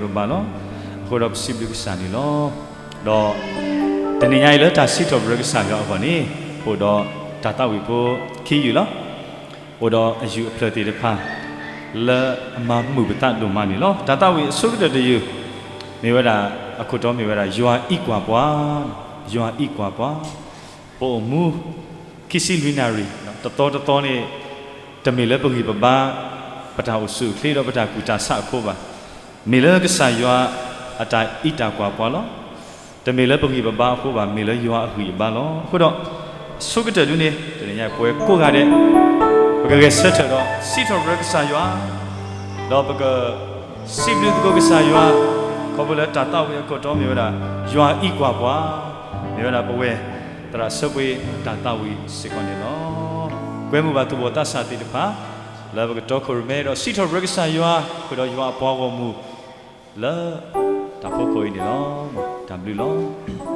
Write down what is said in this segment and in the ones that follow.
ပဂံၢ်ပဘါလီၤ. အဃိဒီးပစံးဘျုးကစၢ်န့ၣ်လီၤ. ဒီးတနံၤညါအံၤလၢတၢ်စံးထီၣ်ပတြၢၤကစၢ်ယွၤအဂီၢ်န့ၣ်, ပအိၣ်ဒီးတၢ်သးဝံၣ်ဖိခံယုၢ်လီၤ. အိၣ်ဒီးအယုၢ်အဖျၢၣ်သ့ၣ်တဖၣ် လၢအမၤမုာ်ပသးဒိၣ်မးန့ၣ်လီၤ. တၢ်သးဝံၣ်အဆိကတၢၢ်တယုၢ် မ့ၢ်ဝဲဒၣ်, အခိၣ်တီမ့ၢ်ဝဲဒၣ် ယွၤအံးကွၢ်ပှၤ, ယွၤအံးကွၢ်ပှၤ. ပအိၣ်မူ ခံဆံလွံၢ်နၣ်ရံၣ် တသီတသီန့ၣ်, တမ့ၢ်လၢပဂံၢ်ပဘါ, ပတၢ်အိၣ်ဆူၣ်အိၣ်ချ့ဒီးပတၢ်ကူၣ်တၢ်ဆးအဃိဘၣ်. မ့ၢ်လၢကစၢ်ယွၤအတၢ်အံးတၢ်ကွၢ်ပှၤလီၤ. တမ့ၢ်လၢပဂံၢ်ပဘါအဃိဘၣ်, မ့ၢ်လၢယွၤအဂံၢ်အဘါလီၤ. အဃိဒီး အဆိကတၢၢ်ဒုန့ၣ် တနံၤညါပဝဲကိးဂၤဒဲး ပကဂဲၤဆၢထၢၣ်ဒီးစံးထီၣ်ပတြၢၤကစၢ်ယွၤ, ဒီးပက စံးဘျုးသကိးကစၢ်ယွၤ, ခီဖျိလၢတၢ်သးဝံၣ်အခိၣ်တီမ့ၢ်ဝဲဒၣ် ယွၤအံးကွၢ်ပှၤ, မ့ၢ်ဝဲဒၣ်ပဝဲ သရၣ်ဆၢပှ့ၤတၢ်သးဝံၣ်စ့ၢ်ကီးန့ၣ်လီၤ. ကွဲမုာ်ဘၣ်သူၣ်ဘီၣ်သးစၢ်သ့ၣ်တဖၣ် လၢပကတီခိၣ်ရိၣ်မဲဒီးစံးထီၣ်ပတြၢၤကစၢ်ယွၤ, ဃုာ်ဒီးယွၤအပှၤဂီၢ်မုၢ် လၢတၢ်ဖီခိၣ်အံၤန့ၣ်လီၤ. တၢ်ဘျုးလီၤ.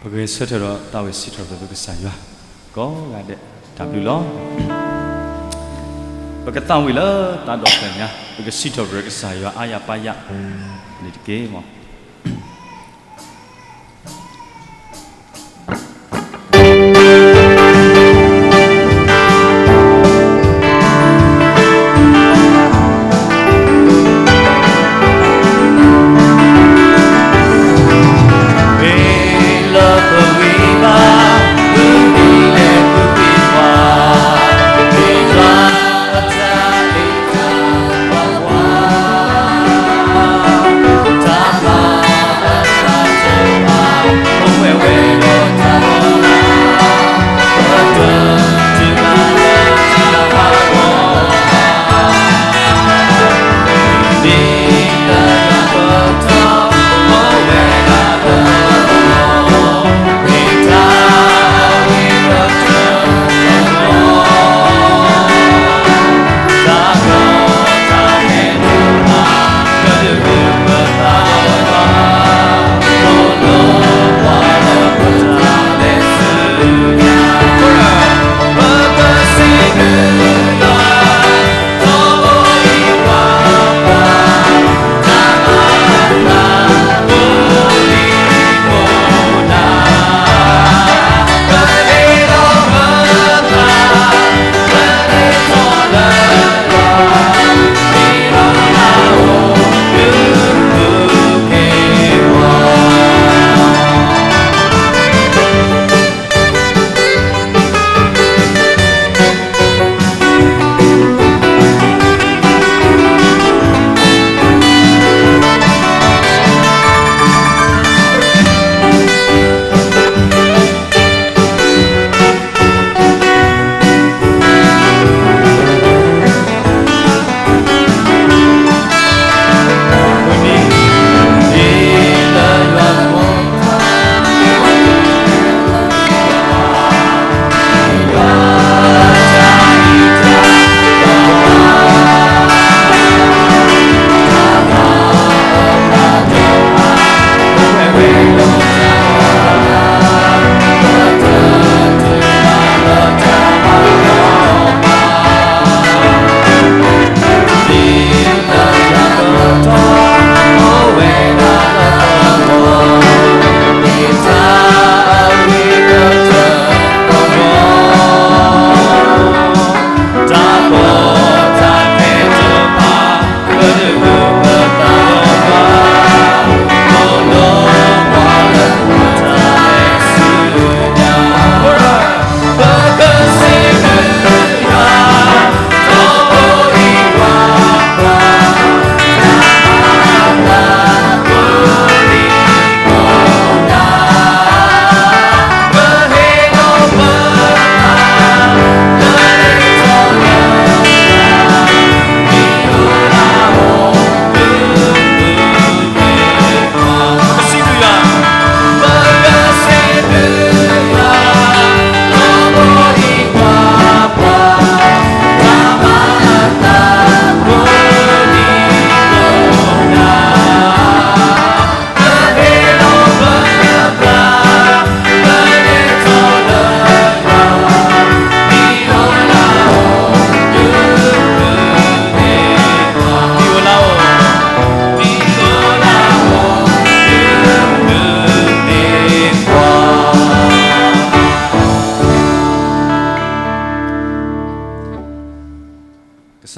ပဂဲၤဆၢထၢၣ်ဒီးသးဝံၣ်စံးထီၣ်ပတြၢၤကစၢ်ယွၤ ကိးဂၤဒဲး, တၢ်ဘျုးလီၤ. ပကသးဝံၣ်လၢသးဒီဖျၢၣ်ညါ, ပကစံးထီၣ်ပတြၢၤကစၢ်ယွၤအါယၤပါယၤန့ၣ်တက့ၢ်.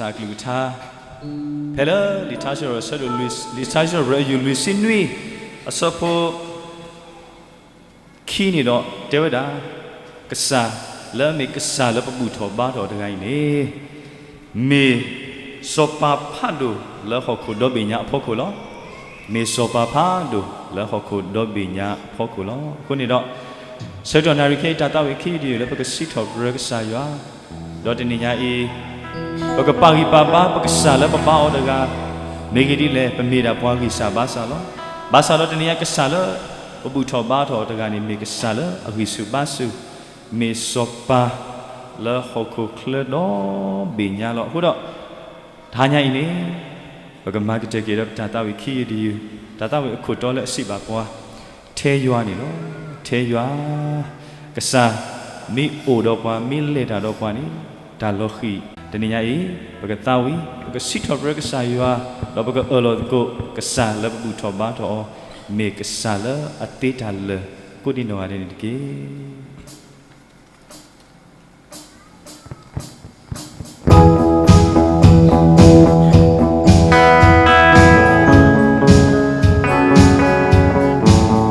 အကလုၢ်ကထါ ဖဲလၢလံာ်ထါစံးထီၣ်ပတြၢၤ ဆၢဒိၣ်လွံၢ်, လံာ်ထါစံးထီၣ်ပတြၢၤ အယူၢ်လွံၢ်ဆံနွံ အဆၢဖိ ခံန့ၣ်ဒီးတဲဝဲဒၣ်, ကစၢ်လၢအမ့ၢ်ကစၢ်လၢပဘူၣ်ထီၣ်ဘါထီၣ်အီၤတဂၤအံၤန့ၣ် မ့ၢ်စီၤပၤဖးဒိၣ်လၢဟီၣ်ခိၣ်ဒီဘ့ၣ်ညါအဖီခိၣ်လီၤ. မ့ၢ်စီၤပၤဖးဒိၣ်လၢဟီၣ်ခိၣ်ဒီဘ့ၣ်ညါအဖီခိၣ်လီၤ. အဃိန့ၣ်ဒီး ဆၢကတီၢ်နၣ်ရံၣ်ခဲအံၤ တၢ်သးဝံၣ်ခံယုၢ်တယုၢ်လၢပကစံးထီၣ်ပတြၢၤကစၢ်ယွၤ, ဒီးတနံၤညါအံၤ ပကပာ်ဂံၢ်ပာ်ဘါပကစၢ်လၢပဘါအီၤတဂၤ, မ့ၢ်ဂ့ၢ်ဒ်လဲၣ် ပမ့ၢ်ဒၣ်ပှၤဂံၢ်စၢ်ဘါစၢ်လီၤ. ဘၣ်ဆၣ်ဒီးတနံၤညါကစၢ်လၢပဘူၣ်ထီၣ်ဘါထီၣ်အီၤတဂၤန့ၣ် မ့ၢ်ကစၢ်လၢအဂံၢ်ဆူၣ်ဘါဆူၣ်, မ့ၢ်စီၤပၤလၢဟီၣ်ခိၣ်ချၢဒီဘ့ၣ်ညါလီၤ. အဃိဒီး တဟါညါအံၤန့ၣ် ပကမၤကတၢၢ်က့ၤဒီးပတၢ်သးဝံၣ်ခံယုၢ်တယုၢ်, တၢ်သးဝံၣ်အခိၣ်တီလၢအစံးဘၣ်ပှၤ ထဲယွၤန့ၣ်လီၤ. ထဲယွၤ, ကစၢ်မ့ၢ်အိၣ်ဒီးပှၤ မ့ၢ်လဲၤတၢ်ဒီးပှၤန့ၣ် တၢ်လီၤဃံၤ. တနံၤညါအံၤ ပကသးဝံၣ် ပကစံးထီၣ်ပတြၢၤကစၢ်ယွၤ, ဒီးပကအၢၣ်လီၤသကိး ကစၢ်လၢပဘူၣ်ထီၣ်ဘါထီၣ်အီၤ မ့ၢ်ကစၢ်လၢအသ့တၢ်လၢာ်ကိးဒံနီၢ်ဂၤဒဲးန့ၣ်တက့ၢ်. တၢ်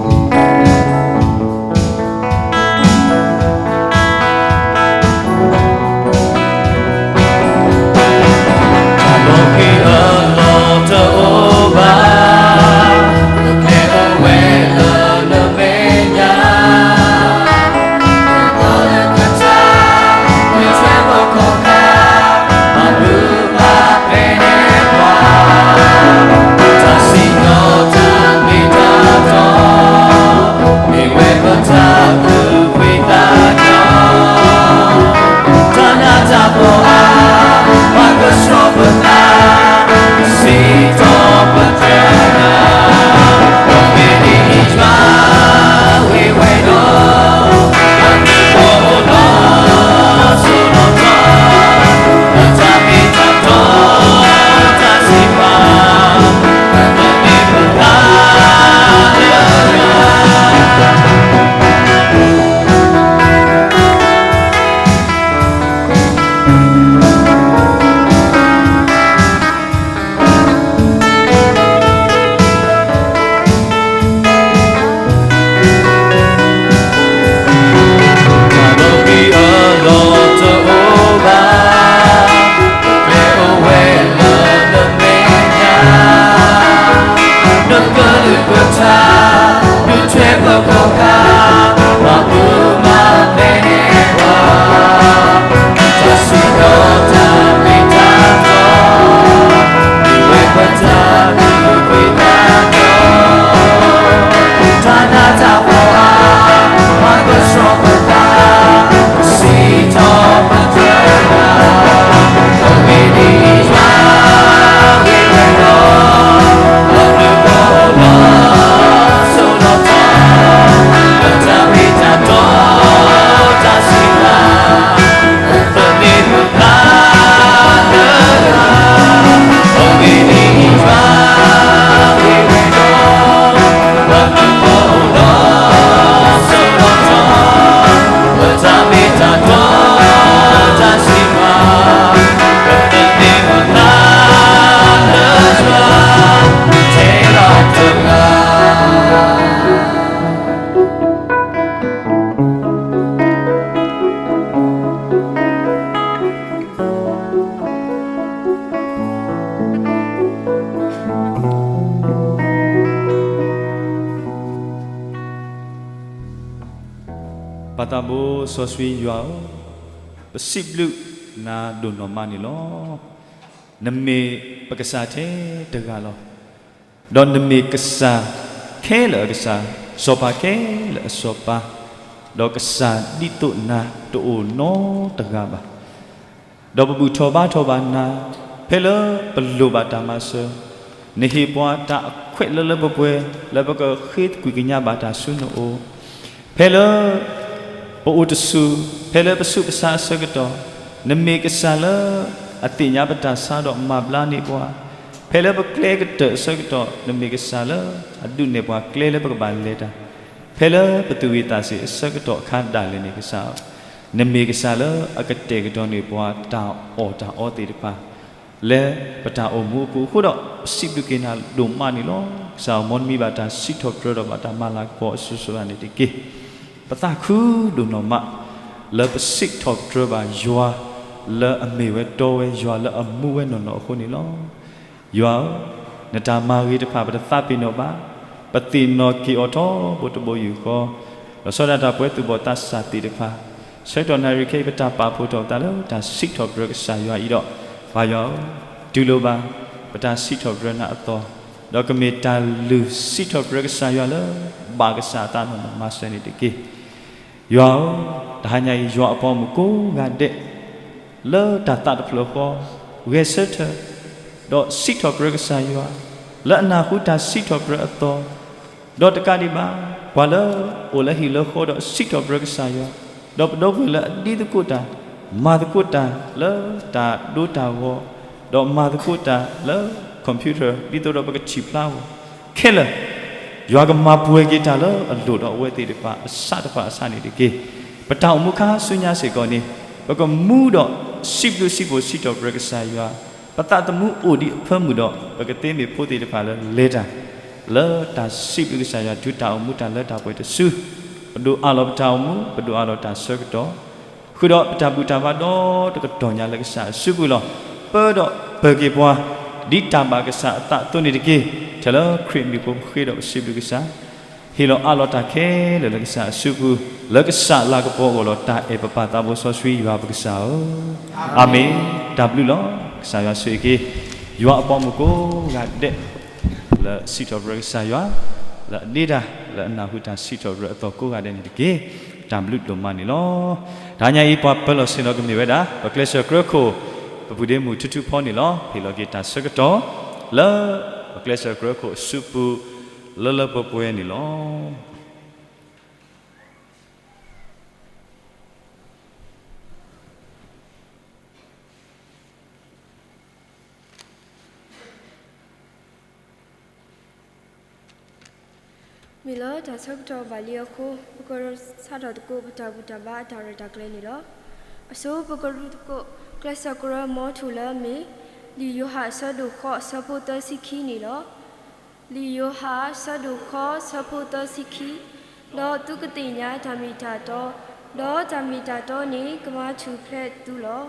လီၤဃံၤအလီၢ်တအိၣ်ဘၣ်, နကျဲအိၣ်ဝဲလၢနမဲာ်ညါ, နကီလၢကထါ, နထွဲပခီၣ်ခါ, မၤမုာ်မၤဖဲးန့ၢ်ပှၤ, တၢ်စံၣ်ညီၣ်တၢ်မ့ၢ်တၢ်တီ, မ့ၢ်ဝဲပတၢ်သူၣ်ဖှံသးညီ, တၢ်နးတၢ်ဖှီၣ်အါ, ပှၤကဆှီပသး, စံးထီၣ်ပတြၢၤနၤ, ပမ့ၢ်ဒ်ယွၤဝံၤဝဲဒီး, တၢ်သူၣ်အိၣ်လီၤစိၤလီၤထီ, တၢ်မ့ၢ်တၢ်တီ, တၢ်စံးပာ် တၢ်လီၤဃံၤအလီၢ်တအိၣ်ဘၣ်, နကျဲအိၣ်ဝဲလၢနမဲာ်ညါ, နကီလၢကထါ, နထွဲပခီၣ်ခါ, မၤမုာ်မၤဖဲးန့ၢ်ပှၤ, တၢ်စံၣ်ညီၣ်တၢ်မ့ၢ်တၢ်တီ, မ့ၢ်ဝဲပတၢ်သူၣ်ဖှံသးညီ, တၢ်နးတၢ်ဖှီၣ်အါ, ပှၤကဆှီပသး, စံးထီၣ်ပတြၢၤနၤ, ပမ့ၢ်ဒ်ယွၤဝံၤဝဲဒီး, ပမ့ၢ်လီၤစိၤလီၤထီ, ပတၢ်မ့ၢ်တၢ်တီ, တၢ်စံးပာ် ပၢ်သးဘိစီဆှံယွၤဧၢ, ပစံးဘျုးနၤဒိၣ်နီၢ်မးန့ၣ်လီၤ. နမ့ၢ်ပကစၢ်ထဲတဂၤလီၤ. ဒီးနမ့ၢ်ကစၢ်ခဲလၢာ်အကစၢ်, စီၤပၤခဲလၢာ်အစီၤပၤ, ဒီးကစၢ်ဒ်သိးနၤတအိၣ်နီတဂၤဘၣ်. ဒီးပဘူၣ်ထီၣ်ဘါထီၣ်ဘၣ်နၤ, ဖဲလၢပလိၣ်ဘၣ်တၢ်မၤစၢၤ, နဟ့ၣ်ပှၤတၢ်အခွဲးလၢလၢပှဲၤပှဲၤ လၢပကဃ့ကွံာ်ကညးဘၣ်တၢ်ဆူနအိၣ်, ဖဲလၢ ပအိၣ်တဆူၣ်, ဖဲလၢပဆူးပဆါအဆၢကတီၢ်, နမ့ၢ်ကစၢ်လၢအသ့ၣ်ညါပတၢ်ဆါဒီးမၤဘျါန့ၢ်ပှၤ, ဖဲလၢပကျဲကတၢၢ်အဆၢကတီၢ်, နမ့ၢ်ကစၢ်လၢအဒုးနဲၣ်ပှၤကျဲလၢပကဘၣ်လဲၤတၢ်, ဖဲလၢပသူၣ်ဝံၣ်သးဆံးအဆၢကတီၢ်အခါဒၣ်လဲာ်န့ၣ်ကစၢ်, နမ့ၢ်ကစၢ်လၢအကတဲာ်ကတီၤန့ၢ်ပှၤတၢ်အီၣ်တၢ်အီသ့ၣ်တဖၣ်, လၢပတၢ်အိၣ်မူအပူၤအဃိဒီး ပစံးဘျုးက့ၤနၤဒိၣ်မးန့ၣ်လီၤ. ကစၢ်ဧၢ, မ်နမံၤဘၣ်တၢ်စံးထီၣ်ပတြၢၤဒီးဘၣ်တၢ်မၤလၤကပီၤအစိၤစိၤအဃၣ်န့ၣ်တက့ၢ်. ပသးခုဒိၣ်နီၢ်မး လၢပစံးထီၣ်ပတြၢၤဘၣ်ယွၤ လၢအမ့ၢ်ဝဲတီဝဲ ယွၤလၢအမူဝဲနီၢ်နီၢ်အဃိန့ၣ်လီၤ. ယွၤဧၢ, နတၢ်မၤဂ့ၤတဖၣ် ပတသးပ့ၤနီၣ်ဘၣ်, ပသ့ၣ်နီၣ်က့ၤအီၤထီဘိတဘိယူၢ်ဃီ, လီၤဆီဒၣ်တၢ်ပှဲၤသူၣ်ဘီၣ်သးစၢ်သ့ၣ်တဖၣ် ဆၢကတီၢ်နၣ်ရံၣ်ခဲအံၤ ပတၢ်ပာ်ဖှိၣ်ထီၣ်ပသးလၢတၢ်စံးထီၣ်ပတြၢၤကစၢ်ယွၤအံၤဒီး, ပၢ်ယွၤဧၢ, တူၢ်လိာ်ဘၣ် ပတၢ်စံးထီၣ်ပတြၢၤနၤအသီ, ဒီးကမ့ၢ်တၢ်လုၢ်စံးထီၣ်ပတြၢၤကစၢ်ယွၤလၢ ဘၣ်ကစၢ်အသးနီၢ်နီၢ်မၤစၢၤန့ၣ်တက့ၢ်. ယွၤဧၢ, တဟါညါအံၤ ယွၤအပှၤဂီၢ်မုၢ်ကိးဂၤဒဲး လၢတၢ်သးတဖျၢၣ်ဃီ ဂဲၤဆၢထၢၣ် ဒီးစံးထီၣ်ပတြၢၤကစၢ်ယွၤ, လၢအနၢ်ဟူတၢ်စံးထီၣ်ပတြၢၤအသီ, ဒီးတကးဒံးဘၣ် ပှၤလၢအိၣ်လၢဟံၣ်လၢဃီဒီးစံးထီၣ်ပတြၢၤကစၢ်ယွၤ, ဒီးပဒီပုၢ်ဝဲၢ်လၢအဒ်သကိးတၢ် မၤသကိးတၢ်လၢတၢ်ဒိတၢ်ဂီၤ, ဒီးမၤသကိးတၢ်လၢ computer ဒ်သိးဒီးပကထံၣ်ဖျါအဂီၢ် ခဲလၢာ် ယွၤကမၤပှဲၤက့ၤတၢ်လၢအလိၣ်ဒီးအဝဲသ့ၣ်တဖၣ်အဆးတဖၣ်အဆးန့ၣ်တက့ၢ်. ပတၢ်အိၣ်မူခါဆူညါစ့ၢ်ကီးန့ၣ် ပကမူဒီးစံးဘျုးစံးဖှိၣ်စံးထီၣ်ပတြၢၤကစၢ်ယွၤ, ပသးသမူအိၣ်ဒံးအဖၢမုၢ်ဒီး ပကသ့မ့ၢ်ဖိသ့ၣ်တဖၣ်လၢလဲၤတၢ် လၢတၢ်စံးဘျုးကစၢ်ယွၤ တုၤတၢ်အိၣ်မူတၢ်လၢတၢ်ပှဲၤတစု, ပဒိးအးလီၤပတၢ်အိၣ်မူ, ပဒိးအးလီၤတၢ်ဆၢကတီၢ် ဃုာ်ဒီးပတၢ်ဘူၣ်တၢ်ဘါဒီတကတီၢ်ညါလၢကစၢ်အစုပူၤလီၤ. ပၢဒီးပၢၤက့ၤပှၤ ဒ်တၢ်ဘၣ်ကစၢ်အသးအသိးန့ၣ်တက့ၢ်. ထဲလၢခရံာ်အမံၤအဃိပဃ့ဒီးပစံးဘျုးကစၢ်, ဟ့ၣ်လီၤအးလီၤတၢ်ခဲလၢာ်လၢကစၢ်အစုပူၤ, လၢကစၢ်လၤကပီၤအဂီၢ်လီၤ. တၢ်အဲၣ်ပပၢ်သးဘိစီဆှံယွၤပကစၢ်ဧၢ, အၤမ့ၣ်. တၢ်ဘျုးလီၤ. ကစၢ်ယွၤဆိၣ်ဂ့ၤက့ၤ ယွၤအပှၤဂီၢ်မုၢ်ကိးဂၤဒဲး လၢစံးထီၣ်ပတြၢၤကစၢ်ယွၤ, လၢအဒ့တၢ် လၢအနၢ်ဟူတၢ်စံးထီၣ်ပတြၢၤအသီကိးဂၤဒဲးန့ၣ်တက့ၢ်. တၢ်ဘျုးဒိၣ်မးန့ၣ်လီၤ. တဟါညါအံၤ ပှၤပၢၤလီၢ်ဆ့ၣ်နီၤကမ့ၢ်ဝဲဒၣ် ပကျဲးစၢးကြၢခိၣ် ပပုၢ်ဒ့မုၣ်ထူထူဖီန့ၣ်လီၤ. ဟ့ၣ်လီၤက့ၤတၢ်ဆၢကတီၢ် လၢပကျဲးစၢးကြၢခိၣ်အစုပူၤ လၢလၢပှဲၤပှဲၤန့ၣ်လီၤ. မ့ၢ်လၢတၢ်ဆၢကတီၢ်ဘၣ်လံအဃိ ပကဆါထီၣ်သကိးပတၢ်ဘူၣ်တၢ်ဘါအတၢ်ရဲၣ်တၢ်ကျဲၤန့ၣ်လီၤ. အဆိပကရူသကိး ကျဲးစၢးကြၢမီထူၣ်လၢအမ့ၢ် လံာ်ယိၤဟၣ်အဆၢဒိၣ်ဃိးအဆၢဖိသၢဆံခံန့ၣ်လီၤ. လံာ်ယိၤဟၣ်အဆၢဒိၣ်ဃိးအဆၢဖိသၢဆံခံ, ဒီးသုကသ့ၣ်ညါတၢ်မ့ၢ်တၢ်တီ, ဒီးတၢ်မ့ၢ်တၢ်တီန့ၣ် ကမၤထူၣ်ဖျဲးသုလီၤ.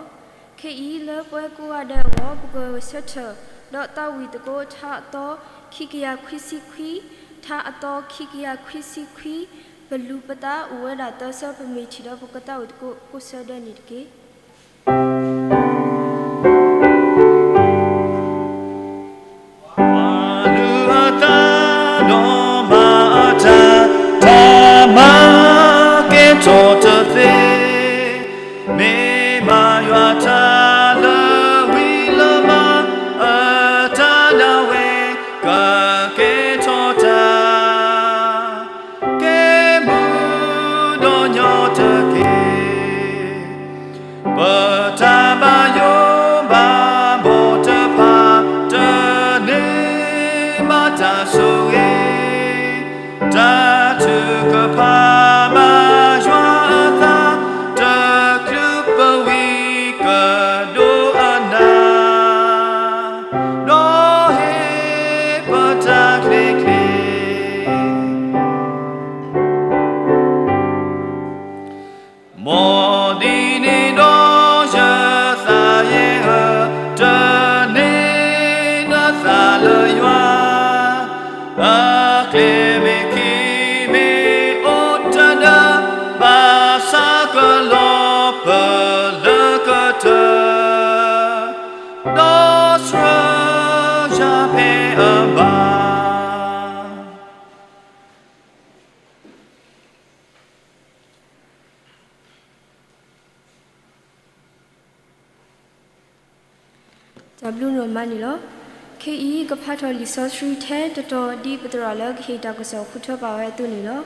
ခဲအံၤလၢပဝဲကိးဂၤဒဲးအဂီၢ် ပကဂဲၤဆၢထၢၣ် ဒီးသးဝံၣ်သကိးထါအသီ ခံကယၤခွံဆံခွံ, ထါအသီခံကယၤခွံဆံခွံ, ပလူၤပသးအိၣ်ဝဲဒၣ်သၢဆၢ ပမ့ၢ်ထံၣ်ဒီးပကသးဝံၣ်သကိးကိးဆၢဒဲးန့ၣ်တက့ၢ်. ပှၤလုၢ်အသးဒီးမၤအတၢ်, တၢ်မၤကဲထီၣ်တသ့, မ့ၢ်မၤယွၤတၢ်လၢဝံၤလၢမၤအတၢ်ဒၣ်ဝဲ ကကဲထီၣ်တၢ် ကဲမုာ်ဒီးညီတက့ၢ်. ပတၢ်ဘၣ်ယိၣ်ဘၣ်ဘီၣ်တဖၣ် တန့ၢ်ဘၣ်တၢ်ဆိၣ်ဂ့ၤ, တၢ်ထုကဖၣ်ဘၣ်ယွၤအသး တချုးပဝံၤကဒိးအနၢ်, ဒီးဟ့ၣ်ပတၢ်ချ့ချ့ မ်ဒ်န့ၣ်ဒီးယသးယဲၢ်ဧၢ, တန့ၢ်နသးလၢယွၤ, အကျဲမ့ၢ်ခံမ့ၢ်အိၣ်တဒၢ, ဘၣ်ဆၣ်ကလီၤပလၢကတၢၢ်, ဒီးဆှၢယၤဖဲအဘၣ်. တၢ်ဘျုးဒိၣ်မးန့ၣ်လီၤ. ခဲအံၤကဖးထီၣ်လံာ်စီဆှံထဲတတီၤ ဒ်ပသရၣ်လၢကဟ့ၣ်တၢ်ကစီၣ်ဃုထၢပာ်ဝဲအသိးန့ၣ်လီၤ.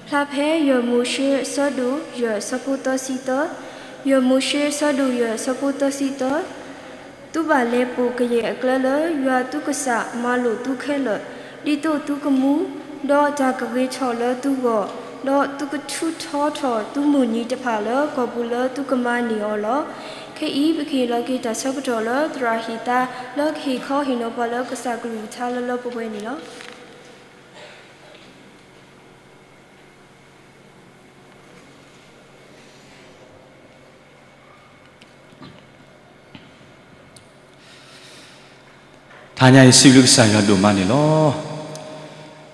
ဖျါဖဲယဲၢ်မိၤၡ့အဆၢဒိၣ်ယဲၢ်အဆၢဖိသၢဆံသၢ, ယဲၢ်မိၤၡ့အဆၢဒိၣ်ယဲၢ်အဆၢဖိသၢဆံသၢ, သုဘၣ်လဲၤပိာ်ကယဲၢ်အကျဲလၢ ယွၤသုကစၢ်မၤလိာ်သုခဲလၢာ်, ဒ်သိးသုကမူ, ဒီးတၢ်ကဂ့ၤထီၣ်လၢသုဂီၢ်, ဒီးသုကထုးထီထီၣ်သုမုၢ်နံၤတဖၣ်လၢကီၢ်ပူၤလၢသုကမၤန့ၢ်အီၤလီၤ. ခဲအံၤ ပကဟ့ၣ်လီၤက့ၤတၢ်ဆၢကတီၢ်လၢသရၣ်ဟ့ၣ်သါ လၢကဟ့ၣ်ခီဟ့ၣ်နီၤပှၤလၢကစၢ်ကလုၢ်ကထါလၢလၢပှဲၤပှဲၤန့ၣ်လီၤ. တဟါညါအံၤ စံးဘျုးကစၢ်ယွၤဒိၣ်မးန့ၣ်လီၤ.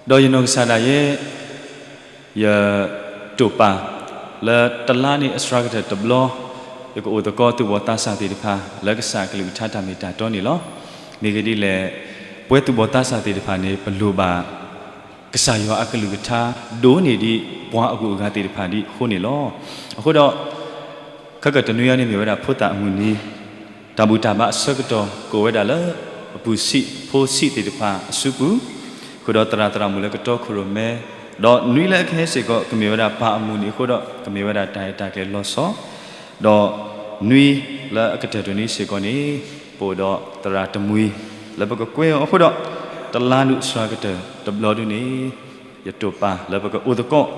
ဒီးယနီၢ်ကစၢ်ဒၣ်ယဲ ယတိာ်ပာ်လၢတလါန့ၣ်အစှၤကတၢၢ်တဘျီ ယကအိၣ်သကိးသူၣ်ဘီၣ်သးစၢ်သ့ၣ်တဖၣ် လၢကစၢ်အကလုၢ်ကထါတၢ်မ့ၢ်တၢ်တီန့ၣ်လီၤ. မ့ၢ်ဂ့ၢ်ဒ်လဲၣ်, ပဝဲသူၣ်ဘီၣ်သးစၢ်သ့ၣ်တဖၣ်န့ၣ် ပလိၣ်ဘၣ် ကစၢ်ယွၤအကလုၢ်ကထါ ဒိၣ်န့ၢ်ဒံးပှၤအဂုၤအဂၤသ့ၣ်တဖၣ်ဒံးအဃိန့ၣ်လီၤ. အဃိဒီး ခဲကတနွံအံၤန့ၣ်မ့ၢ်ဝဲဒၣ်ဖိသၣ်အမုၢ်နံၤ, တၢ်ဘူၣ်တၢ်ဘါအဆၢကတီၢ်ကအိၣ်ဝဲဒၣ်လၢ အပုၢ်ဆံးဖိဆံးသ့ၣ်တဖၣ်အစုပူၤ, ဃုာ်ဒီးသရၣ်သရၣ်မုၣ်လၢကတီခိၣ်ရိၣ်မဲ, ဒီးနွံလၢအကဟဲစ့ၢ်ကီး ကမ့ၢ်ဝဲဒၣ်ပၢ်အမုၢ်နံၤအဃိဒီး ကမ့ၢ်ဝဲဒၣ်တၢ်အဲၣ်တၢ်ကျဲၤလီၤဆီ ဒီးနွံလၢအကတၢၢ်တနွံစ့ၢ်ကီးန့ၣ် ပအိၣ်ဒီးသရၣ်တမှံၤ လၢပကကွဲအီၤအဃိဒီး တလါနုာ်အစှၤကတၢၢ်တဘျီဒုန့ၣ် ယတိာ်ပာ်လၢပကအိၣ်သကိး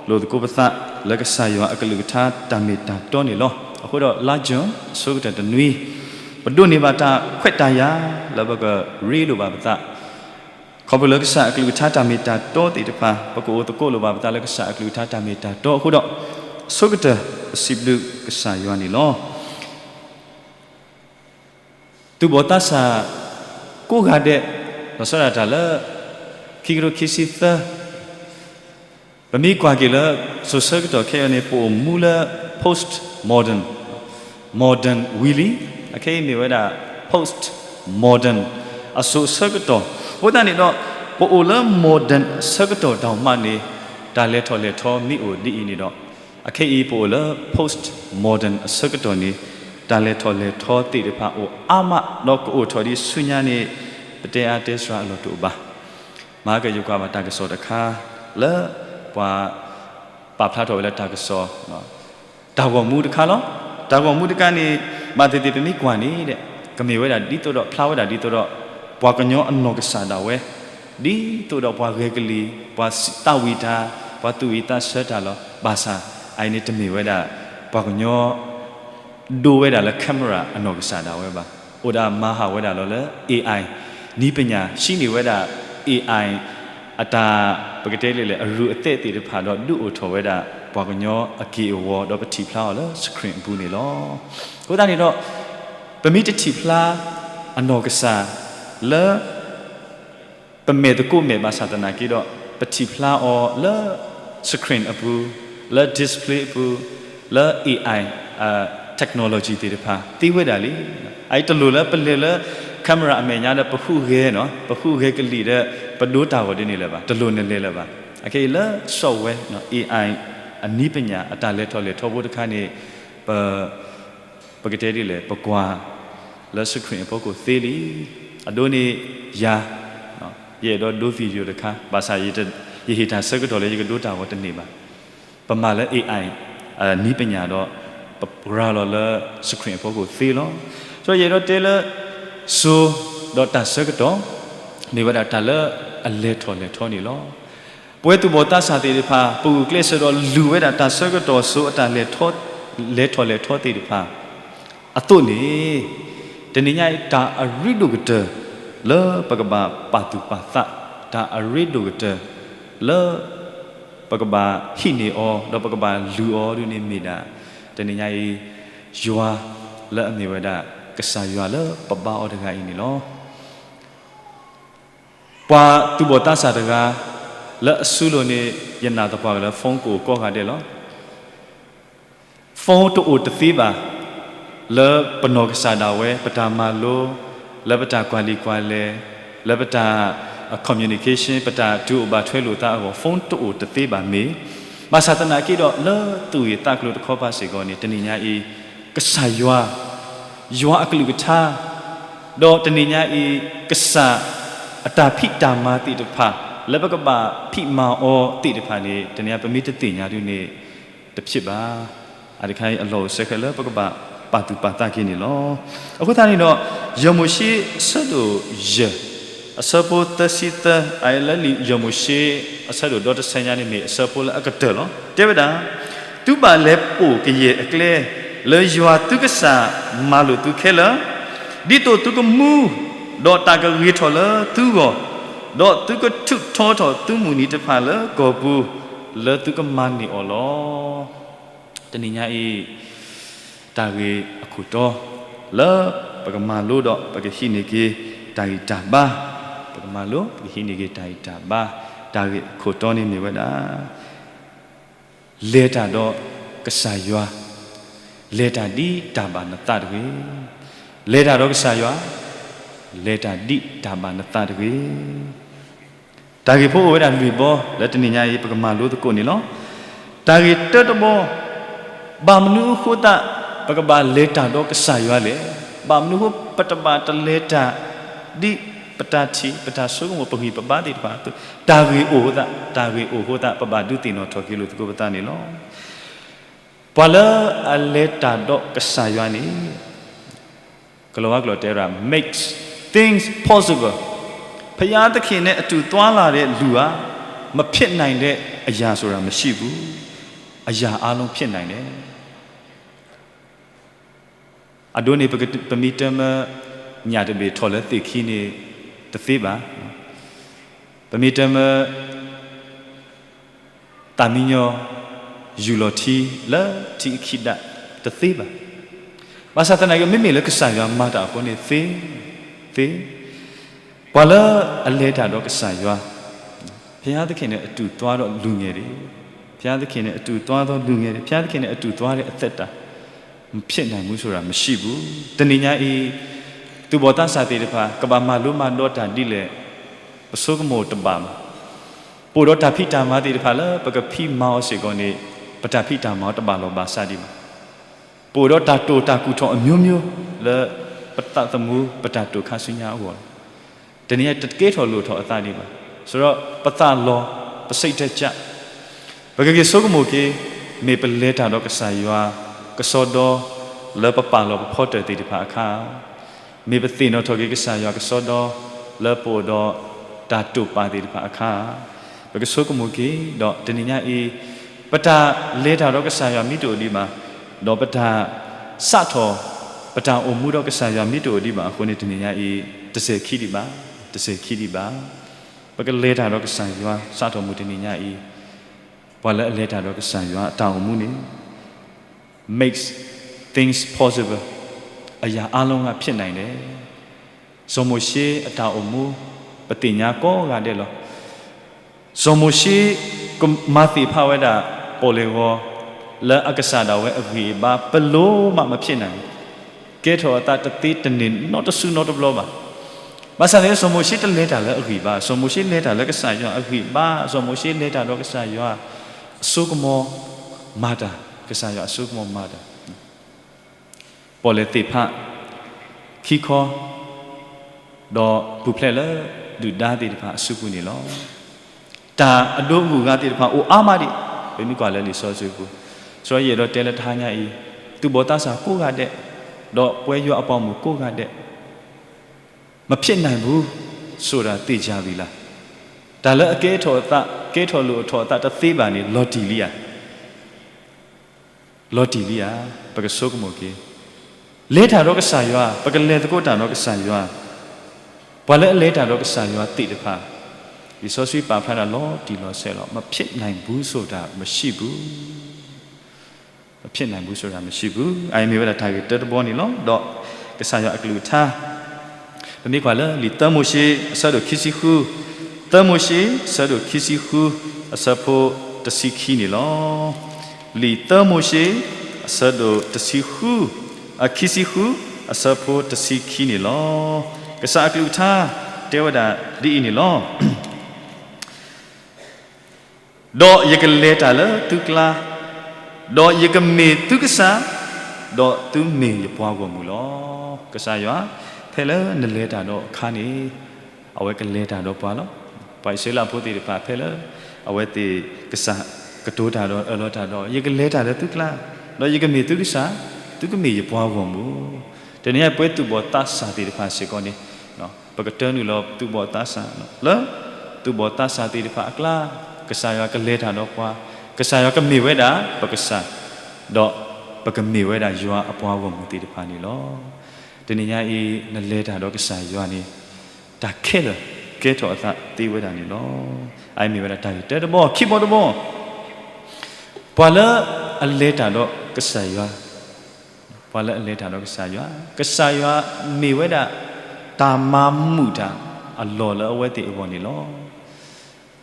လိာ်သကိးပသးလၢကစၢ်ယွၤအကလုၢ်ကထါတၢ်မ့ၢ်တၢ်တီန့ၣ်လီၤ. အဃိဒီးလါကၠိၣ်အဆိကတၢၢ်တနွံ ပဒိးန့ၢ်ဘၣ်တၢ်ခွဲးတၢ်ယာ်လၢပကရ့လိာ်ဘၣ်ပသး ခီဖျိလၢကစၢ်အကလုၢ်ကထါတၢ်မ့ၢ်တၢ်တီသ့ၣ်တဖၣ် ပကအိၣ်သကိးလိာ်ဘၣ်ပသးလၢကစၢ်အကလုၢ်ကထါတၢ်မ့ၢ်တၢ်တီအဃိဒီး အဆိကတၢၢ်ပစံးဘျုးကစၢ်ယွၤန့ၣ်လီၤ. သူၣ်ဘီၣ်သးစၢ်ကိးဂၤဒဲး လီၤဆီဒၣ်တၢ်လၢ ခံကထိခံဆံသၢ ပမ့ၢ်ကွၢ်က့ၤလၢ စိၤဆၢကတီၢ်ခဲအံၤန့ၣ် ပအိၣ်မူလၢ post modern, modernဝံၤလံ, အခဲအံၤမ့ၢ်ဝဲဒၣ် post modern အစိၤဆၢကတီၢ်, အဃိသတးန့ၣ်ဒီး ပအိၣ်လၢ modern အဆၢကတီၢ်တၢ်မးန့ၣ် တၢ်လဲၤထီၣ်လဲၤထီမ့ၢ်အိၣ်ဒ်အံၤန့ၣ်ဒီး အခဲအံၤပအိၣ်လၢ post modern အဆၢကတီၢ်န့ၣ် တၢ်လဲၤထီၣ်လဲၤထီသ့ၣ်တဖၣ်အိၣ်အါမး ဒီးကအိၣ်ထီၣ်ဒ်ဆူညါန့ၣ် ပတဲအါတဲစှၤအလီၢ်တအိၣ်ဘၣ်. မဟါကယကွၢ်ဘၣ်တၢ်ကစီၣ်တခါ လၢပှၤပာ်ဖျါထီၣ်ဝဲလၢတၢ်ကစီၣ် တၢ်ဂီၤမူတခါလီၤ. တၢ်ဂီၤမူတခါန့ၣ် ဘၣ်သ့ၣ်သ့ၣ်ပမ့ၢ်ကွၢ်န့ၣ် ကမ့ၢ်ဝဲဒၣ်ဒ်သိးဒီး ဖျါဝဲဒၣ်ဒ်သိးဒီး ပှၤကညီအနီၢ်ကစၢ်ဒၣ်ဝဲ ဒ်သိးဒီးပှၤဂဲၤကလံၣ် ပှၤသးဝံၣ်တၢ် ပှၤသူၣ်ဝံၣ်သးဆၢတၢ်လီၤ. ဘၣ်ဆၣ် အအံၤန့ၣ်တမ့ၢ်ဝဲဒၣ် ပှၤကညီ ဒိဝဲဒၣ်လၢ camera အနီၢ်ကစၢ်ဒၣ်ဝဲဘၣ်. အိၣ်ဒၣ်မၤဟးဝဲဒၣ်လီၤလၢ AI နည်းပညာ ဟံးန့ၢ်ဝဲဒၣ် AI အတၢ် ပကတဲလၢလဲၣ် အရူၢ်အသဲးသ့ၣ်တဖၣ်ဒီး ဒုးအိၣ်ထီၣ်ဝဲဒၣ် ပှၤကညီအက့ၢ်အဂီၤ ဒီးပထံၣ်ဖျါအီၤလၢ screen အပူၤန့ၣ်လီၤ. အဃိသတးန့ၣ်ဒီး ပမ့ၢ်တထံၣ်ဖျါ အနီၢ်ကစၢ်လၢ ပမဲာ်သကိးမဲာ်ဘၣ်ဆၣ်သနာ်က့ဒီး ပထံၣ်ဖျါအီၤလၢ screen အပူၤ, လၢ display အပူၤ, လၢ AI technology သ့ၣ်တဖၣ် သ့ဝဲဒၣ်လံ. အအံၤတလိၣ်လၢပလဲၤလၢ camera အမဲာ်ညါဒီး ပဟူးဂဲၤ, ပဟူးဂဲၤကလံၣ်ဒီး ပဒိတၢ်ဂီၤဒ်န့ၣ်လၢၤဘၣ်, တလိၣ်နလဲၤလၢၤဘၣ်. အခဲအံၤလၢ software, AI အနည်းပညာ အတၢ်လဲၤထီၣ်လဲၤထီဖိတခါန့ၣ် ပ ပကတဲဒ်လဲၣ် ပကွၢ်လၢ screen အဖီခိၣ်သ့လံ. အဒိန့ၣ်ယၤ, ယအဲၣ်ဒိးဒိ video တခါ, ဘၣ်ဆၣ် ယဟ့ၣ်တၢ်ဆၢကတီၢ်လၢ ယကဒိတၢ်ဂီၤတန့ၢ်ဘၣ်. ပမၤလၢ AI နည်းပညာ ဒီး ပရၤလီၤလၢ screen အဖီခိၣ်သ့လီၤ. ဒီးယအဲၣ်ဒိးတဲလၢ စိၤဒီးတၢ်ဆၢကတီၢ် မ့ၢ်ဝဲဒၣ်တၢ်လၢအလဲၤထီၣ်လဲၤထီန့ၣ်လီၤ. ပဝဲသူၣ်ဘီၣ်သးစၢ်သ့ၣ်တဖၣ် ပဂုာ်ကျဲးစၢးဒီးလူၤဝဲဒၣ်တၢ်ဆၢကတီၢ်စိၤအတၢ်လဲၤထီၣ်လဲၤထီသ့ၣ်တဖၣ် အသိးန့ၣ်, တနံၤညါအံၤ တၢ်အရ့ဒိၣ်ကတၢၢ်လၢပကဘၣ်ပာ်သူၣ်ပာ်သး, တၢ်အရ့ဒိၣ်ကတၢၢ်လၢ ပကဘၣ်ဟံးန့ၢ်အီၤ ဒီးပကဘၣ်လူၤအီၤဒ်န့ၣ်မ့ၢ်ဒၣ် တနံၤညါအံၤ ယွၤလၢအမ့ၢ်ဝဲဒၣ် ကစၢ်ယွၤလၢပဘါအီၤတဂၤအံၤန့ၣ်လီၤ. ပှၤသူၣ်ဘီၣ်သးစၢ်တဂၤ လၢအစုလိၤန့ၣ် ယနာ်သပှၢ်ကတၢၢ်လၢ phone ကအိၣ်ကိးဂၤဒဲးလီၤ. phone တအိၣ်တသ့ဘၣ် လၢပနီၢ်ကစၢ်ဒၣ်ဝဲ ပတၢ်မၤလိ, လၢပတၢ်ကွၢ်လံာ်ကွၢ်လဲၢ်, လၢပတၢ် communication, ပတၢ်တုၤအိၣ်ဘၣ်ထွဲလိာ်သးအဂီၢ် phone တအိၣ်တသ့ဘၣ်မ့ၢ်, ဘၣ်ဆၣ်သနာ်က့ဒီး လၢသူၣ်ဂ့ၢ်သးကျိၤတခီပၤစ့ၢ်ကီးန့ၣ် တနံၤညါအံၤ ကစၢ်ယွၤ, ယွၤအကလုၢ်ကထါ, ဒီးတနံၤညါအံၤ ကစၢ်အတၢ်ဖံးတၢ်မၤသ့ၣ်တဖၣ် လၢပကဘၣ်ဖံးမၤအီၤသ့ၣ်တဖၣ်န့ၣ် တနံၤညါပမ့ၢ်တသ့ၣ်ညါဒ်န့ၣ် တဖျ့ဘၣ်. အတခါအံၤ အလီၢ်အိၣ်ဆၢဃဲၤလၢပကဘၣ်ပာ်သူၣ်ပာ်သးက့ၤန့ၣ်လီၤ. အဃိသတးန့ၣ်ဒီး ယဲၢ်မိၤၡ့ အဆၢဒိၣ်ယဲၢ် အဆၢဖိသၢဆံသၢ အလၢလံာ်ယဲၢ်မိၤၡ့ အဆၢဒိၣ်ဒီတဆၢညါန့ၣ်မ့ၢ်အဆၢဖိလၢအကတၢၢ်လီၤ. တဲဝဲဒၣ်, သုဘၣ်လဲၤပိာ်ကယဲၢ်အကျဲ လၢယွၤသုကစၢ်မၤလိာ်သုခဲလၢာ်, ဒ်သိးသုကမူ ဒီးတၢ်ကဂ့ၤထီၣ်လၢသုဂီၢ်, ဒီးသုကထုးထီထီၣ်သုမုၢ်နံၤတဖၣ်လၢကီၢ်ပူၤ လၢသုကမၤန့ၢ်အီၤလီၤ. တနံၤညါအံၤ တၢ်ဂ့ၢ်အခိၣ်တီ လၢပကမၤလိဒီးပကဟံးန့ၢ်က့ၤ တၢ်ဂံၢ်တၢ်ဘါ, ပကမၤလိ ပကဟံးန့ၢ်က့ၤတၢ်ဂံၢ်တၢ်ဘါ, တၢ်ဂ့ၢ်အခိၣ်တီန့ၣ်မ့ၢ်ဝဲဒၣ် လဲၤတၢ်ဒီးကစၢ်ယွၤ, လဲၤတၢ်ဒ်တၢ်ဘၣ်နသးတဂ့ၤ. လဲၤတၢ်ဒီးကစၢ်ယွၤ, လဲၤတၢ်ဒ်တၢ်ဘၣ်နသးတဂ့ၤ. တၢ်ဂ့ၢ်ဖိအိၣ်ဝဲဒၣ်လွံၢ်ဘီ လၢတနံၤညါအံၤ ပကမၤလိသကိးန့ၣ်လီၤ. တၢ်ဂ့ၢ်တၢတဘီ, ဘၣ်မနုၤအဃိသတး ပကဘၣ်လဲၤတၢ်ဒီးကစၢ်ယွၤလဲၣ်. ဘၣ်မနုၤအဃိ ပတဘၣ်တလဲၤတၢ် ဒ်ပတၢ်ထံၣ် ပတၢ်ဆိကမိၣ် ပဂံၢ်ပဘါသ့ၣ်တဖၣ်အသိး, တၢ်ဂ့ၢ်အိၣ်အဃိသတး, တၢ်ဂ့ၢ်အိၣ်အဃိသတး ပဘၣ်ဒုးသ့ၣ်နီၣ်ထီၣ်က့ၤလိာ်သကိးပသးန့ၣ်လီၤ. ပှၤလၢအလဲၤတၢ်ဒီးကစၢ်ယွၤန့ၣ် ကလီၤဝါကျိာ်တဲဝဲဒၣ် makes things possible. ဘုရားသခင်နဲ့အတူသွားလာတဲ့လူဟာ မဖြစ်နိုင်တဲ့အရာဆိုတာမရှိဘူး. အရာအားလုံးဖြစ်နိုင်တယ်. အဒိန့ၣ် ပက- ပမ့ၢ်တဲမၢ ညၣ်တဘ့ၣ်ထီၣ်လၢသ့ၣ်ခံန့ၣ် တသ့ဘၣ်. ပမ့ၢ်တဲမၢ သၣ်မံညီၤ ယူၢ်လီၤထံလၢထံအခံဒၣ် တသ့ဘၣ်. ဘၣ်ဆၣ်သနာ်က့ မ့မ့ၢ်လၢကစၢ်ယွၤမၤတၢ်အဃိန့ၣ် သ့, သ့, ပှၤလၢအလဲၤတၢ်ဒီးကစၢ်ယွၤ, ဘုရားသခင်နဲ့အတူသွားတော့လူငယ်တွေ, ဘုရားသခင်နဲ့အတူသွားတော့လူငယ်တွေ, ဘုရားသခင်နဲ့အတူသွားတဲ့အသက်တာ မဖြစ်နိုင်ဘူးဆိုတာမရှိဘူး. တနံၤညါအံၤ သူၣ်ဘီၣ်သးစၢ်သ့ၣ်တဖၣ် ကဘၣ်မၤလိမၤဒိးတၢ်ဒ်လဲၣ် ပဆိကမိၣ်တဘၣ်ဘၣ်. ပအိၣ်ဒီးတၢ်ဖံးတၢ်မၤသ့ၣ်တဖၣ်လၢ ပကဖံးမၤအီၤစ့ၢ်ကီးန့ၣ် ပတၢ်ဖံးတၢ်မၤတဘၣ်လီၢ်ဘၣ်စးဒံးဘၣ်. ပအိၣ်ဒီးတၢ်တိာ်တၢ်ကူၣ်ထီၣ်အမျိုးမျိုးလၢ ပသးသမူ ပတၢ်တိာ်ခါဆူညါအဂီၢ်လီၤ. တနံၤညါတကဲထီၣ်လိၣ်ထီၣ်အသးဒံးဘၣ်. ဆိုတော့ ပသးလီၤ ပစိတ်ဓာတ်ကျ ပကဂ့ၤဆိကမိၣ်က့ၤ မ့ၢ်ပလဲၤတၢ်ဒီးကစၢ်ယွၤ ကစီဒီ လၢပပာ်လီၤပဖီတၢၣ်သ့ၣ်တဖၣ်အခါ, မ့ၢ်ပသ့ၣ်နီၣ်ထီၣ်က့ၤကစၢ်ယွၤကစီဒီ လၢပအိၣ်ဒီးတၢ်တိာ်ပာ်သ့ၣ်တဖၣ်အခါ, ပကဆိကမိၣ်က့ၤ ဒီးတနံၤညါအံၤ ပတၢ်လဲၤတၢ်ဒီးကစၢ်ယွၤမ့ၢ်တအိၣ်ဒံးဘၣ်, ဒီးပတၢ်စးထီၣ် ပတၢ်အိၣ်မူဒီးကစၢ်ယွၤမ့ၢ်တအိၣ်ဒံးဘၣ်အဃိန့ၣ် တနံၤညါအံၤ တစဲၤခံဒံးဘၣ်, တစဲၤခံဒံးဘၣ်. ပကလဲၤတၢ်ဒီးကစၢ်ယွၤ စးထီၣ်မုၢ်တနံၤညါအံၤ, ပှၤလၢအလဲၤတၢ်ဒီးကစၢ်ယွၤအတၢ်အိၣ်မူန့ၣ် makes things possible, အရာအားလုံးကဖြစ်နိုင်တယ်. စီၤမိၤၡ့အတၢ်အိၣ်မူ ပသ့ၣ်ညါကိးဂၤဒဲးလီၤ. စီၤမိၤၡ့ ကမၤသ့ၣ်ဖးဝဲဒၣ် ပီၣ်လဲၣ်ဂီၤ လၢအကစၢ်ဒၣ်ဝဲအဂံၢ်အဘါ ပလိၤမး မဖြစ်နိုင်ဘူး. ကဲထီၣ်အသးတသ့တန့ၢ်နီတစုနီတဘျီဘၣ်. ဘၣ်ဆၣ်န့ၣ် စီၤမိၤၡ့တလဲၤတၢ်လၢအဂံၢ်ဘါ, စီၤမိၤၡ့လဲၤတၢ်လၢကစၢ်ယွၤအဂံၢ်ဘါ, စီၤမိၤၡ့လဲၤတၢ်ဒီးကစၢ်ယွၤ အစိကမီၤမၤတၢ်, ကစၢ်ယွၤအစိကမီၤမၤတၢ်. ပီၣ်လဲၣ်သ့ၣ်ဖး ခံခီ ဒီးပူၤဖျဲးလၢဒုၣ်ဒါသ့ၣ်တဖၣ်အစုပူၤန့ၣ်လီၤ. တၢ်အဒိအဂုၤအဂၤသ့ၣ်တဖၣ်အိၣ်အါမးဒံး, ပမ့ၢ်ကွၢ်လၢလံာ်စီဆှံပူၤ, စီၤယဲၢ်ဒီးတဲလၢတဟါညါအံၤ, သူၣ်ဘီၣ်သးစၢ်ကိးဂၤဒဲး, ဒီးပဝဲယွၤအပှၤမုၣ်ကိးဂၤဒဲး, မဖြစ်နိုင်ဘူးဆိုတာသေချာပြီလား. တၢ်လၢအကဲထီၣ်အသး, ကဲထီၣ်လိၣ်အထီၣ်အသးတသ့ဘၣ်န့ၣ် လီၤတံၢ်လံဧါ. လီၤတံၢ်လံဧါ. ပကဆိကမိၣ်က့ၤ, လဲၤတၢ်ဒီးကစၢ်ယွၤ, ပကလဲၤသကိးတၢ်ဒီးကစၢ်ယွၤ, ပှၤလၢအလဲၤတၢ်ဒီးကစၢ်ယွၤသ့ၣ်တဖၣ်, လံာ်စီဆှံပာ်ဖျါတၢ်လီၤတံၢ်လီၤဆဲးလီၤ. မဖြစ်နိုင်ဘူးဆိုတာမရှိဘူး. မဖြစ်နိုင်ဘူးဆိုတာမရှိဘူး. အအံၤမ့ၢ်ဝဲဒၣ်တၢ်ဂ့ၢ်တၢတဘီန့ၣ်လီၤ. ဒီးကစၢ်ယွၤအကလုၢ်ကထါ ပမ့ၢ်ကွၢ်လၢလံာ်သၢမိၤၡ့ အဆၢဒိၣ်ခံဆံဃု, သၢမိၤၡ့ အဆၢဒိၣ်ခံဆံဃု အဆၢဖိတဆံခံန့ၣ်လီၤ. လံာ်သၢမိၤၡ့ အဆၢဒိၣ်တဆံဃု, အခံဆံဃု အဆၢဖိတဆံခံန့ၣ်လီၤ. ကစၢ်အကလုၢ်ကထါ တဲဝဲဒၣ်ဒ်အံၤန့ၣ်လီၤ. ဒီးယကလဲၤတၢ်လၢသုကျါ, ဒီးယကမ့ၢ်သုကစၢ်, ဒီးသုမ့ၢ်ယပှၤဂီၢ်မုၢ်လီၤ. ကစၢ်ယွၤ ဖဲလၢနလဲၤတၢ်ဒီးအခါန့ၣ်, အဝဲကလဲၤတၢ်ဒီးပှၤလီၤ. ပှၤအံၣ်စရ့လးဖိသ့ၣ်တဖၣ် ဖဲလၢအဝဲသ့ၣ်ကစၢ် ကတိၤတၢ်ဒီးအၢၣ်လီၤတၢ်ဒီး, ယကလဲၤတၢ်လၢသုကျါ, ဒီးယကမ့ၢ်သုကစၢ်, သုကမ့ၢ်ယပှၤဂီၢ်မုၢ်. တနံၤညါပဝဲသူၣ်ဘီၣ်သးစၢ်သ့ၣ်တဖၣ်စ့ၢ်ကီးန့ၣ် ပကတၢနုာ်လီၤသူၣ်ဘီၣ်သးစၢ်လၢ သူၣ်ဘီၣ်သးစၢ်သ့ၣ်တဖၣ်အကျါ, ကစၢ်ယွၤကလဲၤတၢ်ဒီးပှၤ, ကစၢ်ယွၤကမ့ၢ်ဝဲဒၣ်ပကစၢ်, ဒီးပကမ့ၢ်ဝဲဒၣ်ယွၤအပှၤဂီၢ်မုၢ်သ့ၣ်တဖၣ်န့ၣ်လီၤ. တနံၤညါအံၤ နလဲၤတၢ်ဒီးကစၢ်ယွၤန့ၣ် တၢ်ခဲလၢာ်ကဲထီၣ်အသးသ့ဝဲဒၣ်န့ၣ်လီၤ. အအံၤမ့ၢ်ဝဲဒၣ်တၢ်ဂ့ၢ်တၢတဘီ ခံဘီတဘီ, ပှၤလၢအလဲၤတၢ်ဒီးကစၢ်ယွၤ, ပှၤလၢအလဲၤတၢ်ဒီးကစၢ်ယွၤ, ကစၢ်ယွၤမ့ၢ်ဝဲဒၣ် တၢ်မၤမုာ်တၢ်အလီၢ်လၢအဝဲသ့ၣ်အဂီၢ်န့ၣ်လီၤ.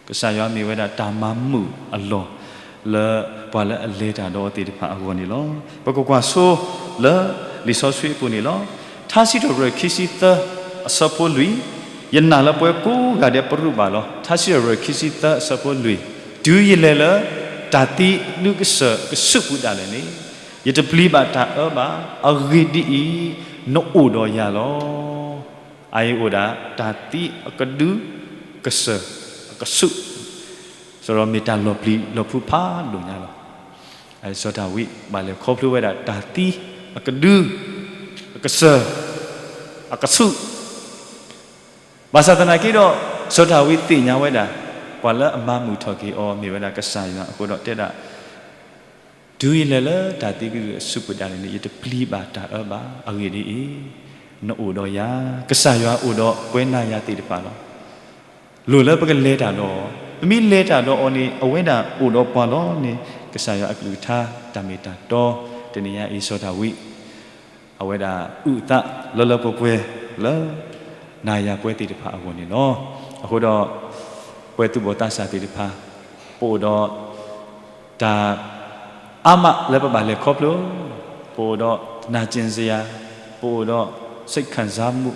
ကစၢ်ယွၤမ့ၢ်ဝဲဒၣ်တၢ်မၤမုာ်အလီၢ် လၢပှၤလၢအလဲၤတၢ်ဒီးအီၤသ့ၣ်တဖၣ်အဂီၢ်န့ၣ်လီၤ. ပကကွၢ်ဆိလၢလံာ်စီဆှံအပူၤန့ၣ်လီၤ. ထါစံးထီၣ်ပတြၢၤခံဆံသၢ အဆၢဖိလွံၢ်, ယနာ်လၢပဝဲကိးဂၤဒဲးပရူးဘၣ်လီၤ. ထါစံးထီၣ်ပတြၢၤခံဆံသၢအဆၢဖိလွံၢ်, တုၤယလဲၤလၢတၢ်သံအကဒုကစၢၢ်အကဆူးပူၤဒၣ်လဲာ်န့ၣ်, ယတပျံၤဘၣ်တၢ်အၢဘၣ်. အဂ့ၢ်ဒ်အံၤ, နအိၣ်ဒီးယၤလီၤ. အအံၤအိၣ်ဒၣ်တၢ်သံအကဒုကစၢၢ်အကဆူး, စရီမ့ၢ်တၢ်လီၤပျံၤလီၤဖုးဖးဒိၣ်ညါလီၤ. စီၤဒၤဝံးဘၣ်လဲၤခီဖျိဝဲဒၣ်တၢ်သံအကဒု, အကစၢၢ်, အကဆူး, ဘၣ်ဆၣ်သနာ်က့ဒီး စီၤဒၤဝံးသ့ၣ်ညါဝဲဒၣ် ပှၤလၢအမၤမုာ်ထီၣ်က့ၤအီၤမ့ၢ်ဝဲဒၣ်ကစၢ်ယွၤအဃိဒီးတဲဒၣ် တုၤယလဲၤလၢတၢ်သံကဒုအဆူးပူၤဒၣ်လဲာ်န့ၣ် ယတပျံၤဘၣ်တၢ်အၢဘၣ်. အဂ့ၢ်ဒ်အံၤ, နအိၣ်ဒီးယၤ, ကစၢ်ယွၤအိၣ်ဒီးပဝဲနၤယၤသ့ၣ်တဖၣ်လီၤ. လိၣ်လၢပကလဲၤတၢ်ဒီးအီၤ, ပမ့ၢ်လဲၤတၢ်ဒီးအီၤန့ၣ် အဝဲဒၣ်အိၣ်ဒီးပှၤလီၤန့ၣ် ကစၢ်ယွၤအကလုၢ်ကထါတၢ်မ့ၢ်တၢ်တီ, တနံၤညါအံၤစီၤဒၤဝံး အဝဲဒၣ်အုၣ်အသးလၢလၢပှဲၤပှဲၤလၢ နၤယၤပဝဲသ့ၣ်တဖၣ်အဂီၢ်န့ၣ်လီၤ. အဃိဒီး ပဝဲသူၣ်ဘီၣ်သးစၢ်သ့ၣ်တဖၣ် ပအိၣ်ဒီး တၢ်အါမးလၢပဘၣ်လဲၤခီဖျိ, ပအိၣ်ဒီးနာ်ကျင်စရာ, ပအိၣ်ဒီးစိတ်ခံစားမှု,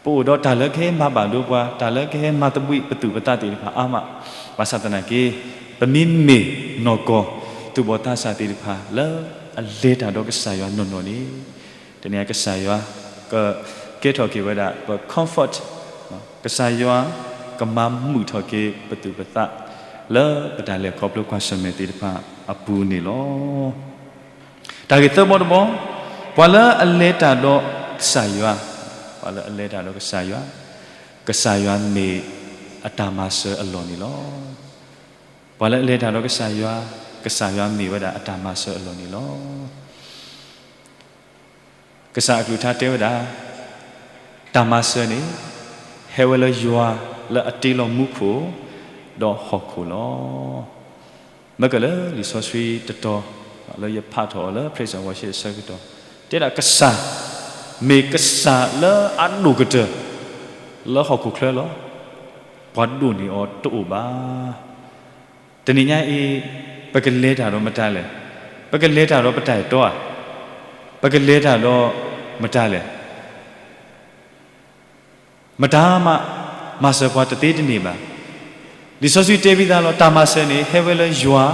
ပအိၣ်ဒီးတၢ်လၢကဟဲမၤဘၣ်ဒိပှၤ, တၢ်လၢကဟဲမၤသဘှံးပသူၣ်ပသးသ့ၣ်တဖၣ်အါမး, ဘၣ်ဆၣ်သနာ်က့ ပမ့မ့ၢ်နီၢ်ကီၢ် သူၣ်ဘီၣ်သးစၢ်သ့ၣ်တဖၣ် လၢအလဲၤတၢ်ဒီးကစၢ်ယွၤနီၢ်နီၢ်န့ၣ်, တနံၤညါကစၢ်ယွၤ ကကဲထီၣ်က့ၤဝဲဒၣ် ပ comfort, ကစၢ်ယွၤကမၤမုာ်ထီၣ်က့ၤပသူၣ်ပသး လၢပတၢ်လဲၤခီဖျိကွၢ်ဆၢၣ်မဲာ်သ့ၣ်တဖၣ်အပူၤန့ၣ်လီၤ. တၢ်ဂ့ၢ်သၢဘီတဘီ, ပှၤလၢအလဲၤတၢ်ဒီးကစၢ်ယွၤ, ပှၤလၢအလဲၤတၢ်ဒီးကစၢ်ယွၤ, ကစၢ်ယွၤမ့ၢ်အတၢ်မၤစၢၤအလီၢ်န့ၣ်လီၤ. ပှၤလၢအလဲၤတၢ်ဒီးကစၢ်ယွၤ, ကစၢ်ယွၤမ့ၢ်ဝဲဒၣ်အတၢ်မၤစၢၤအလီၢ်န့ၣ်လီၤ. ကစၢ်အကလုၢ်ကထါတဲဝဲဒၣ်, တၢ်မၤစၢၤန့ၣ် ဟဲဝဲလၢယွၤလၢအတ့လီၤမူခိၣ် ဒီးဟီၣ်ခိၣ်လီၤ. မ့ၢ်ကလၢလံာ်စီဆှံတတီၤ လၢယဖးထီၣ်အီၤလၢ Praise and Worship အဆၢကတီၢ်, တဲဒၣ်ကစၢ် မ့ၢ်ကစၢ်လၢအဒိၣ်ကတၢၢ် လၢဟီၣ်ခိၣ်ချၢလီၤ. ပှၤဒိၣ်န့ၢ်အီၤတအိၣ်ဘၣ်. တနံၤညါအံၤ ပကလဲၤတၢ်ဒီးမတၤလဲၣ်. ပကလဲၤတၢ်ဒီးပတၢ်အဲၣ်တီဧါ. ပကလဲၤတၢ်ဒီးမတၤလဲၣ်. မတၤမး မၤစၢၤပှၤတသ့တန့ၢ်ဘၣ်. လံာ်စီဆှံတဲဝံသးလီၤ, တၢ်မၤစၢၤန့ၣ် ဟဲဝဲလၢယွၤ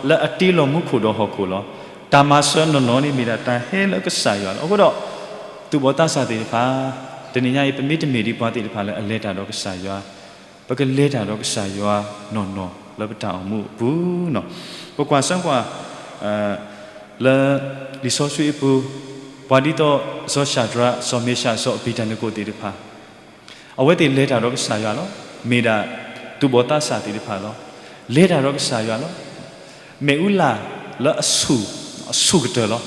လၢအတ့လီၤမူခိၣ်ဒီးဟီၣ်ခိၣ်လီၤ. တၢ်မၤစၢၤနီၢ်နီၢ်န့ၣ်မ့ၢ်ဒၣ်တၢ်ဟဲလၢကစၢ်ယွၤလီၤ. အဃိဒီး သူၣ်ဘီၣ်သးစၢ်သ့ၣ်တဖၣ်, တနံၤညါအံၤ ပမ့တမ့ၢ်ဒ်ပှၤသ့ၣ်တဖၣ်လၢအလဲၤတၢ်ဒီးကစၢ်ယွၤ, ပကလဲၤတၢ်ဒီးကစၢ်ယွၤနီၢ်နီၢ်လၢပတၢ်အိၣ်မူအပူၤန့ၣ်. ပကွၢ်စၢကွၢ် လၢလံာ်စီဆှံအပူၤ, ပှၤဒ်သိး စီၤၡၤဒြး, စီၤမ့ၡး, စီၤအဘ့းနကိၣ်သ့ၣ်တဖၣ်, အဝဲသ့ၣ်လဲၤတၢ်ဒီးကစၢ်ယွၤလီၤ. မ့ၢ်ဒၣ်သူၣ်ဘီၣ်သးစၢ်သ့ၣ်တဖၣ်လီၤ. လဲၤတၢ်ဒီးကစၢ်ယွၤလီၤ. မ့ၣ်အူလၢ်လၢအဆူၣ်, အဆူၣ်ကတၢၢ်လီၤ.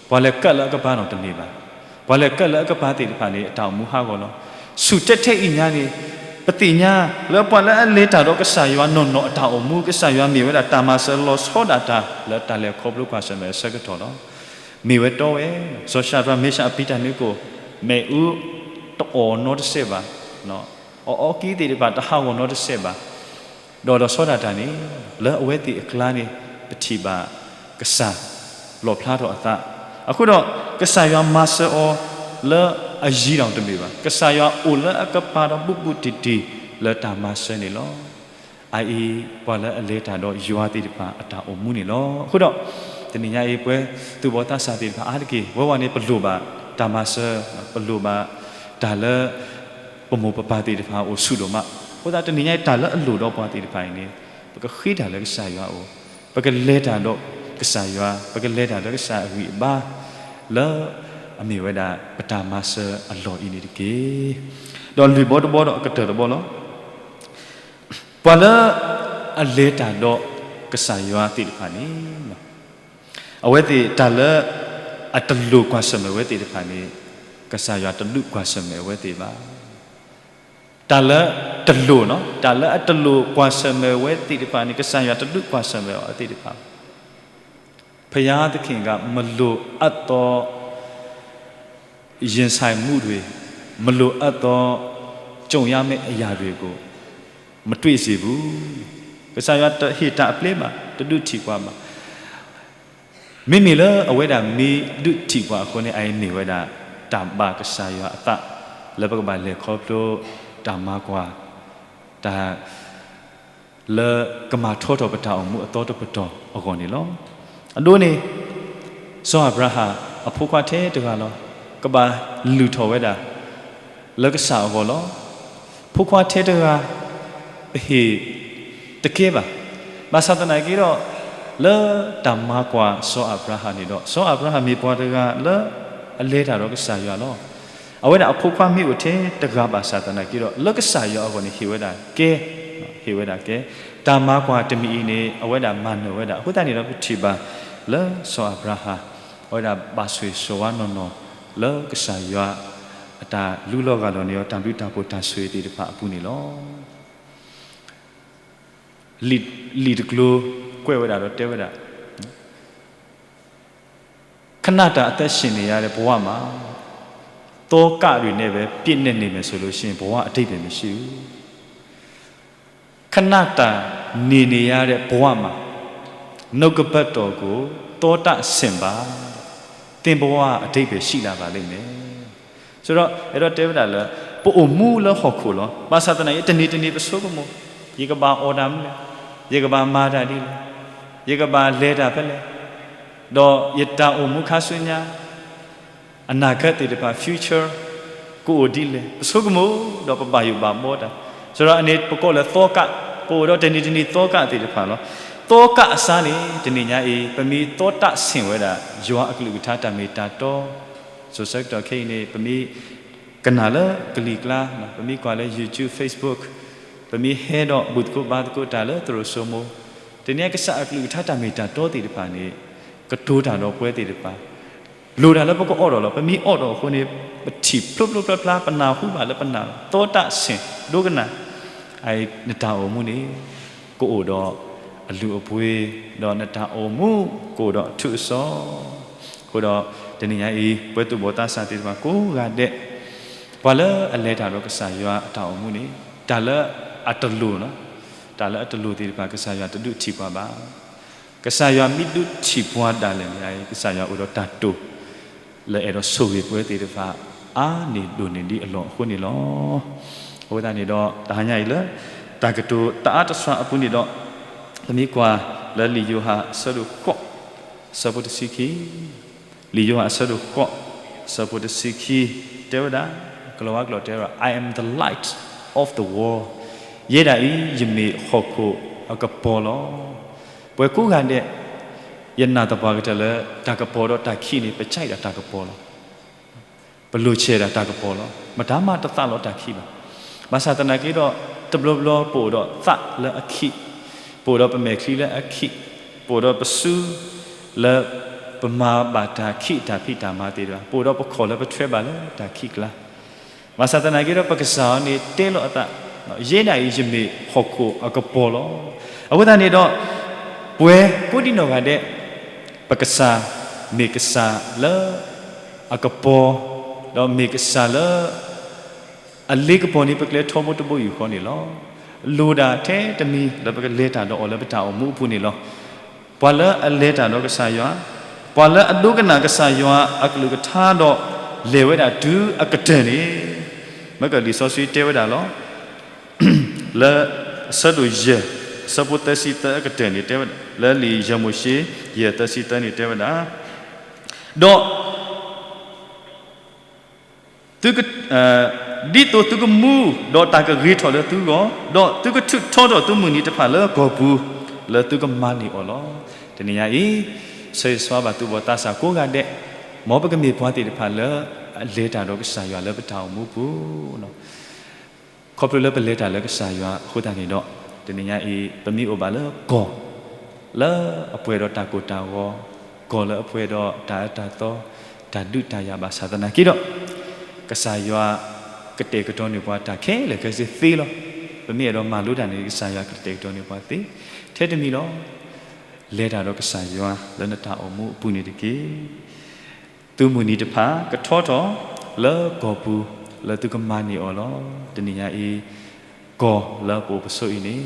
ပှၤလဲၤကၢးလၢအကပၤနီတန့ၢ်ဘၣ်. ပှၤလဲၤကၢးလၢအကပၤသ့ၣ်တဖၣ်န့ၣ် အတၢ်အိၣ်မူဟးဂီၤလီၤ. ဆူၣ်ထဲထဲအံၤညါန့ၣ် ပသ့ၣ်ညါလၢပှၤလၢအလဲၤတၢ်ဒီးကစၢ်ယွၤနီၢ်နီၢ်အတၢ်အိၣ်မူ ကစၢ်ယွၤမ့ၢ်ဝဲဒၣ်တၢ်မၤစၢၤလီၤဆီဒၣ်တၢ်လၢတၢ်လဲၤခီဖျိကွၢ်ဆၢၣ်မဲာ်အဆၢကတီၢ်လီၤ. မ့ၢ်ဝဲတီဝဲ, စီၤၡၤဒြး, မ့ၡး, အဘ့းနကိၣ်, မ့ၣ်အူတအီၣ်နီတစဲးဘၣ်, အအီကံသ့ၣ်တဖၣ်တဟးဂီၤနီတစဲးဘၣ်. ဒီးလီၤဆီဒၣ်တၢ်န့ၣ် လၢအဝဲသ့ၣ်အကျါန့ၣ် ပထံၣ်ဘၣ်ကစၢ်လီၣ်ဖျါထီၣ်အသး. အဃိဒီး ကစၢ်ယွၤမၤစၢၤအီၤလၢအယံၤဒီးတမ့ၢ်ဘၣ်. ကစၢ်ယွၤအိၣ်လၢအကပၤဒီးဘူးဘူးတံၢ်တံၢ်လၢတၢ်မၤစၢၤန့ၣ်လီၤ. အအံၤ ပှၤလၢအလဲၤတၢ်ဒီးယွၤသ့ၣ်တဖၣ်အတၢ်အိၣ်မူန့ၣ်လီၤ. အဃိဒီး တနံၤညါအံၤ ပဝဲသူၣ်ဘီၣ်သးစၢ်သ့ၣ်တဖၣ်အါတက့ၢ် ဝဲဝဲန့ၣ် ပလိၣ်ဘၣ်တၢ်မၤစၢၤ, ပလိၣ်ဘၣ်တၢ်လၢ ပမိၢ်ပပၢ်သ့ၣ်တဖၣ်အိၣ်ဆူၣ်ဒိၣ်မး. အဃိသတး တနံၤညါအံၤ တၢ်လၢအလိၣ်ဒီးပှၤသ့ၣ်တဖၣ်အံၤန့ၣ် ပကဃ့တၢ်လၢကစၢ်ယွၤအအိၣ်, ပကလဲၤတၢ်ဒီးကစၢ်ယွၤ, ပကလဲၤတၢ်လၢကစၢ်အဂံၢ်အဘါ လၢအမ့ၢ်ဝဲဒၣ်ပတၢ်မၤစၢၤအလီၢ်အံၤန့ၣ်တက့ၢ်. ဒီးလွံၢ်ဘီတဘီဒီးအကတၢၢ်တဘီလီၤ. ပှၤလၢအလဲၤတၢ်ဒီးကစၢ်ယွၤသ့ၣ်တဖၣ်န့ၣ်, အဝဲသ့ၣ်တၢ်လၢအတလိၣ်ကွၢ်ဆၢၣ်မဲာ်ဝဲသ့ၣ်တဖၣ်န့ၣ်, ကစၢ်ယွၤတဒုးကွၢ်ဆၢၣ်မဲာ်ဝဲသ့ၣ်ဘၣ်. တၢ်လၢတလိၣ်, တၢ်လၢအတလိၣ်ကွၢ်ဆၢၣ်မဲာ်ဝဲသ့ၣ်တဖၣ်န့ၣ် ကစၢ်ယွၤတဒုးကွၢ်ဆၢၣ်မဲာ်အီၤသ့ၣ်တဖၣ်ဘၣ်. ဘုရားသခင်က မလိုအပ်သော ရင်ဆိုင်မှုတွေ, မလိုအပ်သော ကြုံရမယ့်အရာတွေကို မတွေ့စေဘူး. ကစၢ်ယွၤတဟ့ၣ်တၢ်အပျဲဘၣ်, တဒုးထံၣ်ပှၤဘၣ်. မ့မ့ၢ်လၢအဝဲဒၣ်မ့ၢ်ဒုးထံၣ်ပှၤအဃိန့ၣ် အအံၤမ့ၢ်ဝဲဒၣ် တၢ်ဘၣ်ကစၢ်ယွၤအသး လၢပကဘၣ်လဲၤခီဖျိ တၢ်မၤကွၢ် တၢ် လၢကမၤထီထီၣ်ပတၢ်အိၣ်မူအသီတပတီၢ်အဂီၢ်န့ၣ်လီၤ. အဒိန့ၣ် စီၤအၤဘြၤဟၣ် အဖိခွါထဲတဂၤလီၤ. ကဘၣ်လုၢ်ထီၣ်ဝဲဒၣ် လၢကစၢ်အဂီၢ်လီၤ. ဖိခွါထဲတဂၤ ပဟ့ၣ်တကဲဘၣ်. ဘၣ်ဆၣ်သနာ်က့ဒီး လၢတၢ်မၤကွၢ်စီၤအၤဘြၤဟၣ်န့ၣ်ဒီး စီၤအၤဘြၤဟၣ်မ့ၢ်ပှၤတဂၤလၢအလဲၤတၢ်ဒီးကစၢ်ယွၤလီၤ. အဝဲဒၣ်အဖိခွါမ့ၢ်အိၣ်ထဲတဂၤဘၣ်ဆၣ်သနာ်က့ဒီး လၢကစၢ်ယွၤအဂီၢ်န့ၣ် ဟ့ၣ်ဝဲဒၣ်ကဲ, ဟ့ၣ်ဝဲဒၣ်ကဲ, တၢ်မၤကွၢ်တမံၤအံၤန့ၣ် အဝဲဒၣ်မၤနၢၤဝဲဒၣ်. အဃိသတးန့ၣ်ဒီး ပထံၣ်ဘၣ်လၢစီၤအၤဘြၤဟၣ် အဝဲဒၣ်ဘၣ်ဆိၣ်ဂ့ၤဆိၣ်ဝါနီၢ်နီၢ် လၢကစၢ်ယွၤ အတၢ်လူလီၤဂာ်လီၤန့ၢ်အီၤ တၢ်ဘျုးတၢ်ဖှိၣ်တၢ်ဆိၣ်ဂ့ၤသ့ၣ်တဖၣ်အပူၤန့ၣ်လီၤ. လံာ်တကျိၤကွဲးဝဲဒၣ်ဒီးတဲဝဲဒၣ်, ခဏတာအသက်ရှင်နေရတဲ့ဘဝမှာ သောကတွေနဲ့ပဲပြည့်နေနေမယ်ဆိုလို့ရှိရင် ဘဝအဓိပ္ပာယ်မရှိဘူး. ခဏတာနေနေရတဲ့ဘဝမှာ နှုတ်ကပတ်တော်ကိုသောတဆင့်ပါ, သင်ဘဝအဓိပ္ပာယ်ရှိလာပါလိမ့်မယ်. ဆိုတော့ အဲတော့တဲဝဲဒၣ်လၢ ပအိၣ်မူလၢဟီၣ်ခိၣ်လီၤ. ဘၣ်ဆၣ်သနာ်က့ တနံၤတနံၤပဆိကမိၣ်, ယကဘၣ်အီၣ်တၢ်မနုၤလဲၣ်, ယကဘၣ်မၤတၢ်ဒ်လဲၣ်, ယကဘၣ်လဲၤတၢ်ဖဲလဲၣ်, ဒီးယတၢ်အိၣ်မူခါဆူညါ အနာဂတ်သ့ၣ်တဖၣ် future ကအိၣ်ဒ်လဲၣ် ပဆိကမိၣ်ဒီးပဘၣ်ယိၣ်ဘၣ်ဘှီတၢ်. ဆိုတော့ အန့ၣ်ပကိးလၢသောက, ပအိၣ်ဒီးတနံၤတနံၤသောကသ့ၣ်တဖၣ်လီၤ. သောကအစားန့ၣ် တနံၤညါအံၤ ပမ့ၢ်သောတဆင့်ဝဲဒၣ် ယွၤအကလုၢ်ကထါတၢ်မ့ၢ်တၢ်တီ, စိၤဆၢကတီၢ်ခဲအံၤန့ၣ် ပမ့ၢ်ကနၣ်လၢကလံၤကျါ, ပမ့ၢ်ကွၢ်လၢ YouTube, Facebook, ပမ့ၢ်ဟဲဒီးဘူၣ်သကိးဘါသကိးတၢ်လၢသရိာ်စိမိၤ, တနံၤညါကစၢ်အကလုၢ်ကထါတၢ်မ့ၢ်တၢ်တီသ့ၣ်တဖၣ်န့ၣ် ကတိၤတၢ်ဒီးပှၤသ့ၣ်တဖၣ် လိၣ်တၢ်လၢပကအိးထီၣ်လီၤ. ပမ့ၢ်အိးထီၣ်အဃိန့ၣ် ပထံၣ်ဖျိဖျိဖျါဖျါ ပနၢ်ဟူဘၣ်လၢပနၢ်လီၤ. သောတဆင့် ဒိကနၣ်, အအံၤနတၢ်အိၣ်မူန့ၣ် ကအိၣ်ဒီးအလုၢ်အပှ့ၤ, ဒီးနတၢ်အိၣ်မူ ကအိၣ်ဒီးအထူးအစီၤ. အဃိဒီး တနံၤညါအံၤ ပှၤသူၣ်ဘီၣ်သးစၢ်သ့ၣ်တဖၣ်ကိးဂၤဒဲး, ပှၤလၢအလဲၤတၢ်ဒီးကစၢ်ယွၤအတၢ်အိၣ်မူန့ၣ် တၢ်လၢအတလိၣ်, တၢ်လၢအတလိၣ်သ့ၣ်တဖၣ် ကစၢ်ယွၤတဒုးထံၣ်ပှၤဘၣ်. ကစၢ်ယွၤမ့ၢ်ဒုးထံၣ်ပှၤဒၣ်လဲာ်န့ၣ် ကစၢ်ယွၤအိၣ်ဒီးတၢ်တိာ် လၢအဲၣ်ဒိးဆိၣ်ဂ့ၤပှၤသ့ၣ်တဖၣ် အါန့ၢ်ဒိၣ်န့ၢ်ဒံးအလီၢ်အဃိန့ၣ်လီၤ. အဃိသတးန့ၣ်ဒီး တဟါညါအံၤလၢ တၢ်ကတိၤတအါတစှၤအပူၤန့ၣ်ဒီး ပမ့ၢ်ကွၢ်လၢလံာ်ယိၤဟၣ်အဆၢဒိၣ်ဃိး အဆၢဖိတဆံခံ, လံာ်ယိၤဟၣ်အဆၢဒိၣ်ဃိး အဆၢဖိတဆံခံ တဲဝဲဒၣ်, ကလီၤဝါကျိာ်တဲဝဲဒၣ် I am the light of the world. ယဲဒၣ်အံၤ ယမ့ၢ်ဟီၣ်ခိၣ်အကပီၤလီၤ. ပှၤကိးဂၤဒဲး ယနာ်သပှၢ်ကတၢၢ်လၢ တၢ်ကပီၤဒီးတၢ်ခံးန့ၣ် ပကဲဒၣ်တၢ်ကပီၤလီၤ. ပလိၣ်ဆဲးဒၣ်တၢ်ကပီၤလီၤ. မတၤမးတသးလီၤတၢ်ခံးဘၣ်. ဘၣ်ဆၣ်သနာ်က့ဒီး တဘျီဘျီပအိၣ်ဒီးသးလၢအခံး, ပအိၣ်ဒီးပမဲာ်ချံလၢအခံး, ပအိၣ်ဒီးပစု လၢပမၤဘၣ်တၢ်ခံးတၢ်ဖံးတၢ်မၤသ့ၣ်တဖၣ်, ပအိၣ်ဒီးပခီၣ်လၢပထွဲဘၣ်လၢတၢ်ခံးကျါ ဘၣ်ဆၣ်သနာ်က့ဒီး ပကစၢ်အံၤန့ၣ် တဲလီၤအသး, ယဲဒၣ်အံၤ ယမ့ၢ်ဟီၣ်ခိၣ်အကပီၤလီၤ. အဃိသတးန့ၣ်ဒီး ပှၤကိးဒံနီၢ်ဂၤဒဲး ပကစၢ် မ့ၢ်ကစၢ်လၢအကပီၤ, ဒီးမ့ၢ်ကစၢ်လၢ အလ့ကပီၤန့ၣ် ပကျဲထီဘိတဘိယူၢ်ဃီန့ၣ်လီၤ. လိၣ်ဒၣ်ထဲတမံၤလၢပကလဲၤတၢ်ဒီးအီၤလၢပတၢ်အိၣ်မူအပူၤန့ၣ်လီၤ. ပှၤလၢအလဲၤတၢ်ဒီးကစၢ်ယွၤ, ပှၤလၢအဒိကနၣ်ကစၢ်ယွၤအကလုၢ်ကထါဒီး လဲၤဝဲဒၣ်တုၤအကတၢၢ်န့ၣ်, မ့ၢ်ကလံာ်စီဆှံတဲဝဲဒၣ်လီၤ. လၢအဆၢဒိၣ်ယဲၢ် အဆၢဖိသၢဆံသၢအကတၢၢ်န့ၣ်တဲဝဲဒၣ်, လၢလံာ်ယဲၢ်မိၤၡ့ ယဲၢ်သၢဆံသၢန့ၣ်တဲဝဲဒၣ်, ဒီး သုက, ဒ်သိးသုကမူဒီးတၢ်ကဂ့ၤထီၣ်လၢသုဂီၢ်, ဒီးသုကထုးထီထီၣ်သုမုၢ်နံၤတဖၣ်လၢကီၢ်ပူၤ, လၢသုကမၤန့ၢ်အီၤလီၤ. တနံၤညါအံၤ, ဆၢဂ့ၤဆၢဝါဘၣ်သူၣ်ဘီၣ်သးစၢ်ကိးဂၤဒဲး, မ်ပကမ့ၢ်ပှၤသ့ၣ်တဖၣ်လၢအလဲၤတၢ်ဒီးကစၢ်ယွၤလၢပတၢ်အိၣ်မူပူၤလီၤ. ခီဖျိလၢပလဲၤတၢ်လၢကစၢ်ယွၤအဃိသတးန့ၣ်ဒီး, တနံၤညါအံၤ ပမ့ၢ်အိၣ်ဘၣ်လၢကီၢ်လၢအပှဲၤဒီးတၢ်ကိၢ်တၢ်ဂီၤ, ကီၢ်လၢအပှဲၤဒီးတၢ်အၢတၢ်သီ, တၢ်ဒုးတၢ်ယၤဘၣ်ဆၣ်သနာ်က့ဒီး, ကစၢ်ယွၤကတဲာ်ကတီၤန့ၢ်ပှၤတၢ်ခဲလၢာ်ခဲဆ့သ့လီၤ. ပမ့ၢ်အဲၣ်ဒိးမၤလိတၢ်န့ၣ် ကစၢ်ယွၤကတဲာ်ကတီၤန့ၢ်ပှၤသ့, ထဲတမံၤလီၤ. လဲၤတၢ်ဒီးကစၢ်ယွၤလၢနတၢ်အိၣ်မူအပူၤန့ၣ်တက့ၢ်. သုမုၢ်နံၤတဖၣ်ကထီထီၣ်လၢကီၢ်ပူၤ လၢသုကမၤန့ၢ်အီၤလီၤ. တနံၤညါအံၤ ကီၢ်လၢပအိၣ်ပဆိးအံၤန့ၣ်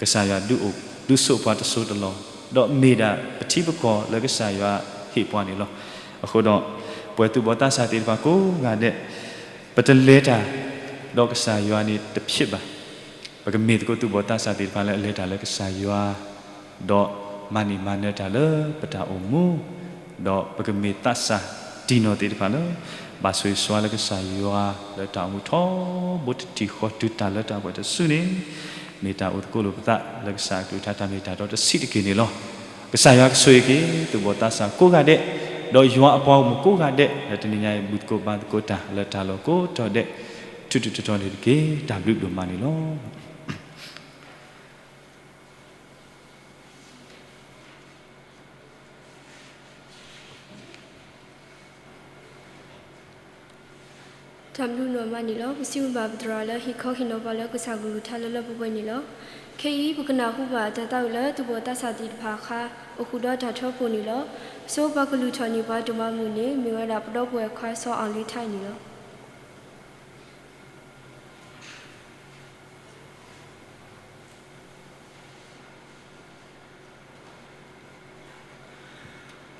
ကစၢ်ယွၤဒုးအိၣ်ဒုးဆိးပှၤတစိၤတလီၢ်, ဒီးမ့ၢ်ဒၣ်ပထံပကီၢ်လၢကစၢ်ယွၤဟ့ၣ်ပှၤန့ၣ်လီၤ. အဃိဒီး ပှၤသူၣ်ဘီၣ်သးစၢ်သ့ၣ်တဖၣ်ကိးဂၤဒဲး ပတလဲၤတၢ်ဒီးကစၢ်ယွၤန့ၣ်တဖျ့ဘၣ်. ပကမ့ၢ်သကိးသူၣ်ဘီၣ်သးစၢ်သ့ၣ်တဖၣ်လၢအလဲၤတၢ်လၢကစၢ်ယွၤ ဒီးမၤန့ၢ်မၤနၢၤတၢ်လၢပတၢ်အိၣ်မူ, ဒီးပကမ့ၢ်သးစၢ်တံၢ်နီၢ်သ့ၣ်တဖၣ်လၢ ဘၣ်ဆိၣ်ဂ့ၤဆိၣ်ဝါလၢကစၢ်ယွၤလၢတၢ်အိၣ်မူထီဘိတထံၣ်ဃီတုၤတၢ်လၢတၢ်ပှဲၤတစုန့ၣ်, မ့ၢ်တၢ်အိၣ်သကိးလိာ်ပသးလၢကစၢ်အကလုၢ်ကထါတၢ်မ့ၢ်တၢ်တီတဆံးတက့ၢ်န့ၣ်လီၤ. ကစၢ်ယွၤကဆိၣ်ဂ့ၤက့ၤ သူၣ်ဘီၣ်သးစၢ်ကိးဂၤဒဲး, ဒီးယွၤအပှၤဂီၢ်မုၢ်ကိးဂၤဒဲး လၢတနံၤညါအံၤ ဘူၣ်သကိးဘါသကိးတၢ်လၢတၢ်လီၢ်ကိးတီၤဒဲး ထူးထူးတီၤတီၤန့ၣ်တက့ၢ်. တၢ်ဘျုးဒိၣ်မးန့ၣ်လီၤ. တၢ်ဘျုးဒိၣ်မးန့ၣ်လီၤ. ပစံးဘျုးဘၣ်ပသရၣ်လၢဟ့ၣ်ခီဟ့ၣ်နီၤပှၤလၢကစၢ်ကလုၢ်ကထါလၢလၢပှဲၤပှဲၤန့ၣ်လီၤ. ခဲအံၤ ပကနၢ်ဟူဘၣ်တၢ်သးဝံၣ်လၢသူၣ်ဘီၣ်သးစၢ်သ့ၣ်တဖၣ်အခါ အိၣ်ဃုာ်ဒီးတၢ်ထၢဖှိၣ်န့ၣ်လီၤ. ပဆိပှၤကလုၢ်ထီၣ်န့ၢ်ပှၤဒိၣ်မးမုၢ်န့ၣ် မ့ၢ်ဝဲဒၣ်ပဒီပုၢ်ဝဲၢ်ခွါစီၤအီၣ်လ့ထါန့ၣ်လီၤ.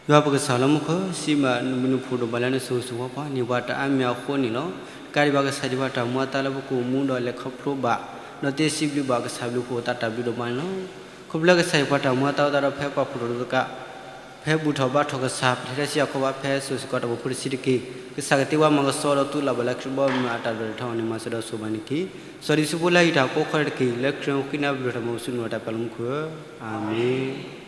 ယွၤပကစၢ်လၢမူခိၣ်, စံးဘျုးနဖိဒိၣ်မးလၢနဆိၣ်ဂ့ၤဆိၣ်ဝါပှၤ န့ၢ်ပှၤတၢ်အါမံၤအဃိန့ၣ်လီၤ. ကါဒံးဘၣ်ကစၢ်ဒံးဘၣ်တၢ်မူအသးလၢပကအိၣ်မူဒီးလဲၤခီဖျိဘၣ်, ဒီးသ့စံးဘျုးဘၣ်ကစၢ်ဘျုးဖှိၣ်သးတၢ်ဘျုးဒိၣ်မးန့ၣ်လီၤ. ခီဖျိလၢကစၢ်ဟ့ၣ်ပှၤတၢ်မူအသးအိၣ်သးဒီးဖဲပာ်ဖှိၣ်ထီၣ်လိာ်သး, ဖဲဘူၣ်ထီၣ်ဘါထီၣ်ကစၢ် ပထံၣ်ထီၣ်စံးဟးခီဘၣ်ဖဲစိၤစ့ၢ်ကီးတၢ်အိၣ်ဖှိၣ်တဆံးတက့ၢ်. ကစၢ်ကတ့ဝဲမၤကဆှီဒီးသူလၢ်ဘၣ်လၢခရံာ်ဘီမုၢ်အတၢ်ဒိၣ်ထီၣ်န့ၣ် မၤစၢၤဒီးဆိၣ်ဂ့ၤဘၣ်န့ၣ်တက့ၢ်. စီၤဒံးဆူဖိလၢဟံးတၢ်ကိးခီတက့ၢ်. လၢခရံာ်အဃံနၤဘျုးထီၣ်မၤပစုနုာ်တၢ်ပာ်လီၤမူခိၣ်ဧၢ, အၤမ့ၣ်.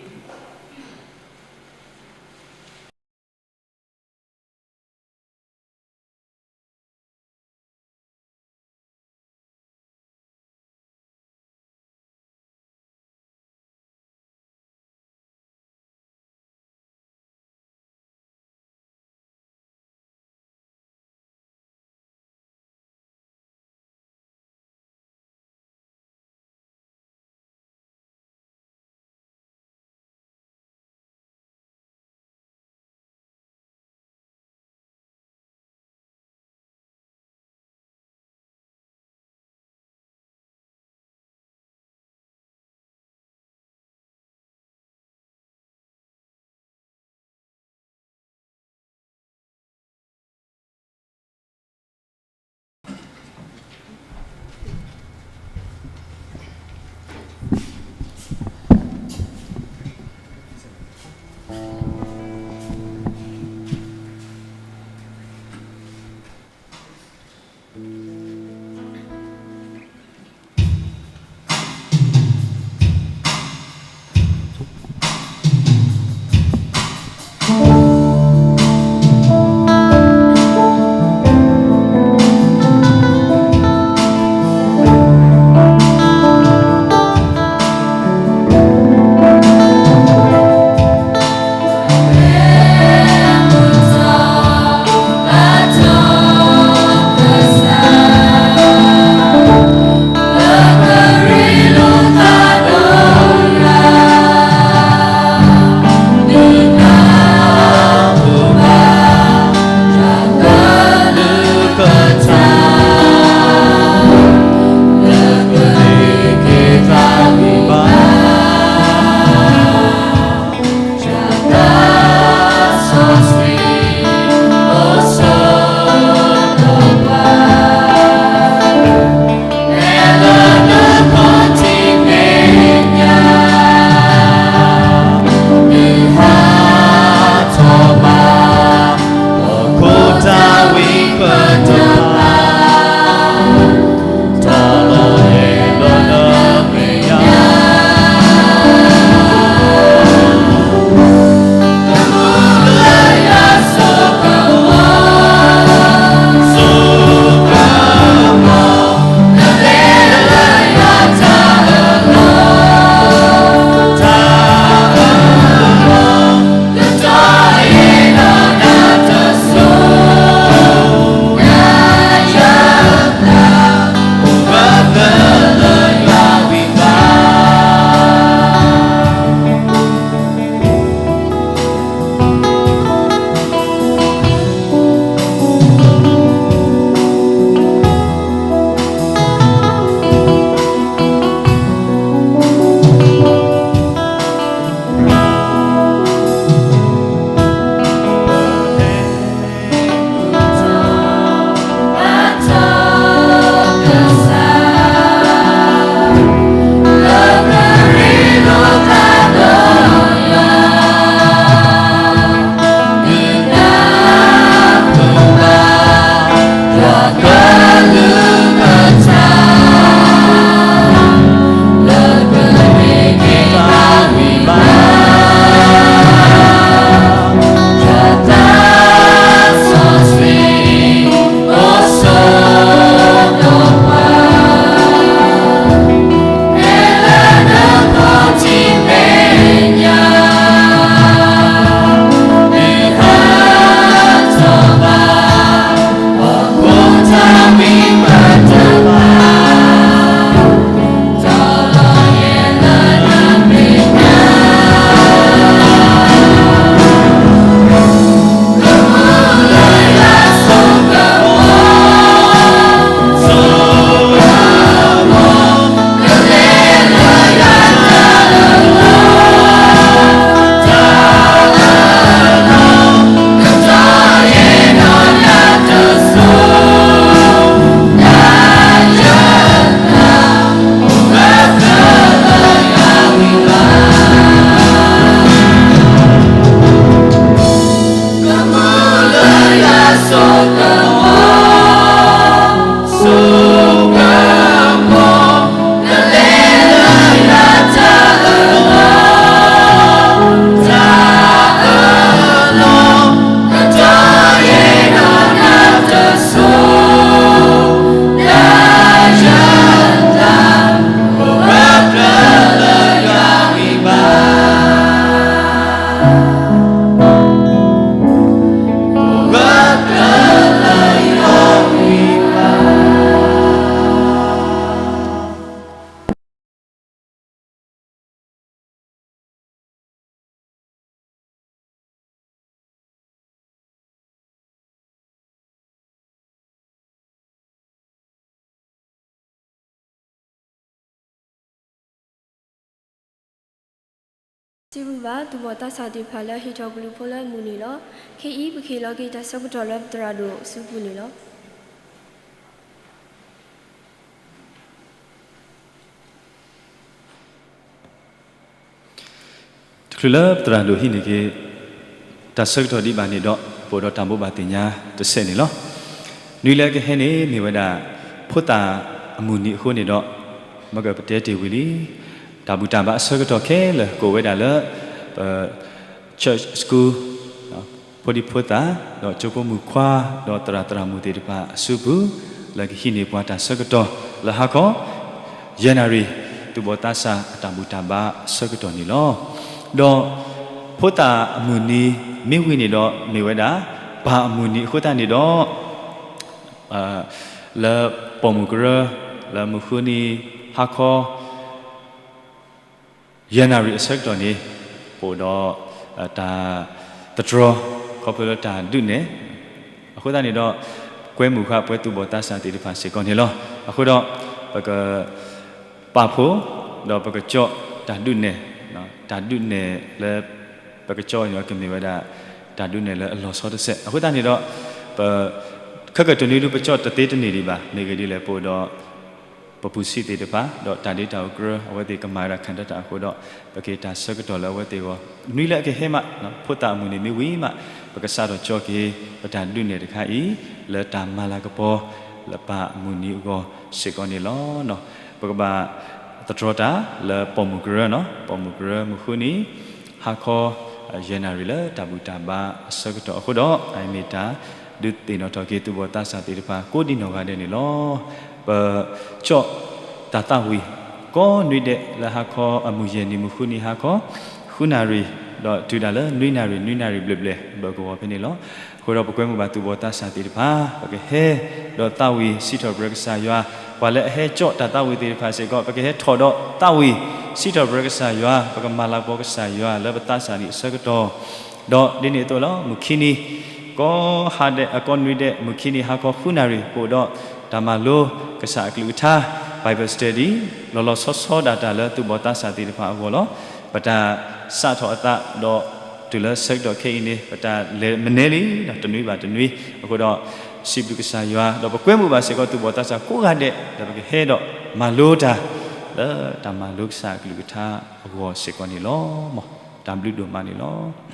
စံးဘျုးဘၣ် သူၣ်ဘီၣ်သးစၢ်သ့ၣ်တဖၣ်လၢဟ့ၣ်ထီၣ်ကလုၢ်ဖိလၢအမုၢ်နံၤလီၤ. ခဲအံၤ ပကဟ့ၣ်လီၤက့ၤတၢ်ဆၢကတီၢ်လၢပသရၣ်ဒိၣ်အစုပူၤန့ၣ်လီၤ. တချုးလၢပသရၣ်ဒိၣ်ဟံးန့ၢ်က့ၤ တၢ်ဆၢကတီၢ်ဒံးဘၣ်န့ၣ်ဒီး ပအိၣ်ဒီးတၢ်ဘိးဘၣ်သ့ၣ်ညါတစဲးန့ၣ်လီၤ. နွံလၢအကဟဲန့ၣ် မ့ၢ်ဝဲဒၣ် ဖိသၣ်အမုၢ်နံၤအဃိန့ၣ်ဒီး မ့ၢ်ကပတဲတ့ၢ်ဝံၤလံ တၢ်ဘူၣ်တၢ်ဘါအဆၢကတီၢ်ခဲလၢာ် ကအိၣ်ဝဲဒၣ်လၢ ပ church school ဖိဒံဖိသၣ် ဒီးကၠိဖိမုၣ်ခွါ ဒီးသရၣ်သရၣ်မုၣ်သ့ၣ်တဖၣ်အစုပူၤ လၢကဟံးန့ၢ်ပှၤတၢ်ဆၢကတီၢ်လၢဟါခီ ယဲၢ်နၣ်ရံၣ် သူၣ်ဘီၣ်သးစၢ်အတၢ်ဘူၣ်တၢ်ဘါအဆၢကတီၢ်န့ၣ်လီၤ. ဒီးဖိသၣ်အမုၢ်နံၤမ့ၢ်ဝံၤန့ၣ်ဒီး မ့ၢ်ဝဲဒၣ် ပၢ်အမုၢ်နံၤအဃိသတးန့ၣ်ဒီး လၢပိာ်မုၣ်ကရၢ လၢမုၢ်ဃုနံၤဟါခီ ယဲၢ်နၣ်ရံၣ်အဆၢကတီၢ်န့ၣ် ပအိၣ်ဒီး တၢ်သတြီၤ ခီဖျိလၢတၢ်ဒုးနဲၣ် အဃိသတးန့ၣ်ဒီး ကွဲမုာ်ဃာ်ပှၤသူၣ်ဘီၣ်သးစၢ်သ့ၣ်တဖၣ်စ့ၢ်ကီးန့ၣ်လီၤ. အဃိဒီး ပက ပာ်ဖှိၣ် ဒီးပကကၠီၣ်တၢ်ဒုးနဲၣ်, တၢ်ဒုးနဲၣ်လၢ ပကကၠီၣ်န့ၣ်ကမ့ၢ်ဝဲဒၣ် တၢ်ဒုးနဲၣ်လၢအလီၤဆီတစဲး. အဃိသတးန့ၣ်ဒီး ပ ခဲကတနွံဒုပကၠီၣ်တသ့တန့ၢ်ဒံးဘၣ်. မ့ၢ်ဂ့ၢ်ဒ်လဲၣ် ပအိၣ်ဒီး ပပူၤဆံးသ့ၣ်တဖၣ် ဒီးတၢ်ဒ့တၢ်အူကရၢ အဝဲသ့ၣ်ကမၤဝဲဒၣ်ခၣ်တၢ်အဃိဒီး ပကဟ့ၣ်တၢ်ဆၢကတီၢ်လၢအဝဲသ့ၣ်အဂီၢ် နွံလၢအကဟဲမး ဖိသၣ်အမုၢ်နံၤမ့ၢ်ဝံၤမး ပကစးထီၣ်ကၠီၣ်က့ၤ ပတၢ်ဒုးနဲၣ်တခါအံၤ လၢတၢ်မၤလၤကပီၤ လၢပၢ်အမုၢ်နံၤအဂီၢ်စ့ၢ်ကီးန့ၣ်လီၤ. ပကဘၣ်သတြီၤတၢ်လၢပိာ်မုၣ်ကရၢ, ပိာ်မုၣ်ကရၢမုၢ်ဃုနံၤ ဟါခီ ယဲၢ်နၣ်ရံၣ်လၢတၢ်ဘူၣ်တၢ်ဘါအဆၢကတီၢ်အဃိဒီး အမ့ၢ်တၢ်ဒုးသ့ၣ်နီၣ်ထီၣ်က့ၤသူၣ်ဘီၣ်သးစၢ်သ့ၣ်တဖၣ် ကိးဒံနီၢ်ဂၤဒဲးန့ၣ်လီၤ. ပကၠီၣ်တၢ်သးဝံၣ် ကိးနွံဒဲးလၢဟါခီ အမုၢ်ယဲၢ်နံၤမုၢ်ဃုနံၤဟါခီ ဃုနၣ်ရံၣ် ဒီးတုၤဒၣ်လၢနွံနၣ်ရံၣ် နွံနၣ်ရံၣ်ဘျဲၣ်ဘျဲၣ် ဘၢၣ်ကဝီၤဖဲန့ၣ်လီၤ. အဃိဒီးပကွဲမုာ်ဘၣ်သူၣ်ဘီၣ်သးစၢ်သ့ၣ်တဖၣ် ပကဟဲဒီးသးဝံၣ်စံးထီၣ်ပတြၢၤကစၢ်ယွၤ, ပှၤလၢအဟဲကၠီၣ်တၢ်သးဝံၣ်သ့ၣ်တဖၣ်စ့ၢ်ကီး ပကဟဲထီၣ်ဒီးသးဝံၣ်စံးထီၣ်ပတြၢၤကစၢ်ယွၤ, ပကမၤလၤကပီၤကစၢ်ယွၤလၢပသးစၢ်နံၣ်အဆၢကတီၢ် ဒီးဒ်န့ၣ်အသိးလီၤ. မုၢ်ခံနံၤ ကိးဟါဒဲး အကိးနွံဒဲး မုၢ်ခံနံၤဟါခီဃုနၣ်ရံၣ် ပအိၣ်ဒီးတၢ်မၤလိကစၢ်အကလုၢ်ကထါ Bible study လီၤလီၤဆီဆီဒၣ်တၢ်လၢသူၣ်ဘီၣ်သးစၢ်သ့ၣ်တဖၣ်အဂီၢ်လီၤ. ပတၢ်စးထီၣ်အသးဒီးတုၤလၢဆၢကတီၢ်ခဲအံၤန့ၣ် ပတၢ်လဲၤမနဲလံ တနွံဘၣ်တနွံ အဃိဒီး စံးဘျုးကစၢ်ယွၤ ဒီးပကွဲမုာ်ဘၣ်စ့ၢ်ကီးသူၣ်ဘီၣ်သးစၢ်ကိးဂၤဒဲး ဒီးပကဟဲဒီးမၤလိတၢ် လၢတၢ်မၤလိကစၢ်အကလုၢ်ကထါအဂီၢ်စ့ၢ်ကီးန့ၣ်လီၤ. မ်တၢ်ဘျုးဒိၣ်မးန့ၣ်လီၤ.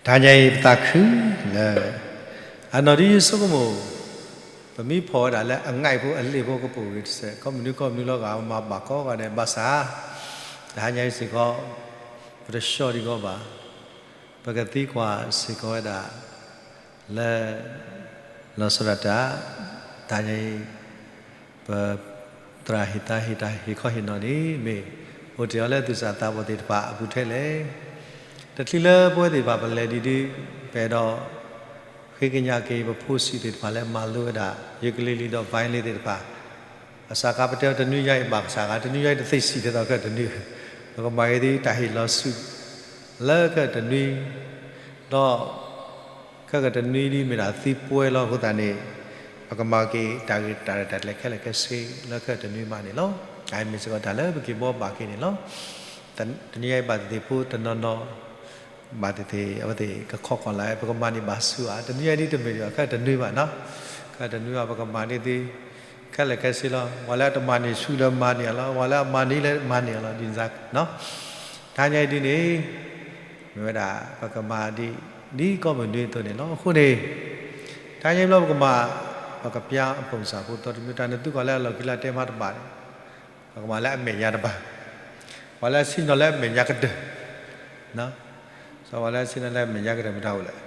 တဟါညါအံၤပသးခုလၢ အနီၢ်ဒ်ယဆိကမိၣ် ပမ့ၢ်ဖီၣ်ဝဲဒၣ်လၢအငါအံၤဖိအလ့ၣ်ဖိကပိာ်ဂ့ၤတစဲး ကိးမုၢ်နွံကိးမုၢ်နွံလီၤဂာ်မၤဘၣ်ကိးဂၤဒဲးဘၣ်ဆၣ် တဟါညါအံၤစ့ၢ်ကီး ပတဆှီဒံးကီးဘၣ် ပကသံကွၢ်စ့ၢ်ကီးဝဲဒၣ် လၢ လီၤဆီဒၣ်တၢ် တဟါညါအံၤ ပ သရၣ်ဟ့ၣ်သါဟ့ၣ်တၢ်ဟ့ၣ်ခီဟ့ၣ်နီၤန့ၣ် မ့ၢ်အိၣ်တ့ၢ်အီၤလၢသူၣ်စၢ်သးဘီၣ်သ့ၣ်တဖၣ်အပူၤထဲလဲၣ်. တချုးလၢပဝဲသ့ၣ်တဖၣ်ပလဲၤဒံးဒုး ပအဲၣ်ဒိး ဃ့ကညးက့ၤပဖိဆံးသ့ၣ်တဖၣ်လၢမၤလိဝဲဒၣ် ယကလံၤလံၤဒီး violin သ့ၣ်တဖၣ် ဘၣ်ဆၣ်ခါပတဲတနွံညါအံၤ ဘၣ်ဆၣ်ခါတနွံညါအံၤတသ့ဆံးထဲသိးခဲတနွံ ပကမၤဂ့ၤသုတၢ်ဟ့ၣ်လီၤဆူ လၢခဲတနွံ ဒီး ခဲကတနွံဒ်မ့ၢ်ဒၣ်သံပှဲၤလီၤအဃိသတးန့ၣ် ပကမၤက့ၤတၢ်ဂ့ၢ်တၢ်ရဲၣ်တၢ်ကျဲၤခဲလၢာ်ခဲဆ့လၢခဲတနွံမးန့ၣ်လီၤ. အမ့ၢ်စ့ၢ်ကီးတၢ်လၢပက့ၤဘှီဘၣ်က့ၤန့ၣ်လီၤ. တနွံညါအံၤဘၣ်သ့ၣ်သ့ၣ်ဖိတနီၤနီၤ ဘၣ်သ့ၣ်သ့ၣ် အဝဲသ့ၣ်ကခီကီၢ်လၢ ပကမၤန့ၢ်ဘၣ်ဆူၣ်ဧါ တနွံညါအံၤဒ်တမ့ၢ်ဒံးဘၣ် ခဲတနွံဘၣ်နီၤ ခဲတနွံဘၣ် ပကမၤန့ၢ်သု ခဲလၢာ်ခဲဆ့လီၤ. ပှၤလၢအတမၤန့ၢ်ဆူၣ်လၢမၤန့ၢ်အီၤလီၤ ပှၤလၢအမၤန့ၢ်လၢမၤန့ၢ်အီၤလီၤ ဒ်န့ၣ်နီၤ တဟါညါအံၤဒ်န့ၣ် မ့ၢ်ဝဲဒၣ် ပကမၤဒ် ဒ်ကိးမုၢ်နွံအသိးန့ၣ်လီၤ. အဃိန့ၣ် တဟါညါအံၤဘျီပကမၤ ပကပျၢ်အပိၢ်စၢ်ဖိသီတမံၤ တၢ်နသုကီၢ်လၢအလီၢ်ခံလၢတဲမးတဘၣ်န့ၣ် ပကမၤလၢအမဲာ်ညါတဘၣ် ပှၤလၢအဆ့ၣ်နီၤလၢအမဲာ်ညါကတၢၢ် စီၤပၤလၢအဆ့ၣ်နီၤလၢအမဲာ်ညါကတၢၢ်မတၤအိၣ်လဲၣ်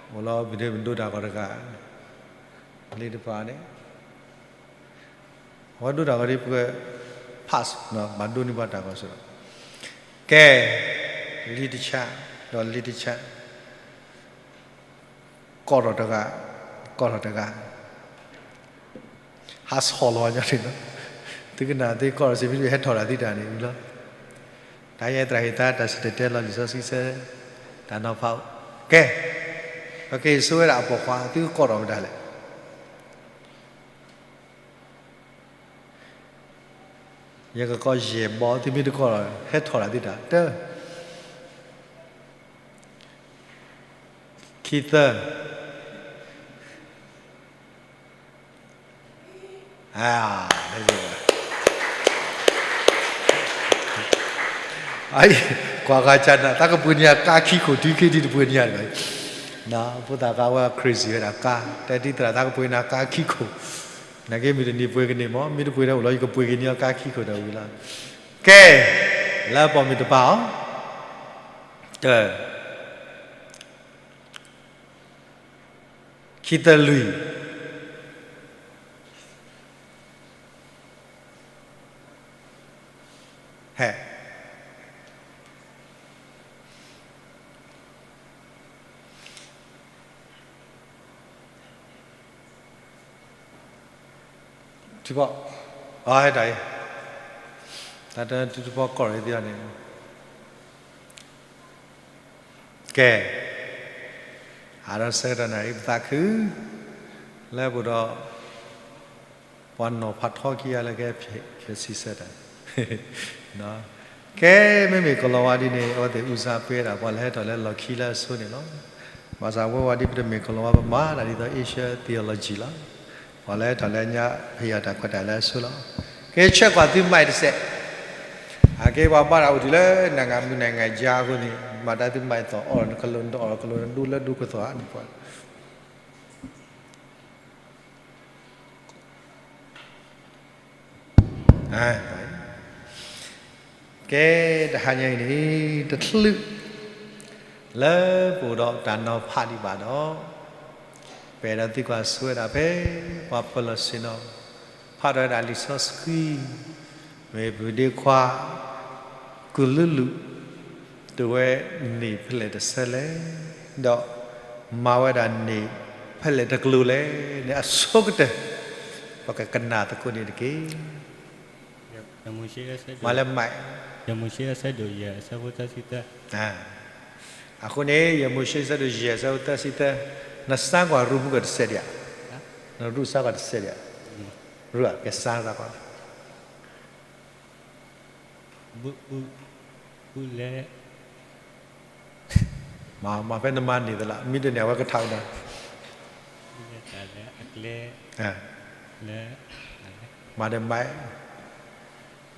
အိၣ်လီၤ ပဒိၣ်ပဒိၣ်တၢ်ဂီၤတဂၤ လံတပၤန့ၣ် အဝဲဒိၣ်တၢ်ဂီၤဒ်ပှၤ pass ဘၣ်ဒိန့ၢ်ပှၤတၢ်ဂီၤစ့ၢ်ကီး ကဲ လံတဆၣ် ဒီးလံတဆၣ် ကီၢ်ထီၣ်တဂၤ ကီၢ်ထီၣ်တဂၤ ဟးဆီၣ်လီၤညီန့ၣ်လီၤ. သုကနၣ်သုကီၢ်ထီၣ်စ့ၢ်ကီး ဟဲထီၣ်တၢ်သုတၢ်န့ၣ်လီၤ. တၢ်ယဲသရၣ်ဟ့ၣ်သါတၢ်စံၣ်တဲၤတဲလီၤလံာ်စီဆှံဆၢ တၢ်နီၤဖးအိၣ် ကဲ ပက့ၤဆိဝဲဒၣ်အပိာ်ခွါ သုကီၢ်ထီၣ်မတၤလဲၣ် ယကကိးယဲၢ်ဘီ သုမ့ၢ်တကိးဒီး ဟဲထီၣ်ဒၣ်သုတၢ် တၢ, ခံသၢ, အ, ကွၢ်ဃာ်ကၢ်နၢ် သးကပှ့ၤန့ၢ်အကါခံခိၣ် တုၤခံထံၣ်တပှ့ၤန့ၢ်ယၤတဂၤ, ဖိသၣ်ဃးဝဲ crazy ဝဲဒၣ်ကါ တဲတံၢ်သရၣ် သးကပှ့ၤန့ၢ်အကါခံခိၣ်, နာ်က့မုၢ်တနံၤပှ့ၤကန့ၢ်မး မ့ၢ်တပှ့ၤန့ၢ်အိၣ်လီၤ ယကပှ့ၤကန့ၢ်အကါခံခိၣ်ဒီးဝံၤလီၤ. ကဲ, လၢအပိာ်မုၣ်တပၤအီၤ, တၢ, ခံသၢလွံၢ်, ဟဲ ထံဖီ, အဟဲတၢ်အံၤ, တၢ်တထံထံဖီကီၢ်ရ့ၣ်သ့ၣ်အီၤန့ၣ်, ကဲ, အဒီးဆၢကတီၢ်နၣ်ရံၣ်ပသးခု, လၢပအိၣ်ဒီး ပှၤနီၤဖးထီခံဂၤလၢကဟဲဖျဲးဆံးဆၢတၢ်, ကဲ, မ့မ့ၢ်ကီၤလၤဝါဒ်န့ၣ် အဝဲသ့ၣ်အူစါပှဲၤဒၣ် ပှၤလၢဟဲထီၣ်လၢလီၢ်ခံလၢအဆိန့ၣ်လီၤ. ဘၣ်ဆၣ်ဝဲဝဲဒ်ပတမ့ၢ်ကီၤလၤဝါ ပမၤဒၣ်ဒ်သိး Asia theology လီၤ. ပှၤလၢဟဲထီၣ်လၢညါဖယၢၣ်တၢ်ခွဲးတၢ်ယာ်လၢအဆိလီၤ. ကဲ, ဆှၢကွၢ်သုမၤတစဲး, အကဲပှၤဘါတၢ်အိၣ်တုၤလၢ နဂၤမုၢ်နဂၤယါအဃိန့ၣ် မၤတၢ်သုမၤအသီၣ် အီၣ်ဒီးနကလိၤ နတအီၣ်ဒီးကလိၤ နဒူလၢဒူကသီၣ်န့ၣ် ကဲ, တဟါညါအံၤန့ၣ် တချုး လၢပအိၣ်ဒီးတၢ်နီၤဖးဒံးဘၣ်ဒီး, ပအဲၣ်ဒိးသံကွၢ်ဆိဝဲဒၣ်ဖဲ ပှၤပၢၤလီၢ်ဆ့ၣ်နီၤ ဖးထီၣ်ဝဲဒၣ်လံာ်စီဆှံ မ့ၢ်ပဒ့ခွါ ကူၣ်လူလူ တဝဲန့ၣ်ဖဲလဲၣ်တဆၢလဲၣ်, ဒီးမၤဝဲဒၣ်န့ၣ်ဖဲလဲၣ်တကျိၤလဲၣ်န့ၣ် အဆိကတၢၢ် ပကကနၣ်သကိးန့ၣ်တက့ၢ်. မၤလၢမး, အဃိန့ၣ် ယမိၤၡ့ဆၢဒိၣ်ယဲၢ်ဆၢဖိသၢဆံသၢ, နစါကွၢ်ရူၢ်မုၢ်ကတစဲးဒံးဧါ, နရူၢ်စါကွၢ်တစဲးဒံးဧါ, ရူၢ်ဧါ ကစါကွၢ် မၤဖဲနမၤန့ၢ်သလး မ့ၢ်တန့ၢ်အဝဲကထါဝဲဒၣ်, မၤဒီးမၤ,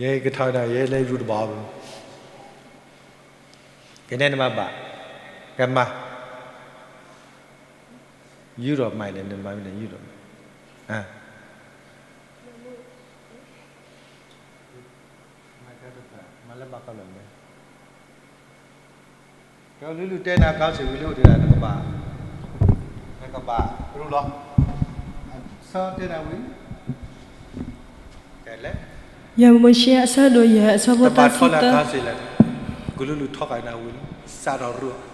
ယဲကထါဝဲဒၣ် ယဲလၢရူၢ်တဘၣ်အီၤ, ကနဲနမၤဘၣ်, ကမၤ ယူၢ်ထီၣ်မးန့ၣ် နမၤမ့ၢ်န့ၣ် ယူၢ်ထီၣ်မး, မၤလၢဘၣ်ဃးလၢန့ၣ်, ကဲ လူလူတဲနၤ ကီၢ်စံၣ်ဝံၤလၢအိၣ်တ့ၢ်ဒၣ် နကဘၣ်, နကဘၣ်ရူၢ်လီၤ, ဆၢတဲနၤဝံၤ, ယမိၤၡ့အဆၢဒိၣ်ယဲၢ်အဆၢဖိသၢဆံသၢ, ကလူလူထီဃာ်နၤဝံၤလံ စးထီၣ်ရူၢ်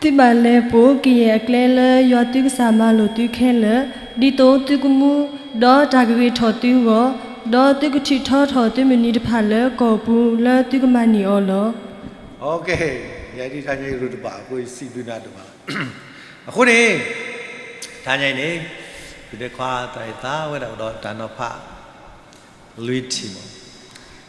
သုဘၣ်လဲၤပိာ်ကယဲၢ်အကျဲလၢယွၤသုကစၢ်မၤလိာ်သုခဲလၢာ်, ဒ်သိးသုကမူ, ဒီးတၢ်ကဂ့ၤထီၣ်သုဂီၢ်, ဒီးသုကထုးထီထီၣ်သုမုၢ်နံၤတဖၣ်လၢကီၢ်ပူၤလၢသုကမၤန့ၢ်အီၤလီၤ. ယဲဒ်တၢ်ညါအံၤရူၢ်တဘၣ်အဃိ ယစံးဘျုးနၤဒိၣ်မးလီၤ. အဃိန့ၣ် တၢ်ညါအံၤန့ၣ် ပဒဲခွါသးအံၤသးဝဲဒၣ်အိၣ်ဒီးတၢ်နီၤဖး လွံၢ်ထံၣ်မး,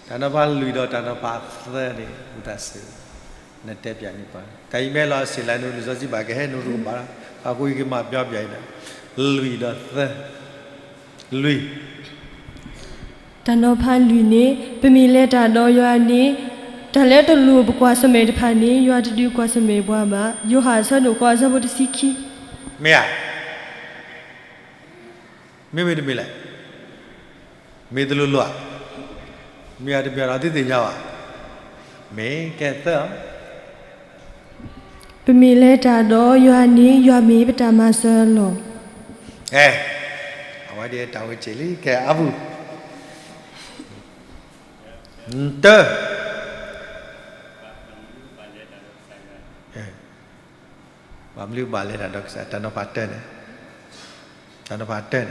တၢ်နီၤဖးလွံၢ်ဒီးတၢ်နီၤဖးသၢန့ၣ် ဝံသးစူၤ နတဲပၠးန့ၢ်ပှၤ, တၢ်အံၤမ့ၢ်လီၤစ့ၢ်လၢနလံာ်စီဆှံဘၣ်ကဟဲနရူၢ်ကဘၣ်, အဃိယကမၤပၠီပၠးအံၤလၢ လွံၢ်ဒီးသၢ, လွံၢ် တၢ်နီၤဖးလွံၢ်န့ၣ် ပမ့ၢ်လဲၤတၢ်ဒီးယွၤန့ၣ် တၢ်လၢတလိၣ်ပကွၢ်ဆၢၣ်မဲာ်တဖၣ်န့ၣ် ယွၤတဒုးကွၢ်ဆၢၣ်မဲာ်ပှၤဘၣ်. ယိၤဟၣ်အဆၢဒိၣ်ဃိးအဆၢဖိတဆံခံ, မ့ၢ်ဧါ, မ့မ့ၢ်တမ့ၢ်လဲၣ်, မ့ၢ်တလိၤလိၤဧါ, မ့ၢ်ဧါတမ့ၢ်ဧါဒီးသုသ့ၣ်ညါဘၣ်, မ့ၢ်ကဲသၢ ပမ့ၢ်လဲၤတၢ်ဒီးယွၤန့ၣ် ယွၤမ့ၢ်ပတၢ်မၤစၢၤလီၤ. အဲ, အဝဲဒၣ်တၢ်ဝဲစ့ၢ်လံ ကဲအါပူၤ, တၢ, ဘၣ်မနုၤဘၣ်လဲၤတၢ်ဒီးကစၢ်, တၢ်နီၤဖးတၢန့ၣ်, တၢ်နီၤဖးတၢန့ၣ်,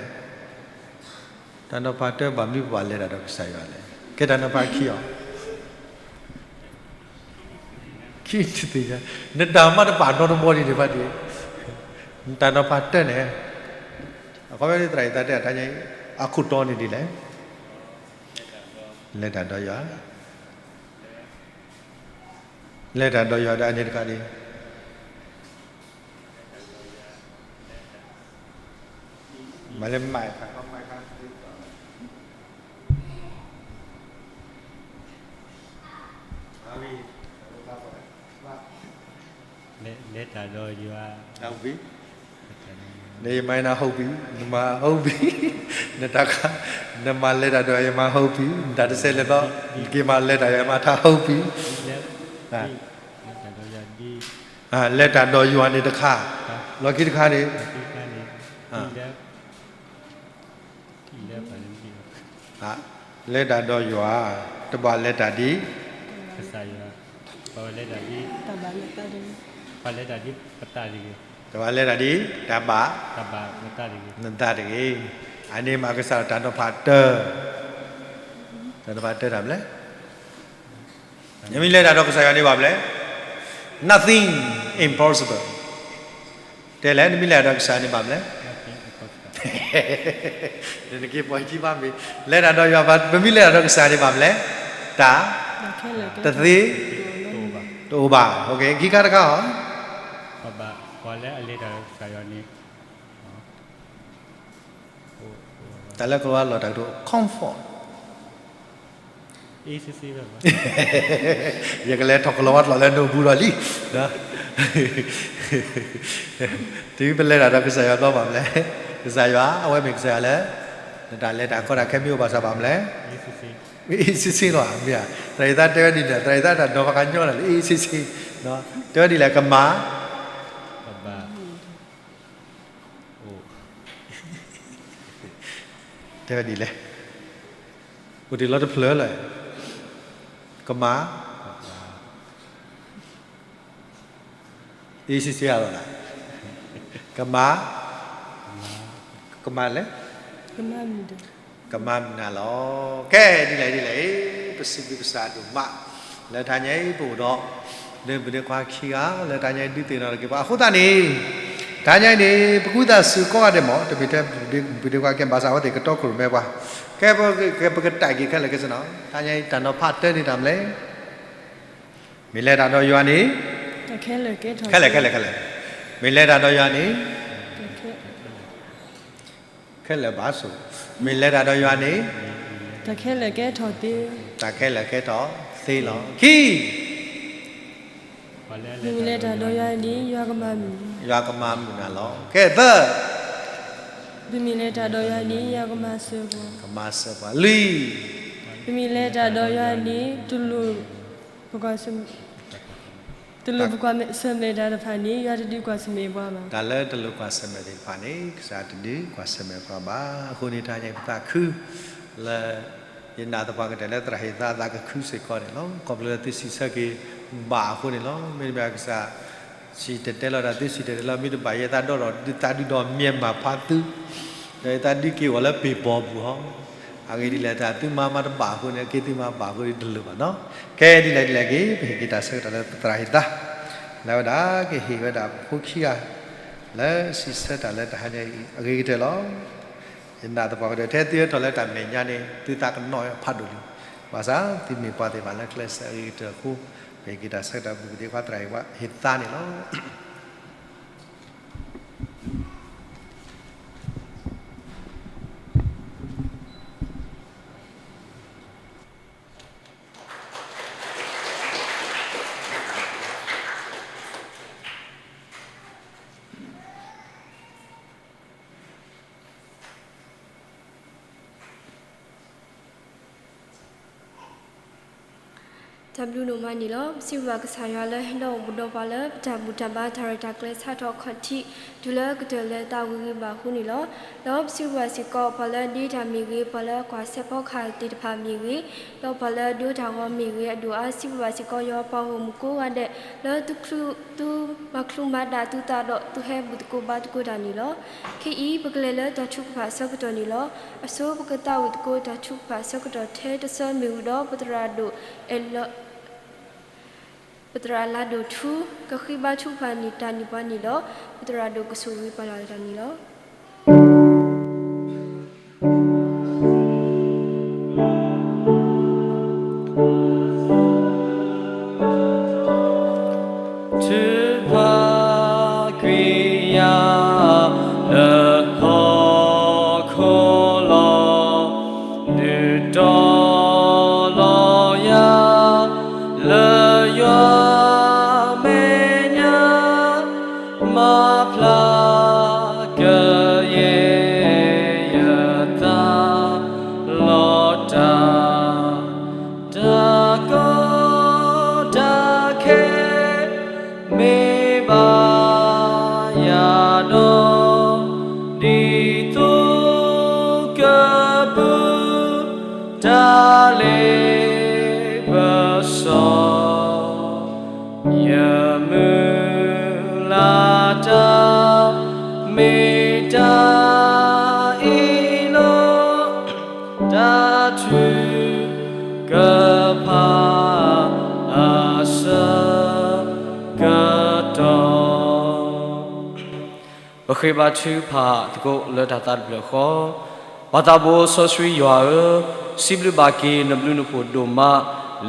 တၢ်နီၤဖးတၢ ဘၣ်မနုၤပဘၣ်လဲၤတၢ်ဒီးကစၢ်ယွၤလဲၣ်. ကဲတၢ်နီၤဖးခံအီၤ, ခံတသ့ၣ်ညါ, နတၢ်မၤတဘၣ်နီတဘီဒံးန့ၣ်ဘၣ်ဒံး, တၢ်နီၤဖးတၢန့ၣ်, အခီပညီသရၣ်အံၤသးတဲအတၢ်ညါအံၤ အခိၣ်တီန့ၣ်ဒ်လဲၣ်. လဲၤတၢ်ဒီးယွၤ, လဲၤတၢ်ဒီးယွၤဒီးအန့ၣ်တခါဒ် မ့ၢ်လၢ လဲၤတၢ်ဒီးယွၤ, နမၤ ဟုတ်ပြီ, နမၤ ဟုတ်ပြီ, နတၢ်ခါ, နမၤလဲၤတၢ်ဒီးယွၤမၤ ဟုတ်ပြီ, နတၢ်တဆဲးလဲၤဒီး နက့ၤမၤလဲၤတၢ်ယွၤမၤထါ ဟုတ်ပြီ, လဲၤတၢ်ဒီးယွၤန့ၣ်တခါ, လီၢ်ခံတခါန့ၣ် လဲၤတၢ်ဒီးယွၤ, တဘၣ်လဲၤတၢ်ဒ် ကစၢ်ယွၤ, ပလဲၤတၢ်ဒ် ပလဲၤတၢ်ဒ်ပသးတဂ့ၤ, တဘၣ်လဲၤတၢ်ဒ်တၢ်ဘၣ် နသးတဂ့ၤ. အန့ၣ်မ့ၢ်ကစၢ်ယွၤတၢ်နီၤဖးတၢ်, တၢ်နီၤဖးတၢ်တၢ်မနုၤလဲၣ်. နမ့ၢ်လဲၤတၢ်ဒီးကစၢ်ယွၤန့ၣ်ဘၣ်မနုၤလဲၣ်. Nothing impossible. တဲလဲၣ် နမ့ၢ်လဲၤတၢ်ဒီးကစၢ်ယွၤန့ၣ်ဘၣ်မနုၤလဲၣ်. နက့ၤပှၤခံဘၣ်မ့ၢ် လဲၤတၢ်ဒီးယွၤ, ပမ့ၢ်လဲၤတၢ်ဒီးကစၢ်ယွၤန့ၣ်ဘၣ်မနုၤလဲၣ်. တၢ်တသ့ တအိၣ်ဘၣ်. ခံခါတခါအီၤ ပှၤလၢအလဲၤတၢ်ဒီးကစၢ်ယွၤန့ၣ် တၢ်လၢကလီၤလီၢ်တၢ်ကတိၤ comfort ယကလဲၤထီၣ်ကလီၤဝါကျိာ်လၢနအိၣ်ဘူးဒီးလံ. တုၤပလဲၤတၢ်ဒီးကစၢ်ယွၤဘျီဘၣ်မနုၤလဲၣ်. ကစၢ်ယွၤ အဝဲမ့ၢ်ကစၢ်ယွၤလၢ နတၢ်လဲၤတၢ်ကီတၢ်ခဲမ့ၢ်အိၣ်ဘၣ်ဆၣ်ဘၣ်မနုၤလဲၣ်. မ့ၢ်အ့ၣ်ဆ့ဆ့လီၤ. မ့ၢ်ဧါ, သရၣ်အံၤသးတဲဝဲဒ်န့ၣ်, သရၣ်အံၤသးတၢ်နီၤဖးကညီနၤလၢအ့ၣ်ဆ့ဆ့, တဲဝဲဒ်လဲၣ် ကမၤ တဲဝဲဒ်လဲၣ်, အိၣ်တ့ၢ်လီၤတဖျၢၣ်လၢ ကမၤ အ့ၣ်ဆ့ဆ့အလီၤ, ကမၤ, ကမၤလဲၣ်, ကမၤမုၢ်နၤလီၤ. ကဲ ဒ်လဲၣ်ဒ်လဲၣ်, ပစံးဘျုးကစၢ်ဒိၣ်မး လၢတဟါညါအံၤ ပအိၣ်ဒီး လၢပဒဲခွါခံဂၤ လၢတဟါညါအံၤ ဒုးသ့ၣ်နီၣ်တက့ၢ်ပှၤအဃိသတးန့ၣ်, တဟါညါအံၤန့ၣ် ပကူသးစူၤကိးဂၤဒဲးမး, တမ့ၢ်ထဲပဒဲခွါကဲ ဘၣ်ဆၣ်အဝဲသ့ၣ်ကတီခိၣ်ရိၣ်မဲပှၤ, ကဲ ပကတဲာ်က့ၤခဲလၢာ်ခဲဆ့နီၤ, တဟါညါအံၤ တၢ်နီၤဖးတၢ်န့ၣ်တၢ်မနုၤလဲၣ်. မ့ၢ်လဲၤတၢ်ဒီးယွၤန့ၣ် ခဲလၢာ်ခဲဆ့, ခဲလၢာ်ခဲဆ့, ခဲလၢာ်, မ့ၢ်လဲၤတၢ်ဒီးယွၤန့ၣ် ခဲလၢာ်ဘၣ်ဆိ, မ့ၢ်လဲၤတၢ်ဒီးယွၤန့ၣ် တၢ်ခဲလၢာ်ကဲထီၣ်သ့, တၢ်ခဲလၢာ်ကဲထီၣ်သ့လီၤ. ခံ ပမ့ၢ်လဲၤတၢ်ဒီးယွၤန့ၣ် ယွၤကမၤမုၢ်, ယွၤကမၤမုၢ်နၤလီၤ. ကဲ သၢ ပမ့ၢ်လဲၤတၢ်ဒီးယွၤန့ၣ် ယွၤကမၤစၢၤပှၤ, ကမၤစၢၤပှၤ. လွံၢ် ပမ့ၢ်လဲၤတၢ်ဒီးယွၤန့ၣ် တလိၣ်ပကွၢ်ဆၢၣ်မဲာ်, တလိၣ်ပကွၢ်ဆၢၣ်မဲာ်တၢ်တဖၣ်န့ၣ် ယွၤတဒုးကွၢ်ဆၢၣ်မဲာ်ပှၤဘၣ်. တၢ်လၢတလိၣ်ကွၢ်ဆၢၣ်မဲာ်သ့ၣ်တဖၣ်န့ၣ် ကစၢ်တဒုးကွၢ်ဆၢၣ်မဲာ်ပှၤဘၣ်. အဃိန့ၣ် တဟါညါအံၤပသးခု လၢ ယနာ်သပှၢ်ကတၢၢ်လၢသရၣ်ဟ့ၣ်သါသးကခုစ့ၢ်ကီးန့ၣ်လီၤ. ခီဖျိလၢသုစံးဆၢက့ၤဘၣ်အဃိန့ၣ်လီၤ. မ့တမ့ၢ်ကစၢ် စံၣ်တဲၤတဲလီၤတၢ် သုစံၣ်တဲၤတဲလီၤ မ့ၢ်တဘၣ်ယဲ သးဒိၣ်ထီၣ်ဒုးသးဒုးဒီး မ့ၢ်မၤဖးသု, ဒီးယသးဒုးက့ၤအီၤလၢပ့ၤဘီပူၤဟီ, အဂ့ၢ်ဒ်လဲၣ် တၢ်သုမၤမၤတဘၣ်အဃိန့ၣ် က့ၤသုမၤဘၣ်အဃိန့ၣ်တလိၣ်ဘၣ်နီၤ. ကဲဒ်လဲၣ်ဒ်လဲၣ်ဂ့ၤ ပဟ့ၣ်က့ၤတၢ်ဆၢကတီၢ်လၢပသရၣ်ဟ့ၣ်သါ လၢဝဲဒၣ်ကဟ့ၣ်ဝဲဒၣ်ဖိခံဂၤ လၢစံးဆၢတၢ်လၢတဟါညါအံၤ အဂ့ၤကတၢၢ်လီၤ. ယနာ်သပှၢ်ကတၢၢ် ထဲသုဟဲထီၣ်လၢတၢ်မဲာ်ညါန့ၣ် သုသးကနီၣ်ဖးဒိၣ်လံ. ဘၣ်ဆၣ်သုမ့ၢ်ပှၤသ့ၣ်တဖၣ်လၢကျဲးစၢးအဂ့ၤကတၢၢ်အဃိ ပဟ့ၣ်က့ၤတၢ်ဆၢကတီၢ် ပကသ့ၣ်ခွါသရၣ်ဟ့ၣ်သါန့ၣ်လီၤ. တၢ်ဘျုးဒိၣ်မးန့ၣ်လီၤ. ပစံးဘျုးဘၣ်ကစၢ်ယွၤလၢဟဲလီၤအိၣ်ဘူးဒီးပှၤလၢပတၢ်ဘူၣ်တၢ်ဘါ တၢ်ရဲၣ်တၢ်ကျဲၤ ဆါထီၣ်ခီၣ်ထံး တုၤလၢကတၢၢ်လၢသးဝံၤဂ့ၤဘၣ်အဃိန့ၣ်လီၤ. ဒီးပစံးဘျုးဘၣ်စ့ၢ်ကီး ပှၤလၢဒ့တၢ်မ့ၢ်ဂ့ၤ, ပှၤလၢကွၢ်စဲးဖီကဟၣ်သ့ၣ်တဖၣ်မ့ၢ်ဂ့ၤ, ဒီးပှၤလၢဒိတၢ်ဂီၤမ့ၢ်ဂ့ၤ, အဒိၣ်အါစံးဘျုးဘၣ်စ့ၢ်ကီး ယွၤပှၤဂီၢ်မုၢ်ကိးဂၤဒဲး လၢသု သုမၤချုးမၤဒၣ်သုသးဒီး သုဟဲဘူၣ်သကိးဘါသကိးတၢ်န့ၣ်လီၤ. ခဲအံၤ ပကလဲၤလၢတၢ်ထုကဖၣ်အဆၢကတီၢ်န့ၣ်လီၤ. အဆိပကသးဝံၣ်သကိးတၢ်ထုကဖၣ်အဆၢကတီၢ်ထဲတဆၢ မ့ၢ်ဝံၤဒီး ပသရၣ်ဒိၣ်အဲၣ်လီၤ ပသရၣ်လါဒိၣ်ထူ ကဃ့ဘါထုကဖၣ်န့ၢ်တၢ်န့ၢ်ပှၤန့ၣ်ဒီး ပသရၣ်ဒိၣ်ကဆိၣ်ဂ့ၤပှၤလၢ်တၢ်န့ၣ်လီၤ. မၤဖျါကယဲၢ်ယသးလီၤတၢ်, တၢ်ကီတၢ်ခဲ မ့ၢ်ဘၣ်ယၤဒီး, ဒ်သိးကပူၤ တၢ်လ့ပစီ, ယမုၢ်လၢ်တၢ် မ့ၢ်တၢ်အံၤလီၤ. တၢ်ထုကဖၣ်အဆၢကတီၢ် ပဃ့ဘါထုကဖၣ်သကိးလၢတၢ်သးတဖျၢၣ်ဃီ, ပၢ်သးဘိစီဆှံယွၤဧၢ, စံးဘျုးဘၣ်က့ၤနဘျုးနဖှိၣ်ဒိၣ်မး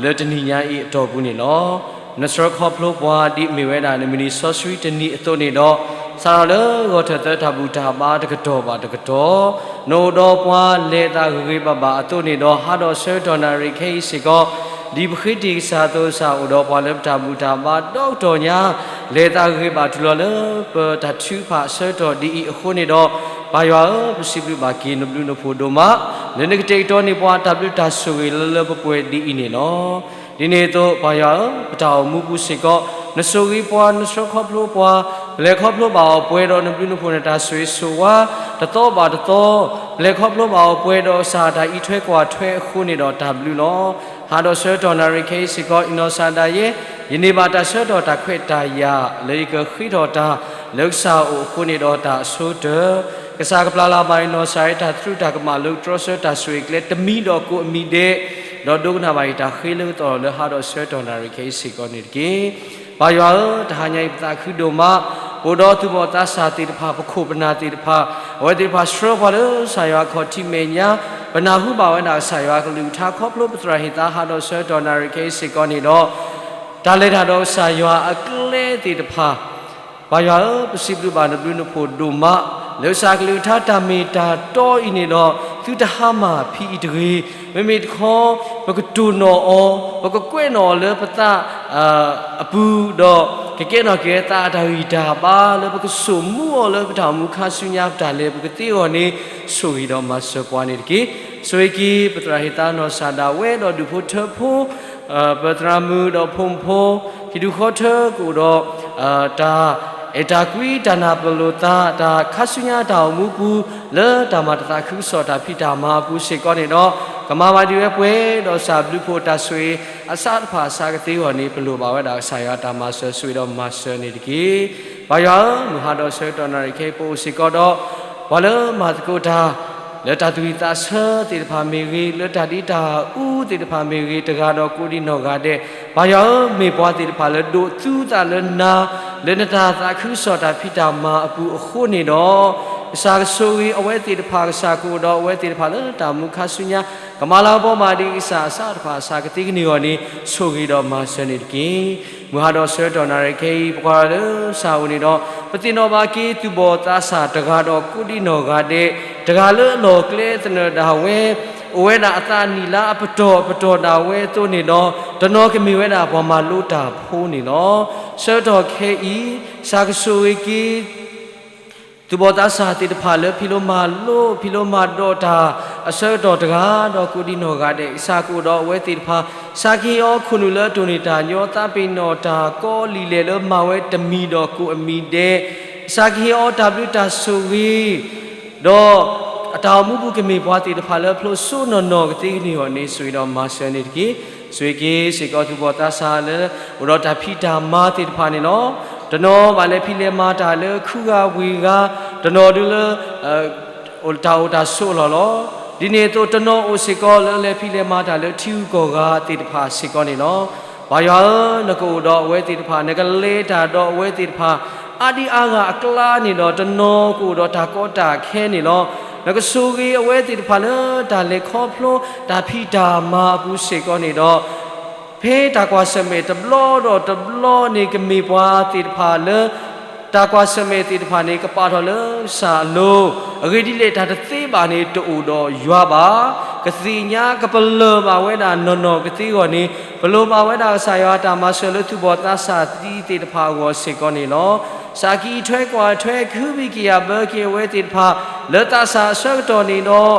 လၢတနံၤညါအံၤအတီၢ်ပူၤန့ၣ်လီၤ. နဆှၢခီဖျိပှၤဒ်မ့ၢ်ဝဲဒၣ်နမုၢ်နံၤစီဆှံတနံၤအသိးန့ၣ်ဒီး, စးထီၣ်လၢဂီၤထၢၣ်သၢတၢ်ဘူၣ်တၢ်ဘါတကတီၢ်ဘၣ်တကတီၢ်, နအိၣ်ဒီးပှၤလဲၤသးဂ့ၤဂ့ၤဘၣ်ဘၣ်အသိးန့ၣ်ဒီး ဟးဒီးဆၢကတီၢ်နၣ်ရံၣ်ခဲအံၤစ့ၢ်ကီး, ဒ်ပဃ့တံၢ်ကစၢ်အသိး ကစၢ်အိၣ်ဒီးပှၤလၢပတၢ်ဘူၣ်တၢ်ဘါဒီကတီၢ်ညါ, လဲၤသးဂ့ၤဘၣ်တုၤလီၤလၢပတၢ်ထုကဖၣ်အဆၢကတီၢ်ဒ်အံၤအဃိန့ၣ်ဒီး, ပၢ်ယွၤဧၢ, ပစံးဘျုးဘၣ်က့ၤနဘျုးနဖှိၣ်ဒိၣ်မး လၢနကတဲာ်ကတီၤန့ၢ်ပှၤတၢ်ဘျုးတၢ်ဆိၣ်ဂ့ၤလၢလၢပှဲၤပှဲၤဒ်အံၤန့ၣ်လီၤ. ဒ်န့ၣ်အသိး ပၢ်ယွၤဧၢ, ပတၢ်အိၣ်မူပူၤစ့ၢ်ကီး, နဆိၣ်ဂ့ၤပှၤ, နဆှၢခီဖျိပှၤ, ပလဲၤခီဖျိဘၣ်အီၤပှဲၤဒီးနဘျုးနဖှိၣ်နတၢ်ဆိၣ်ဂ့ၤဆိၣ်ဝါ, တသီဘၣ်တသီ, ပလဲၤခီဖျိဘၣ်အီၤပှဲၤဒီးကစၢ်တၢ်အံးထွဲကွၢ်ထွဲအဃိန့ၣ်ဒီးတၢ်ဘျုးလီၤ. ဟးဒီးဆၢကတီၢ်နၣ်ရံၣ်ခဲအံၤစ့ၢ်ကီး ယနီၢ်ကစၢ်ဒၣ်ယဲ, ယန့ၢ်ဘၣ်တၢ်ဆၢကတီၢ်တၢ်ခွဲးတၢ်ယာ် လၢယကဃ့ထီၣ်တၢ်လၢကစၢ်အအိၣ်အဃိန့ၣ်ဒီးတၢ်အဆိကတၢၢ်, ကစၢ်ကပျၢ်လၢ်ဘၣ်ယနီၢ်ကစၢ်အတၢ်သရူးတၢ်ကမၣ်လၢကတြီဆၢတၢ်ဆိၣ်ဂ့ၤကျဲတမံၤဒီးကိးအမံၤဒဲး, ဒီးဒိကနၣ်ဘၣ်ယတၢ်ဃ့လၢကသီၣ်လၢဟးဒီးဆၢကတီၢ်နၣ်ရံၣ်ခဲအံၤစ့ၢ်ကီးန့ၣ်တက့ၢ်. ပၢ်ယွၤဧၢ, တဟါညါအံၤပသးခုဒိၣ်မး, ပအိၣ်ဒီးသူၣ်ဘီၣ်သးစၢ်သ့ၣ်တဖၣ်, ပခိၣ်ပနၢ်သ့ၣ်တဖၣ်, အဝဲသ့ၣ်တဖၣ်ဆှၢပှၤလၢကစၢ်ယွၤအခီၣ်ထံးမဲာ်ညါ, ပနၢ်ဟူဘၣ်ဝဲဒၣ်ကစၢ်ယွၤအကလုၢ်ကထါ ခီဖျိပသရၣ်ဟ့ၣ်သါဟးဒီးဆၢကတီၢ်နၣ်ရံၣ်ခဲအံၤစ့ၢ်ကီးန့ၣ်ဒီး, တၢ်လဲၤတၢ်ဒီးကစၢ်ယွၤအကျဲသ့ၣ်တဖၣ် ပၢ်ယွၤဧၢ, ပစံးဘျုးဘၣ်နဘျုးနဖှိၣ်ဒိၣ်မး, လၢကစၢ်ကလုၢ်ကထါတၢ်မ့ၢ်တၢ်တီအံၤန့ၣ်ဒီး, သုတဟါမၢ်ဖံအံၤတဂ့ၤ, မ့မ့ၢ်တခီ, ပကတိၢ်နီၣ်အီၤ, ပကကွဲးနီၣ်အီၤလၢပသးအပူၤ, ဒီးကကဲထီၣ်က့ၤသးအတၢ်ဂံၢ်တၢ်ဘါလၢပကစိာ်မူအီၤလၢပတၢ်အိၣ်မူခါဆူညါပတၢ်လဲၤပူၤကသ့အဂီၢ်န့ၣ်, ဆိၣ်ဂ့ၤဒီးမၤစၢၤပှၤန့ၣ်တက့ၢ်. ဆိၣ်ဂ့ၤက့ၤပသရၣ်ဟ့ၣ်သါနီၢ်ကစၢ်ဒၣ်ဝဲဒီးဒူၣ်ဖိထၢဖိ ပသရၣ်မုၣ်ဒီးဖိမုၣ်ဖိ, ဟံၣ်ဒူၣ်ဃီထၢကအိၣ်ဒီး, တၢ်အဲၣ်တၢ်ကွံ တၢ်နၢ်ပၢၢ်လိာ်သး တၢ်ခါဆူညါတၢ်အိၣ်မူပူၤ, လၢတၢ်မၤတသးခုကစီၣ်တၢ်ဖံးတၢ်မၤအပူၤစ့ၢ်ကီးန့ၣ်ဒီး, ကမၤဘၣ်ဒံးဝဲပှဲၤဒီးကစၢ်ဘျုးဖှိၣ်တၢ်ဆိၣ်ဂ့ၤအစးတဖၣ်အစးကသ့အဂီၢ်န့ၣ်, ပလိၣ်ဘၣ်ဝဲဒၣ်ကစၢ်ယွၤတၢ်မၤစၢၤဆိၣ်ဂ့ၤဒီးမၤစၢၤန့ၣ်တက့ၢ်. ပၢ်ယွၤဧၢ, မုၢ်ဟါဒီးဆၢကတီၢ်နၣ်ရံၣ်ခဲအံၤပအိၣ်စ့ၢ်ကီးဒီး, ပှၤလၢမၤသကိးတၢ် လၢတၢ်သူၣ်ဝံၣ်သးဆၢသ့ၣ်တဖၣ်မ့ၢ်ဂ့ၤ, လၢတၢ်ဒ့တၢ်အူသ့ၣ်တဖၣ်မ့ၢ်ဂ့ၤ, တဂၤဒီးကိးဒံနီၢ်ဂၤဒဲး, ပၢ်ယွၤဧၢ, မ့ၢ်ပှၤသ့ၣ်တဖၣ်လၢဒိးသူသးလၢနၤ, လၢနတၢ်သးခုကစီၣ်တၢ်ဖံးတၢ်မၤအပူၤအဃိန့ၣ်ဒီး, ကစၢ်ကဆိၣ်ဂ့ၤအဝဲသ့ၣ်တဖၣ်, ကစၢ်ကအိၣ်ဒီးအဝဲသ့ၣ်တဖၣ်လၢတၢ်မူခါဆူညါ, ကမၤလၤကပီၤဘၣ်ဒံးကစၢ်အစးတဖၣ်အစးကသ့ကန့ၢ်အဂီၢ်န့ၣ်, ဆိၣ်ဂ့ၤဒီးမၤစၢၤန့ၣ်တက့ၢ်. မုၢ်ဟါဒီးဆၢကတီၢ်နၣ်ရံၣ်ခဲအံၤ ပကွၢ်လၢကစၢ်အအိၣ်န့ၣ်ဒီး, ပသ့ၣ်နီၣ်ဘၣ်က့ၤသူၣ်ဘီၣ်သးစၢ်တဂၤဒီးကိးဒံနီၢ်ဂၤဒဲး, တဂၤလၢအလီၢ်ကျဲသနၢၣ်ဒၣ်ဝဲ, အိၣ်ဝဲဒၣ်အသးနံၣ်လါအပတီၢ်ပတီၢ်ဒၣ်ဝဲအသိးန့ၣ်ဒီး, တနီၤကမ့ၢ်ဝဲဒၣ်ပှၤမၤလိတၢ်ဖိန့ၣ်လီၤ. ဆၢကတီၢ်ခဲအံၤ, ကစၢ်ကဆိၣ်ဂ့ၤက့ၤ သူၣ်ဘီၣ်သးစၢ်သ့ၣ်တဖၣ်လၢဖံးလိမၤလိ, ဖံးလိမၤဒိးတၢ်အဆၢကတီၢ်တဂၤဒီးကိးဒံနီၢ်ဂၤဒဲး, ကစၢ်ကအိၣ်ဒီးအဝဲသ့ၣ်တဖၣ်, ကစၢ်ကဟ့ၣ်အီၤခိၣ်နူာ်လၢအတိၢ်နီၣ်တၢ်ညီ, သးပ့ၤနီၣ်တၢ်ကိးလံာ်လဲၢ်လၢမၤဝဲတမံၤဒီးကိးအမံၤဒဲး, ကစၢ်ကဟ့ၣ်အီၤတၢ်ဘျုးတၢ်ဆိၣ်ဂ့ၤ ဒီးအတၢ်အိၣ်မူပူၤကမ့ၢ်ပှၤသ့ၣ်တဖၣ်လၢအဖျိးစိနီၢ်နီၢ်ကသ့ကန့ၢ်အဂီၢ်န့ၣ်, ဆိၣ်ဂ့ၤဒီးမၤစၢၤန့ၣ်တက့ၢ်. ဆိၣ်ဂ့ၤက့ၤစ့ၢ်ကီးသူၣ်ဘီၣ်သးစၢ်လၢအိၣ်ဒီးတၢ်ဖံးတၢ်မၤသ့ၣ်တဖၣ်န့ၣ်လီၤ. တနီၤဘၣ်လဲၤဖံးလဲၤမၤတၢ်လၢခုဂၤဝ့ၢ်ဂၤ, တနီၤဒုးလၢ တၢ်အိၣ်တၢ်ဆိးအလီၢ်လီၤ. ဒ်န့ၣ်အသိးတနီၤအိၣ်စ့ၢ်ကီးလၢလဲၤဖံးလဲၤမၤတၢ်လၢထံဂုၤကီၢ်ဂၤသ့ၣ်တဖၣ်စ့ၢ်ကီးန့ၣ်လီၤ. ပၢ်ယွၤဧၢ, နကအိၣ်ဒီးအဝဲသ့ၣ်တဖၣ်, နကလဲၤတၢ်ဒီးအဝဲသ့ၣ်တဖၣ်, အါဒံအါဂၤအကျါန့ၣ်ဒီး တနီၤကအိၣ်ဒီးတၢ်ကီတၢ်ခဲန့ၣ်လီၤ. နကဆိၣ်ဂ့ၤအဝဲသ့ၣ်တဖၣ်လၢတၢ်လဲၤခီဖျိတၢ်ဖံးတၢ်မၤအပူၤစ့ၢ်ကီးန့ၣ်ဒီး, ဖဲတၢ်ကွၢ်ဆၢၣ်မဲာ်တဘျီဒီးတဘျီန့ၣ် ကမ့ၢ်ပှၤသ့ၣ်တဖၣ်လၢ တၢ်ကွၢ်ဆၢၣ်မဲာ်သ့ၣ်တဖၣ်န့ၣ် ကပာ်ထီၣ်လၢကစၢ်အလိၤ, အဂ့ၢ်ဒ်လဲၣ် တၢ်တသ့ဘၣ်န့ၣ် တအိၣ်ဒီးယွၤဘၣ်. ကသ့ၣ်ညါကပလၢၢ်ဘၣ်ဝဲဒၣ်နီၢ်နီၢ်ကသ့အဂီၢ်န့ၣ်, ပလိၣ်ဘၣ်ဝဲဒၣ်ကစၢ်ယွၤတၢ်မၤစၢၤလၢသူၣ်ဘီၣ်သးစၢ်သံသ့ၣ်တဖၣ်အဂီၢ်စ့ၢ်ကီးန့ၣ်လီၤ. စးကအံးထွဲကွၢ်ထွဲ ကဟုကယာ်ဘၢက့ၤအဝဲသ့ၣ်တဖၣ် လၢသးစၢ်အဆၢကတီၢ်န့ၣ်ဒီး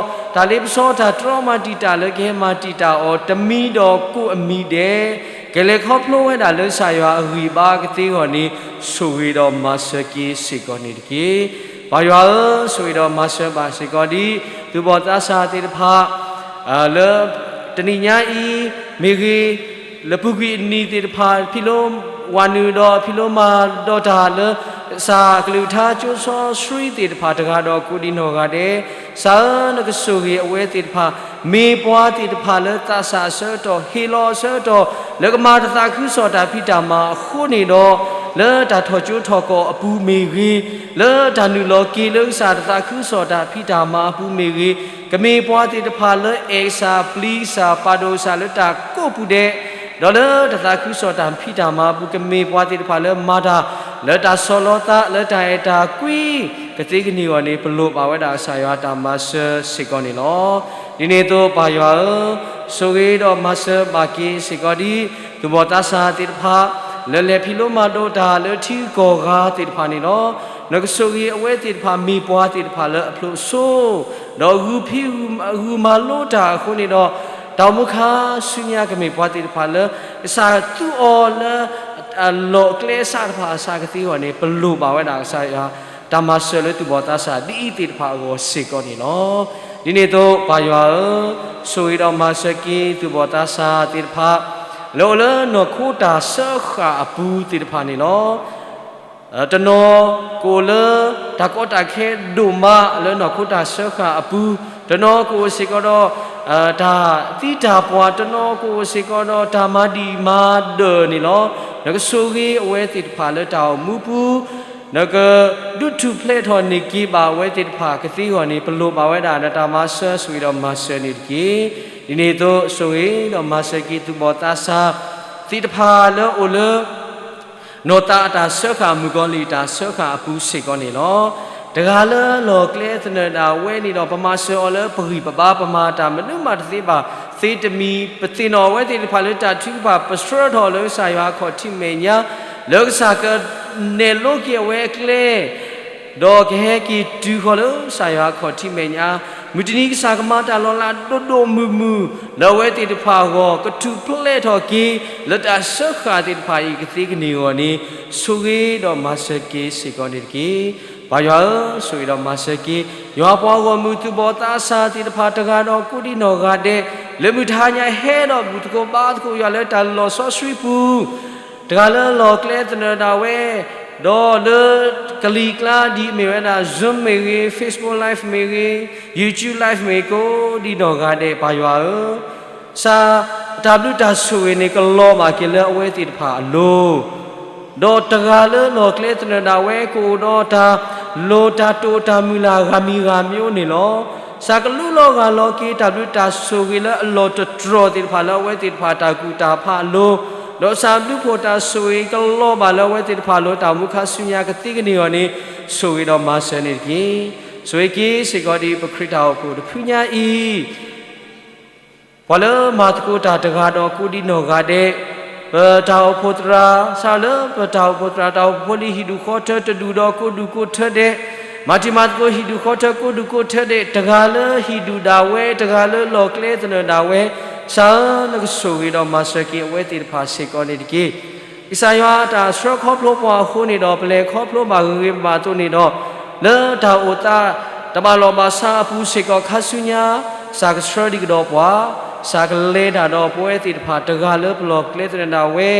တၢ်လ့ပစီတၢ်တြီမၤတံာ်တာ်လၢကဟဲမၤတံာ်တာ်အီၤ တမံၤဒီးကိးအမံၤဒဲး ကလဲၤခီဖျိဝဲဒၣ်လၢကစၢ်ယွၤအဂံၢ်ဘါကသ့အဂီၢ်န့ၣ် ဆိၣ်ဂ့ၤဒီးမၤစၢၤက့ၤစ့ၢ်ကီးန့ၣ်တက့ၢ်. ပၢ်ယွၤဧၢ, ဆိၣ်ဂ့ၤဒီးမၤစၢၤဘၣ်စ့ၢ်ကီးဒ် သူၣ်ဘီၣ်သးစၢ်သ့ၣ်တဖၣ် လၢတနံၤညါအံၤမ့ၢ်ဂ့ၤ, လၢပူၤကွံာ်အနံၤသ့ၣ်တဖၣ် ဖံးလိမၤဝၤနုာ်ဒီး ဖံးလိမၤဒီးတၢ်လၢ ကစၢ်အကလုၢ်ကထါကၠိစီဆှံသ့ၣ်တဖၣ်တဂၤဒီးကိးဒံးနီၢ်ဂၤဒဲး, ကစၢ်ဧၢ, နကဆိၣ်ဂ့ၤအဝဲသ့ၣ်တဖၣ်, မ့ၢ်ပှၤသ့ၣ်တဖၣ်လၢသးစၢ်အဆၢကတီၢ် ဟ့ၣ်လီၤအဆၢကတီၢ် လၢကမၤတသးခုကစီၣ်တၢ်ဖံးတၢ်မၤအဃိန့ၣ်ဒီး, လၢတၢ်ထီၣ်ကၠိထီၣ်ကီၢ်အပူၤမ့ၢ်ဂ့ၤ, လၢတၢ်နုာ်လီၤက့ၤလၢကစၢ်တသးခုကစီၣ်တၢ်ဖံးတၢ်မၤအပူၤမ့ၢ်ဂ့ၤ, ကမ့ၢ်ပှၤသ့ၣ်တဖၣ်လၢအဲၣ်ကစၢ် ပျံၤကစၢ် ပာ်ဒိၣ်ကစၢ်လၢတၢ်ကိးပူၤဒဲး, ဒီးလၢတသးခုကစီၣ်တၢ်ဖံးတၢ်မၤအပူၤ ကမ့ၢ်ပှၤသ့ၣ်တဖၣ်လၢမၤတၢ် လၢတၢ်ဆီၣ်လီၤသး လၢတၢ်အဲၣ်တၢ်ကွံ ကသ့ကန့ၢ်အဂီၢ်န့ၣ် ပလိၣ်ဘၣ်ဝဲဒၣ်ကစၢ်ယွၤတၢ်မၤစၢၤစ့ၢ်ကီးန့ၣ်လီၤ. ဒ်န့ၣ်အသိးပၢ်ယွၤဧၢ, ဆိၣ်ဂ့ၤဒီးမၤစၢၤဘၣ်က့ၤစ့ၢ်ကီးဒ် သူၣ်ဘီၣ်သးစၢ်သ့ၣ်တဖၣ် လၢလဲၤဖံးလိမၤဒိးတၢ်လၢထံဂုၤကီၢ်ဂၤသ့ၣ်တဖၣ်န့ၣ်လီၤ. နကဆိၣ်ဂ့ၤအဝဲသ့ၣ်တဖၣ် မ့ၢ်ပှၤသ့ၣ်တဖၣ်လၢအဖျိးစိ ဒီးဂုာ်ဖံးဂုာ်မၤလိတၢ်အဃိန့ၣ်ဒီး, တၢ်အိၣ်မူခါဆူညါကမ့ၢ်ပှၤသ့ၣ်တဖၣ်လၢ ကစၢ်သူအီၤလၢ အလီၢ်အကျဲအစၢ်တဖၣ်အစၢ်ကသ့အဂီၢ်န့ၣ် ပလိၣ်ဘၣ်ဝဲဒၣ်ကစၢ်ယွၤ တၢ်မၤစၢၤလၢသူၣ်ဘီၣ်သးစၢ်ဒ်အံၤသ့ၣ်တဖၣ်အဂီၢ်စ့ၢ်ကီးန့ၣ်လီၤ. ဒ်န့ၣ်အသိးပၢ်ယွၤဧၢ, ဆိၣ်ဂ့ၤဒီးမၤစၢၤက့ၤသူၣ်ဘီၣ်သးစၢ်သ့ၣ်တဖၣ် လၢအိၣ်လၢနီၢ်ခိတၢ်စၢဃာ်အပူၤသ့ၣ်တဖၣ်န့ၣ်လီၤ. တနီၤကအိၣ်လၢတၢ်ကီတၢ်ခဲဒိၣ်မးလၢနီၢ်ခိတၢ်စၢဃာ်အပူၤ, တနီၤကအိၣ်စ့ၢ်ကီးဒီး တၢ်သံတၢ်ပှၢ်, တနီၤကအိၣ်စ့ၢ်ကီးဒီးတၢ်မၤဒံၣ်မၤဒၢးန့ၣ်လီၤ. နကဆိၣ်ဂ့ၤအဝဲသ့ၣ်တဖၣ်လၢတၢ်အိၣ်မူပူၤ, နကဒုးထူၣ်ဖျဲးထီၣ်န့ၢ်က့ၤဘၣ်အဝဲသ့ၣ်တဖၣ်ကသ့အဂီၢ်န့ၣ် ပလိၣ်ဘၣ်ဝဲဒၣ်နတၢ်မၤစၢၤဆိၣ်ဂ့ၤဒီးမၤစၢၤန့ၣ်တက့ၢ်. ဒ်န့ၣ်အသိးဆိၣ်ဂ့ၤဒီးမၤစၢၤက့ၤသူၣ်ဘီၣ်သးစၢ်သ့ၣ်တဖၣ်လၢအိၣ်လၢ နီၢ်သးအတၢ်စၢဃာ် မုၣ်ကီၤလံၢ်တၢ်စၢဃာ်အပူၤစ့ၢ်ကီးန့ၣ်လီၤ. တဂၤလၢလီၢ်ကျဲသနၢၣ်ဒၣ်ဝဲန့ၣ်ဒီး ပမၤစၢၤအီၤလၢပဂံၢ်ပဘါ ပမၤတၢ်မနုၤမးတသ့ဘၣ်သ့တမံၤ, ပသ့ၣ်နီၣ်အဝဲသ့ၣ်တဖၣ်လၢတၢ်ထုကဖၣ် ပဆှၢထီၣ်လၢကစၢ်ယွၤအခီၣ်ထံးမဲာ်ညါ, လၢကစၢ်ကနဲၣ်လိက့ၤအဝဲအကျဲ ဒီးကဟဲက့ၤတုၤဃီၤလၢကစၢ်ယွၤအခီၣ်ထံးမဲာ်ညါ, မုၢ်တနံၤကစၢ်ကမၤတၢ်လီၤလးဒိၣ်ဒိၣ်မုၢ်မုၢ် လၢအဝဲသ့ၣ်တဖၣ်အဂီၢ် ကထူၣ်ဖျဲးထီၣ်က့ၤ လၢတၢ်စၢဃာ်သ့ၣ်တဖၣ်အံၤကသ့ကန့ၢ်အဂီၢ်န့ၣ် ဆိၣ်ဂ့ၤဒီးမၤစၢၤက့ၤစ့ၢ်ကီးန့ၣ်တက့ၢ်. ပၢ်ယွၤဧၢ, ဆိၣ်ဂ့ၤဒီးမၤစၢၤက့ၤ ယွၤပှၤဂီၢ်မုၢ်သူၣ်ဘီၣ်သးစၢ်သ့ၣ်တဖၣ်တဂၤဒီးကိးဒံးနီၢ်ဂၤဒဲး, လၢမုၢ်တဟါညါဟဲဒီးဘူၣ်သကိးဘါသကိးယွၤလၢတၢ်လီၢ်စီဆှံပူၤ တဂၤလၢလီၢ်ကျဲသနၢၣ်ဒၣ်ဝဲ, ဒီးလၢကလံၤကျါဒ်အမ့ၢ်ဝဲဒၣ် Zoom မ့ၢ်ဂ့ၤ, Facebook Live မ့ၢ်ဂ့ၤ, YouTube Live မ့ၢ်ဂ့ၤ ကိးဒံးနီၢ်ဂၤဒဲး ပၢ်ယွၤဧၢ, ကစၢ်တၢ်ဘျုးတၢ်ဆိၣ်ဂ့ၤန့ၣ် ကလီၤဘၣ်က့ၤလၢအဝဲသ့ၣ်တဖၣ်အလိၤ ဒီးတဂၤလၢလီၢ်ကျဲသနၢၣ်ဒၣ်ဝဲ ကအိၣ်ဒီးတၢ်လိၣ်တၢ်တိာ်တၢ်မုၢ်လၢ်ဂၤမံၤဂၤမံၤန့ၣ်လီၤ. ကစၢ်ကလူလီၤဂၢ်လီၤက့ၤ တၢ်ဘျုးတၢ်ဆိၣ်ဂ့ၤလၢအလီၢ်တတြီၢ်သ့ၣ်တဖၣ်လၢအဝဲသ့ၣ်တဖၣ်တၢ်ကူၣ်တၢ်ဖးအလိၤ, ဒီးကစၢ်ဘျုးဖှိၣ်တၢ်ဆိၣ်ဂ့ၤကလီၤဘၣ်လၢအဝဲသ့ၣ်တဖၣ်အလိၤ တၢ်အိၣ်မူခါဆူညါကသ့ကန့ၢ်အဂီၢ်န့ၣ် ဆိၣ်ဂ့ၤဒီးမၤစၢၤန့ၣ်တက့ၢ်. ဆိၣ်ဂ့ၤက့ၤစ့ၢ်ကီးဒ်ပခရံာ်တၢ်အိၣ်ဖှိၣ်တဖုညါအံၤ ပှၤလၢမၤသကိးတၢ်တဂၤဒီးကိးဒံးနီၢ်ဂၤဒဲး, ပတၢ်အိၣ်ဖှိၣ်သရၣ်, စးလၢပတၢ်အိၣ်ဖှိၣ်သရၣ် တၢ်အိၣ်ဖှိၣ်ဖိလံၤဟံၣ်ဒူၣ်ဃီထၢတဒူၣ်ဒီးကိးဒူၣ်ကိးထၢဒဲး, မၤတံၤမၤသကိးဟံၣ်ဒူၣ်ဃီထၢကိးဒူၣ်ကိးထၢဒဲး, တဂၤလၢဟံၣ်ဒူၣ်ဒၣ်ဝဲ, တဂၤလၢလီၢ်ကျဲသနၢၣ်ဒၣ်ဝဲ, ကစၢ်ဧၢ, နကဆိၣ်ဂ့ၤဒီးမၤစၢၤက့ၤအဝဲသ့ၣ်တဖၣ်စ့ၢ်ကီးန့ၣ်တက့ၢ်. ကစၢ်ယွၤတၢ်ဆှၢခီဖျိပှၤအဃိန့ၣ်ဒီး ပလဲၤခီဖျိဘၣ်ဂ့ၤဂ့ၤဘၣ်ဘၣ်အသိးန့ၣ်ဒီး, လၢတၢ်အိၣ်သးတဘၣ်လီၢ်ဘၣ်စးအပူၤစ့ၢ်ကီးခါဆူညါ, ကစၢ်ကဆှၢဒံးကဒီးပှၤ, ကစၢ်ကလဲၤတၢ်ဒီးပဝဲသ့ၣ်တဖၣ်တဂၤလၢပလီၢ်ကျဲသနၢၣ်ဒၣ်ဝဲ,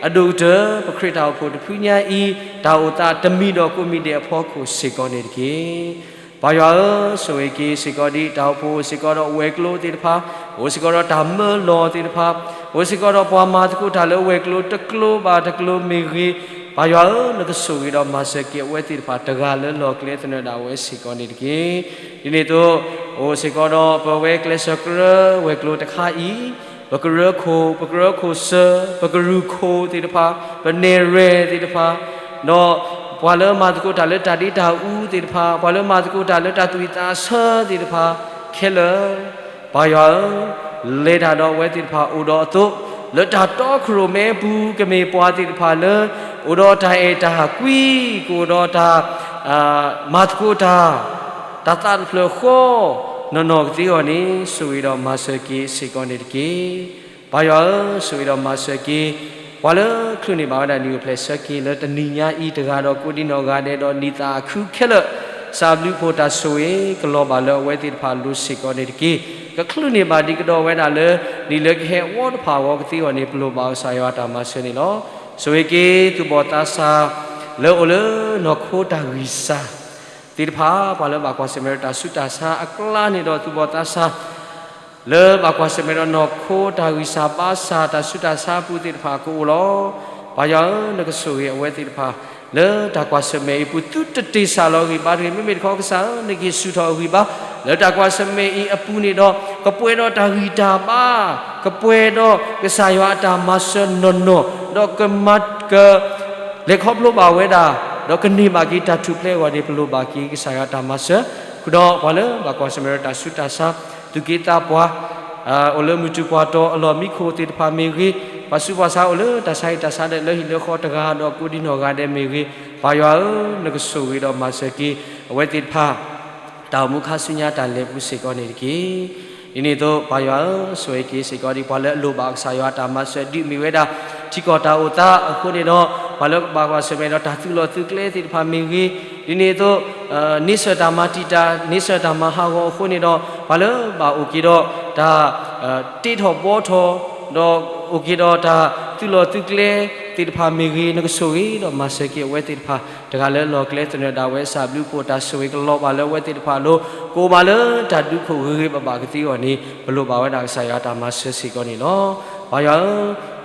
အဒိၣ်ကတၢၢ် ပခရံာ်တၢ်အိၣ်ဖှိၣ်တဖုညါအံၤ, တၢ်အိၣ်သးတမံၤဒီးကိးမံၤဒဲးအဖီခိၣ်စ့ၢ်ကီးန့ၣ်တက့ၢ်. ပၢ်ယွၤဧၢ, ဆိၣ်ဂ့ၤက့ၤစ့ၢ်ကီးဒ်တၢ်အိၣ်ဖှိၣ်အိၣ်စ့ၢ်ကီးဒီးဝဲၤကျိၤသ့ၣ်တဖၣ်, အိၣ်စ့ၢ်ကီးဒီးတၢ်မၢလီၤသ့ၣ်တဖၣ်, အိၣ်စ့ၢ်ကီးဒီးပှၤမၤသကိးတၢ်လၢဝဲၤကျိၤတကျိၤဘၣ်တကျိၤမ့ၢ်ဂ့ၤ, ပၢ်ယွၤဧၢ, နကဆိၣ်ဂ့ၤဒီးမၤစၢၤက့ၤအဝဲသ့ၣ်တဖၣ်တဂၤလၢလီၢ်ကျဲသနၢၣ်ဒၣ်ဝဲစ့ၢ်ကီးန့ၣ်တက့ၢ်. ဒ်န့ၣ်အသိး, အိၣ်စ့ၢ်ကီးဒီးပဝဲကျဲးစၢးကရၢဝဲၤကျိၤတခါအံၤ, ပကရၢခိၣ်, ပကရၢခိၣ်စၢၤ, ပကရူၢ်ခိၣ်သ့ၣ်တဖၣ်, ပနဲၣ်ရွဲၣ်သ့ၣ်တဖၣ်, ဒီးပှၤလၢမၤသကိးတၢ်လၢတၢ်ဒ့တၢ်အူသ့ၣ်တဖၣ်, ပှၤလၢမၤသကိးတၢ်လၢတၢ်သူၣ်ဝံၣ်သးဆၢသ့ၣ်တဖၣ်ခဲလၢာ်, ပၢ်ယွၤဧၢ, လဲၤတၢ်ဒီးအဝဲသ့ၣ်တဖၣ်အိၣ်ဒီးအသိး, လၢတၢ်တီခိၣ်ရိၣ်မဲအပူၤ ကမ့ၢ်ပှၤသ့ၣ်တဖၣ်လၢ အိၣ်ဒီးတၢ်အဲၣ်တၢ်ကွံ, ကအိၣ်ဒီးတၢ် မၤသကိးတၢ်, တၢ်သးတဖျၢၣ်ဃီ နီၢ်နီၢ်ကသ့အဂီၢ်န့ၣ် ဆိၣ်ဂ့ၤဒီးမၤစၢၤက့ၤစ့ၢ်ကီးန့ၣ်တက့ၢ်. ပၢ်ယွၤဧၢ, ဆိၣ်ဂ့ၤဒီးမၤစၢၤက့ၤ ပှၤလၢချုးန့ၢ်ဘၣ်ဝဲဒၣ်နံၣ်အိၣ်ဖျဲၣ်ဆၢက့ၤလၢတနံၤညါအံၤ တဂၤဒီးကိးဒံနီၢ်ဂၤဒဲးဒီးနံၣ်သၣ်အခုခဲလၢာ်, ကစၢ်အဘျုးအဖှိၣ်တၢ်ဆိၣ်ဂ့ၤကလီၤဘၣ်လၢအဝဲသ့ၣ်တဖၣ်အလိၤစ့ၢ်ကီးန့ၣ်တက့ၢ်. ကချုးန့ၢ်ဘၣ်ဒံးကဒီးဝဲဒၣ်လၢ နံၣ်လၢကဟဲအဝီတဖၣ်အဂီၢ်ကသ့အဂီၢ်န့ၣ် ပလိၣ်ဘၣ်ကစၢ်ယွၤတၢ်မၤစၢၤန့ၣ်လီၤ. ဆိၣ်ဂ့ၤက့ၤသူၣ်ဘီၣ်သးစၢ် လၢအိၣ်လၢနီၢ်ခိတၢ်ဂံၢ်စၢ် သ့ၣ်တဖၣ် ပှၤလၢဘၣ်ကွၢ်ဆၢၣ်မဲာ်ဒီးတၢ်ဆူးတၢ်ဆါအကျါန့ၣ်ဒီး သူၣ်ဘီၣ်သးစၢ် လၢဘၣ်ကွၢ်ဆၢၣ်မဲာ်ဒီးနီၢ်ခိတၢ်ဂံၢ်စၢ်ဘါစၢ် တၢ်ဆူးတၢ်ဆါအပူၤသ့ၣ်တဖၣ်ကအိၣ်လီၤ. ပၢ်ယွၤဧၢ, နကဆိၣ်ဂ့ၤအဝဲသ့ၣ်တဖၣ် လၢတၢ်ကွၢ်ဆၢၣ်မဲာ်အံၤအပူၤ သုတတ့ၢ်ဆၣ်လီၤဂံၢ်ဘါတဂ့ၤ. မ့မ့ၢ်တခီကစၢ်ဧၢ, နကဟ့ၣ်ဆူၣ်ထီၣ်အဂံၢ်ဘါ လၢတၢ်ကွၢ်ဆၢၣ်မဲာ်အံၤအပူၤန့ၣ်ဒီး ကပှဲၤဒီးတၢ်ဂံၢ်တၢ်ဘါ, ကပှဲၤဒီးကစၢ်ယွၤအတၢ်မၤစၢၤနီၢ်နီၢ်, ဒီးကမၤက လဲၤခီဖျိဘၣ်ဝဲဒၣ်, ဒီးကန့ၢ်ဘၣ်က့ၤတၢ်ထူၣ်ဖျဲးအဂီၢ်န့ၣ် ပလိၣ်ဘၣ်က့ၤကစၢ်ယွၤတၢ်မၤစၢၤ, ဃုာ်ဒီးပှၤလၢဘၣ်ကွၢ်ဆၢၣ်မဲာ်ဒီးတၢ်ဆူးတၢ်ဆါ, သူၣ်က့သးပှၢ်, အိၣ်လၢမုၢ်တူၢ်ပှၢ်တီၤအလီၢ်မံခိၣ်သ့ၣ်တဖၣ်မ့ၢ်ဂ့ၤ, ပှၤဆူးပှၤဆါအိၣ်လၢတၢ်ဆါဟံၣ်တၢ်ဆါဒဲးလၢဟံၣ်လၢဃီတဂၤဒီးကိးဒံနီၢ်ဂၤဒဲးမ့ၢ်ဂ့ၤ, ပၢ်ယွၤဧၢ, နကဆိၣ်ဂ့ၤဒီးမၤစၢၤက့ၤ အဝဲသ့ၣ်တဖၣ် တၢ်အိၣ်မူခါဆူညါတၢ်လဲၤပူၤစ့ၢ်ကီးန့ၣ်တက့ၢ်. ဒ်န့ၣ်အသိး ပၢ်ယွၤဧၢ, ဆိၣ်ဂ့ၤက့ၤစ့ၢ်ကီးဒ်ပှၤလၢအလိၣ်ဘၣ်ကစၢ်ယွၤတၢ်မၤစၢၤဒုးမ့ၢ်ဝဲဒၣ် ထံကီၢ်တၢ်အိၣ်သးအဃိန့ၣ်ဒီး ပှၤလၢဘၣ်ကွၢ်ဆၢၣ်မဲာ်ဒီးတၢ်သုးလီၢ်သုးကျဲသ့ၣ်တဖၣ်မ့ၢ်ဂ့ၤ, ဒ်န့ၣ်အသိး န့ဆၢၣ်တၢ်မၤတံာ်တာ် န့ဆၢၣ်တၢ်မၤဟးဂီၤအဃိန့ၣ်ဒီး ပှၤလၢဘၣ်အိၣ်က့ၤဒီးတၢ် တ့ထီၣ်ဘှီထီၣ် ဒီးအိၣ်က့ၤဒီးတၢ်သုးလီၢ်သုးကျဲသ့ၣ်တဖၣ်မ့ၢ်ဂ့ၤ, နကဆိၣ်ဂ့ၤဒီးမၤစၢၤက့ၤအဝဲသ့ၣ်တဖၣ် တဂၤလၢလီၢ်ကျဲသနၢၣ်ဒၣ်ဝဲ ကစၢ်ဘျုးဖှိၣ်တၢ်ဆိၣ်ဂ့ၤကလီၤဘၣ်လၢအဝဲသ့ၣ်တဖၣ်အလိၤ, ကအိၣ်ဘၣ်လၢတၢ်ဒုးခိၣ်ဂ့ၤဂ့ၤဘၣ်ဘၣ်ကသ့အဂီၢ်န့ၣ် ပလိၣ်ဘၣ်ဝဲဒၣ်ကစၢ်ယွၤတၢ်မၤစၢၤစ့ၢ်ကီးန့ၣ်လီၤ. ပၢ်ယွၤ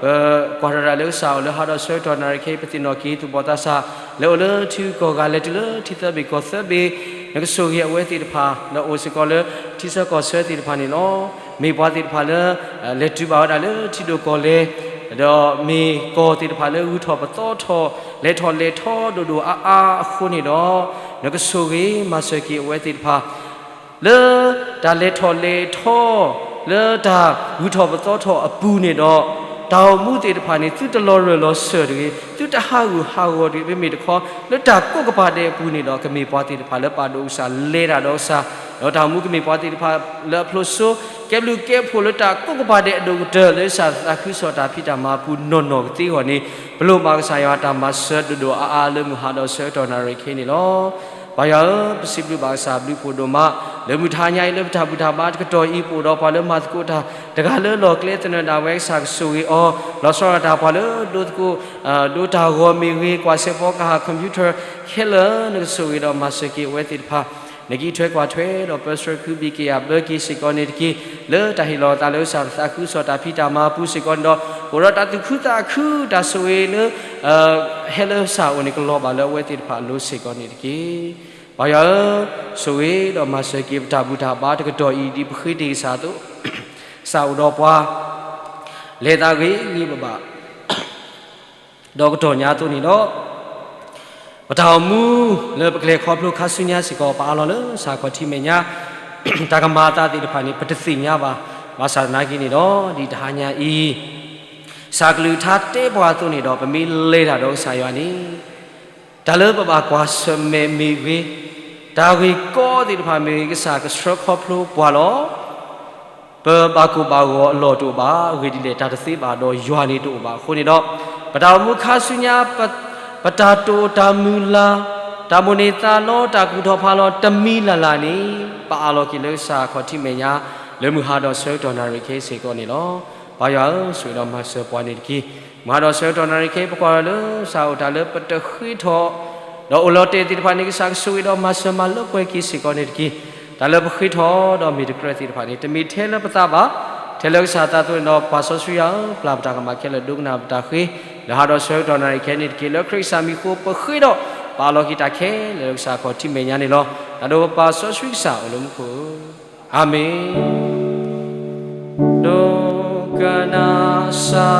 ဧၢ, ပကွၢ်ထီၣ်ဒၣ်လၢကစၢ်အိၣ်လၢဟးဒီးဆၢကတီၢ်နၣ်ရံၣ်ခဲအံၤ ပသ့ၣ်နီၣ်က့ၤသူၣ်ဘီၣ်သးစၢ် လၢအိၣ်လၢထံဂုၤကီၢ်ဂၤ လဲၤတုၤလၢထံသၢဘ့ၣ်ကီၢ်သၢဘ့ၣ်, နကဆိၣ်ဂ့ၤအဝဲသ့ၣ်တဖၣ် ဒီးအိၣ်စ့ၢ်ကီးလၢထံဆၢကီၢ်ဆၢသ့ၣ်တဖၣ်န့ၣ်လီၤ. မ့ၢ်ပှၤသ့ၣ်တဖၣ်လၢ လဲၤတုၤဘၣ်ဝဲဒၣ်လၢထံဒိၣ်ကီၢ်လဲၢ်, ဒီးမ့ၢ်ကီၢ်သ့ၣ်တဖၣ်လၢဂုၤထီၣ်ပသီထီၣ် လဲၤထီၣ်လဲၤထီဒိၣ်ဒိၣ်အါအါအဃိန့ၣ်ဒီး နကဆိၣ်ဂ့ၤမၤစၢၤက့ၤအဝဲသ့ၣ်တဖၣ် လၢတၢ်လဲၤထီၣ်လဲၤထီ, လၢတၢ်ဂုၤထီၣ်ပသီထီၣ်အပူၤန့ၣ်ဒီး, တၢ်အိၣ်မူသ့ၣ်တဖၣ်န့ၣ် သုတလီၤရၢၢ်လီၤစၢၤတဂ့ၤ, သုတဟးဂူာ်ဟးဂီၤတဂ့ၤ, မ့မ့ၢ်တခီ လၢတၢ်ကိးကပၤဒဲးအပူၤန့ၣ်ဒီး ကမ့ၢ်ပှၤသ့ၣ်တဖၣ်လၢပာ်ဒိၣ်ကစၢ် လဲၤတၢ်ဒီးကစၢ်, ဒီးတၢ်အိၣ်မူကမ့ၢ်ပှၤသ့ၣ်တဖၣ်လၢအဖျိးစိ ကဲဘျုးကဲဖှိၣ်လၢတၢ်ကိးကပၤဒဲးအဒိၣ်ကတၢၢ် လၢကစၢ်သးခုကစီၣ်တၢ်ဖံးတၢ်မၤအပူၤနီၢ်နီၢ်ကသ့အဂီၢ်န့ၣ်, ပလိၣ်ဘၣ်ကစၢ်ယွၤတၢ်မၤစၢၤဒိၣ်ဒိၣ်အါအါလၢမုၢ်ဟါဒီးဆၢကတီၢ်နၣ်ရံၣ်ခဲအံၤန့ၣ်လီၤ. ပၢ်ယွၤဧၢ, ပစံးဘျုးဘၣ်ကစၢ်ဘျုးဖှိၣ်ဒိၣ်မး, လၢမုၢ်တဟါညါအံၤလၢပတၢ်ဘူၣ်တၢ်ဘါတကတီၢ်အံၤ ပအိၣ်ဒီးပှၤလၢမၤသကိးတၢ် တဂၤလၢလီၢ်ကျဲသနၢၣ်ဒၣ်ဝဲ ကစၢ်ကဆိၣ်ဂ့ၤအီၤ, လီၤဆီဒၣ်တၢ် ပှၤလၢဒိသကိး ဒိတၢ်ဂီၤမ့ၢ်ဂ့ၤ, ကွၢ်စဲးဖီကဟၣ် computer ခဲလၢာ် နကဆိၣ်ဂ့ၤဒီးမၤစၢၤက့ၤအဝဲသ့ၣ်တဖၣ် နကအံးထွဲကွၢ်ထွဲဒီးပၢဆှၢခုဘံၣ်က့ၤယၤဘျၢက့ၤစ့ၢ်ကီးန့ၣ်တက့ၢ်. လၢတၢ်ဟ့ၣ်လီၤအသးလၢကစၢ်သးခုကစီၣ်တၢ်ဖံးတၢ်မၤအပူၤစ့ၢ်ကီးန့ၣ်ဒီး အိၣ်ဒီးတၢ်သူၣ်ခုသးခု တၢ်ဆိၣ်ဂ့ၤလၢ ဟဲလၢကစၢ်အအိၣ်န့ၣ် ကလီၤဘၣ်လၢအဝဲသ့ၣ်တဖၣ်အလိၤစ့ၢ်ကီးန့ၣ်တက့ၢ်. ပၢ်ယွၤဧၢ, ဆိၣ်ဂ့ၤဒီးမၤစၢၤက့ၤပတၢ်ဘူၣ်တၢ်ဘါတကတီၢ်အံၤ ဒ်ပဃ့တ့ၢ်ကစၢ်အသိး, ကစၢ်အိၣ်ဒီးပှၤ လဲၤသးဂ့ၤဂ့ၤဘၣ်ဘၣ် ဒီးကတီၢ်ညါအသိးန့ၣ်ဒီး ပတၢ်အိၣ်မူလၢပကလဲၤခီဖျိခါဆူညါစ့ၢ်ကီး ပအးလီၤလၢကစၢ်ခီၣ်ထံးမဲာ်ညါ တၢ်ကမၤအသးသ့ၣ်တဖၣ်န့ၣ် ပတသ့ၣ်ညါဘၣ်. ဘၣ်ဆၣ်သနာ်က့န့ၣ်ဒီး ဒ်တဟါညါအံၤ ကစၢ်ကလုၢ်ကထါတဲပှၤအသိးန့ၣ်ဒီး ပမ့ၢ်လဲၤတၢ်ဒီးကစၢ်ယွၤန့ၣ် တၢ်လၢပဘၣ်ကွၢ်ဆၢၣ်မဲာ်မ့ၢ်ဂ့ၤ, တၢ်ဂ့ၢ်ကီသ့ၣ်တဖၣ်မ့ၢ်ဂ့ၤ ကစၢ်ကဆှၢခီဖျိပှၤလီၤ. ပဘၣ်ကိၢ်ဘၣ်ဂီၤအလီၢ်တအိၣ်ဘၣ်, အဂ့ၢ်ဒ်လဲၣ် တၢ်တသ့ဘၣ်ဒီးယွၤန့ၣ်တအိၣ်ဘၣ်အဃိန့ၣ်ဒီး ပတၢ်အိၣ်မူခါဆူညါ ပတၢ်တိာ်တၢ်မုၢ်လၢ်, တၢ်မိၣ်န့ၢ်သးလီ တၢ်ကူၣ်ထီၣ်ဖးလီၤ တမံၤလၢ်လၢ်န့ၣ် ပအးလီၤက့ၤလၢကစၢ်ခီၣ်ထံးမဲာ်ညါ လၢမုၢ်ဟါဒီးဆၢကတီၢ်နၣ်ရံၣ်ခဲအံၤစ့ၢ်ကီးန့ၣ်လီၤ. ပၢ်ယွၤဧၢ, ဆိၣ်ဂ့ၤဒီးမၤစၢၤပှၤန့ၣ်တက့ၢ်. မုၢ်ဟါဒီးဆၢကတီၢ်နၣ်ရံၣ်ခဲအံၤ ပကွၢ်လီၤလၢကစၢ်အိၣ်တၢ်လၢပတဃ့ထီၣ် ဒီးအိၣ်လီၤတဲာ်သ့ၣ်တဖၣ်န့ၣ် ကစၢ်ကဆိၣ်ဂ့ၤဒီးမၤစၢၤမၤလၢပှဲၤက့ၤစ့ၢ်ကီးန့ၣ်တက့ၢ်. တၢ်လၢပဃ့ထီၣ်ဒီးမ့ၢ်တကြၢးသ့ၣ်တဖၣ်န့ၣ် တမ့ၢ်ထဲလၢပသးဘၣ်, ထဲလၢကစၢ်သးအသိးန့ၣ်ဒီး ပၢ်စီဆှံယွၤဧၢ, ပျၢ်ပတၢ်ကမၣ်ခဲလၢာ် ဒိကနၣ်ပတၢ်ဃ့ လၢဟါဒီးဆၢကတီၢ်နၣ်ရံၣ်ခဲအံၤန့ၣ်တက့ၢ်. လၢခရံာ်ကစၢ်မံၤအဃိ ပဃ့ဒီးပအးလီၤက့ၤတၢ်ခဲလၢာ်လၢကစၢ်ခီၣ်ထံးမဲာ်ညါန့ၣ်လီၤ. တၢ်ဒိၣ်ပပၢ်စီဆှံကစၢ်အိၣ်လၢမူခိၣ်ဧၢ, အၤမ့ၣ်. ဒိကနၣ်စၢ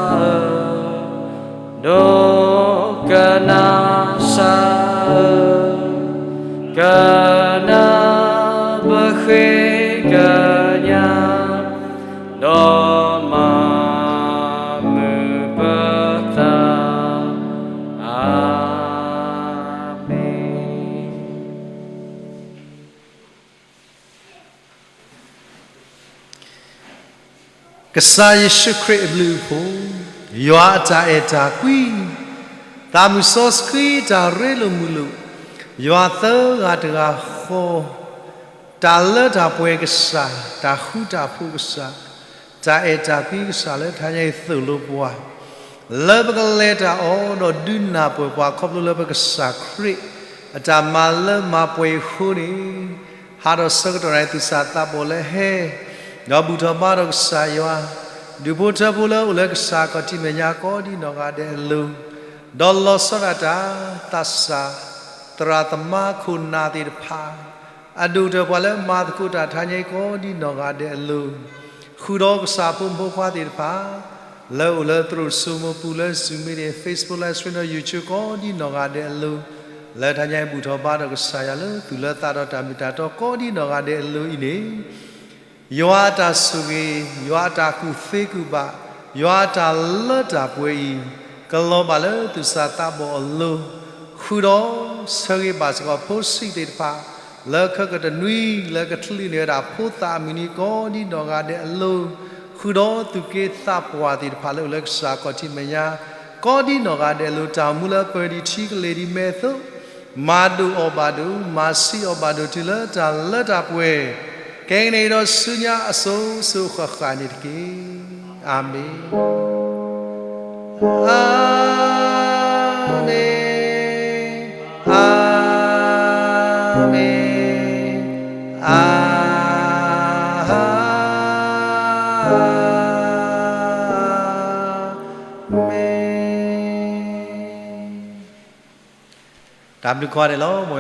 ်ဧၢ, ဒိကနၣ်စၢ်ဧၢ, ကနၣ်ပဃ့ကညး, ဒီးမၤမုာ်ပသး ကစၢ်ယ့ၣ်ၡူးခရံာ်အဘျုးအဖှိၣ်, ယွၤအတၢ်အဲၣ်တၢ်ကွံ, သးမုၢ်စီဆှံတၢ်ရ့လိာ်မုာ်လိာ်, ယွၤသၢဂၤတဂၤဃီ, တၢ်လၢတၢ်ပှဲၤကစၢ်, တၢ်ဃူတၢ်ဖိးကစၢ်, တၢ်အဲၣ်တၢ်ကွံကစၢ်လၢတဟါညါအံၤသိၣ်လိပှၤ လၢပကလဲၤတၢ်အီၤဒီးဒုးနၢ်ပၢၢ်ပှၤခီဖျိလၢပကစၢ်ခရံာ် အတၢ်မၤလၢမၤပှဲၤအဃိန့ၣ်, ဟးထီၣ်ဆၢကတီၢ်န့ၣ် သူၣ်စၢ်သးဘီၣ်လၢဟဲ ဒီးဘူၣ်ထီၣ်ဘါထီၣ်ကစၢ်ယွၤ, ဒူၣ်ဖိထၢဖိလၢအိၣ်လၢကစၢ်ခီၣ်ထံးမဲာ်ညါကိးဒ်နီၢ်ဂၤဒဲးအလိၤ, ဒီးလီၤဆီဒၣ်တၢ် သးစၢ် သရၣ်သမါခိၣ်နၢ်သ့ၣ်တဖၣ် အဒိၣ်ကတၢၢ်ပှၤလၢမၤသကိးတၢ်တဟါညါအံၤကိးဒ်နီၢ်ဂၤဒဲးအလိၤ, ဃုာ်ဒီးကစၢ်ဖိမုၣ်ဖိခွါသ့ၣ်တဖၣ် လၢအိၣ်လၢသရိာ်စိမိပူၤလၢ Zoom meeting, Facebook live stream ဒီး YouTube ကိးဒ်နီၢ်ဂၤဒဲးအလိၤ, လၢတဟါညါအံၤဘူၣ်ထီၣ်ဘါထီၣ်ကစၢ်ယွၤလၢသူၣ်လၢသးဒီးတၢ်မ့ၢ်တၢ်တီကိးဒ်နီၢ်ဂၤဒဲးအလိၤအံၤန့ၣ် ယွၤအတၢ်ဆိၣ်ဂ့ၤ, ယွၤအတၢ်ကူၣ်သ့ကူၣ်ဘၣ်, ယွၤအတၢ်လၢတၢ်ပှဲၤအံၤ ကလီၤဘၣ်လၢသူၣ်စၢ်သးဘီၣ်အလိၤ, ဃုာ်ဒီးဆၢဂ့ၤဘၣ်စ့ၢ်ကီးဖိဆံးသ့ၣ်တဖၣ် လၢခဲကတနွံလၢကချုးန့ၢ်ဝဲဒၣ်ဖိသၣ်အမုၢ်နံၤကိးဒ်နီၢ်ဂၤဒဲးအလိၤ, ဃုာ်ဒီးသူၣ်က့သးပှၢ်သ့ၣ်တဖၣ်လၢအိၣ်လၢကစၢ်ခီၣ်ထံးမဲာ်ညါ ကိးဒ်နီၢ်ဂၤဒဲးအလိၤ တၢ်အိၣ်မူလၢပၢၤဒံးထံကလဲၤဒံးမဲာ်သိး မၤဒိၣ်အီၣ်ဘၣ်ဒိၣ်, မၤဆံးအီၣ်ဘၣ်ဒိၣ်တုၤလၢတၢ်လၢတၢ်ပှဲၤ, ကဲကနံၣ်အံၤဒီးဆူညါအစိၤစိၤဃၣ်ဃၣ်န့ၣ်တက့ၢ်. အၤမ့ၣ်, အၤမ့ၣ်, အၤမ့ၣ်. တၢ်ဘျုးကိးဂၤဒဲးလီၤ.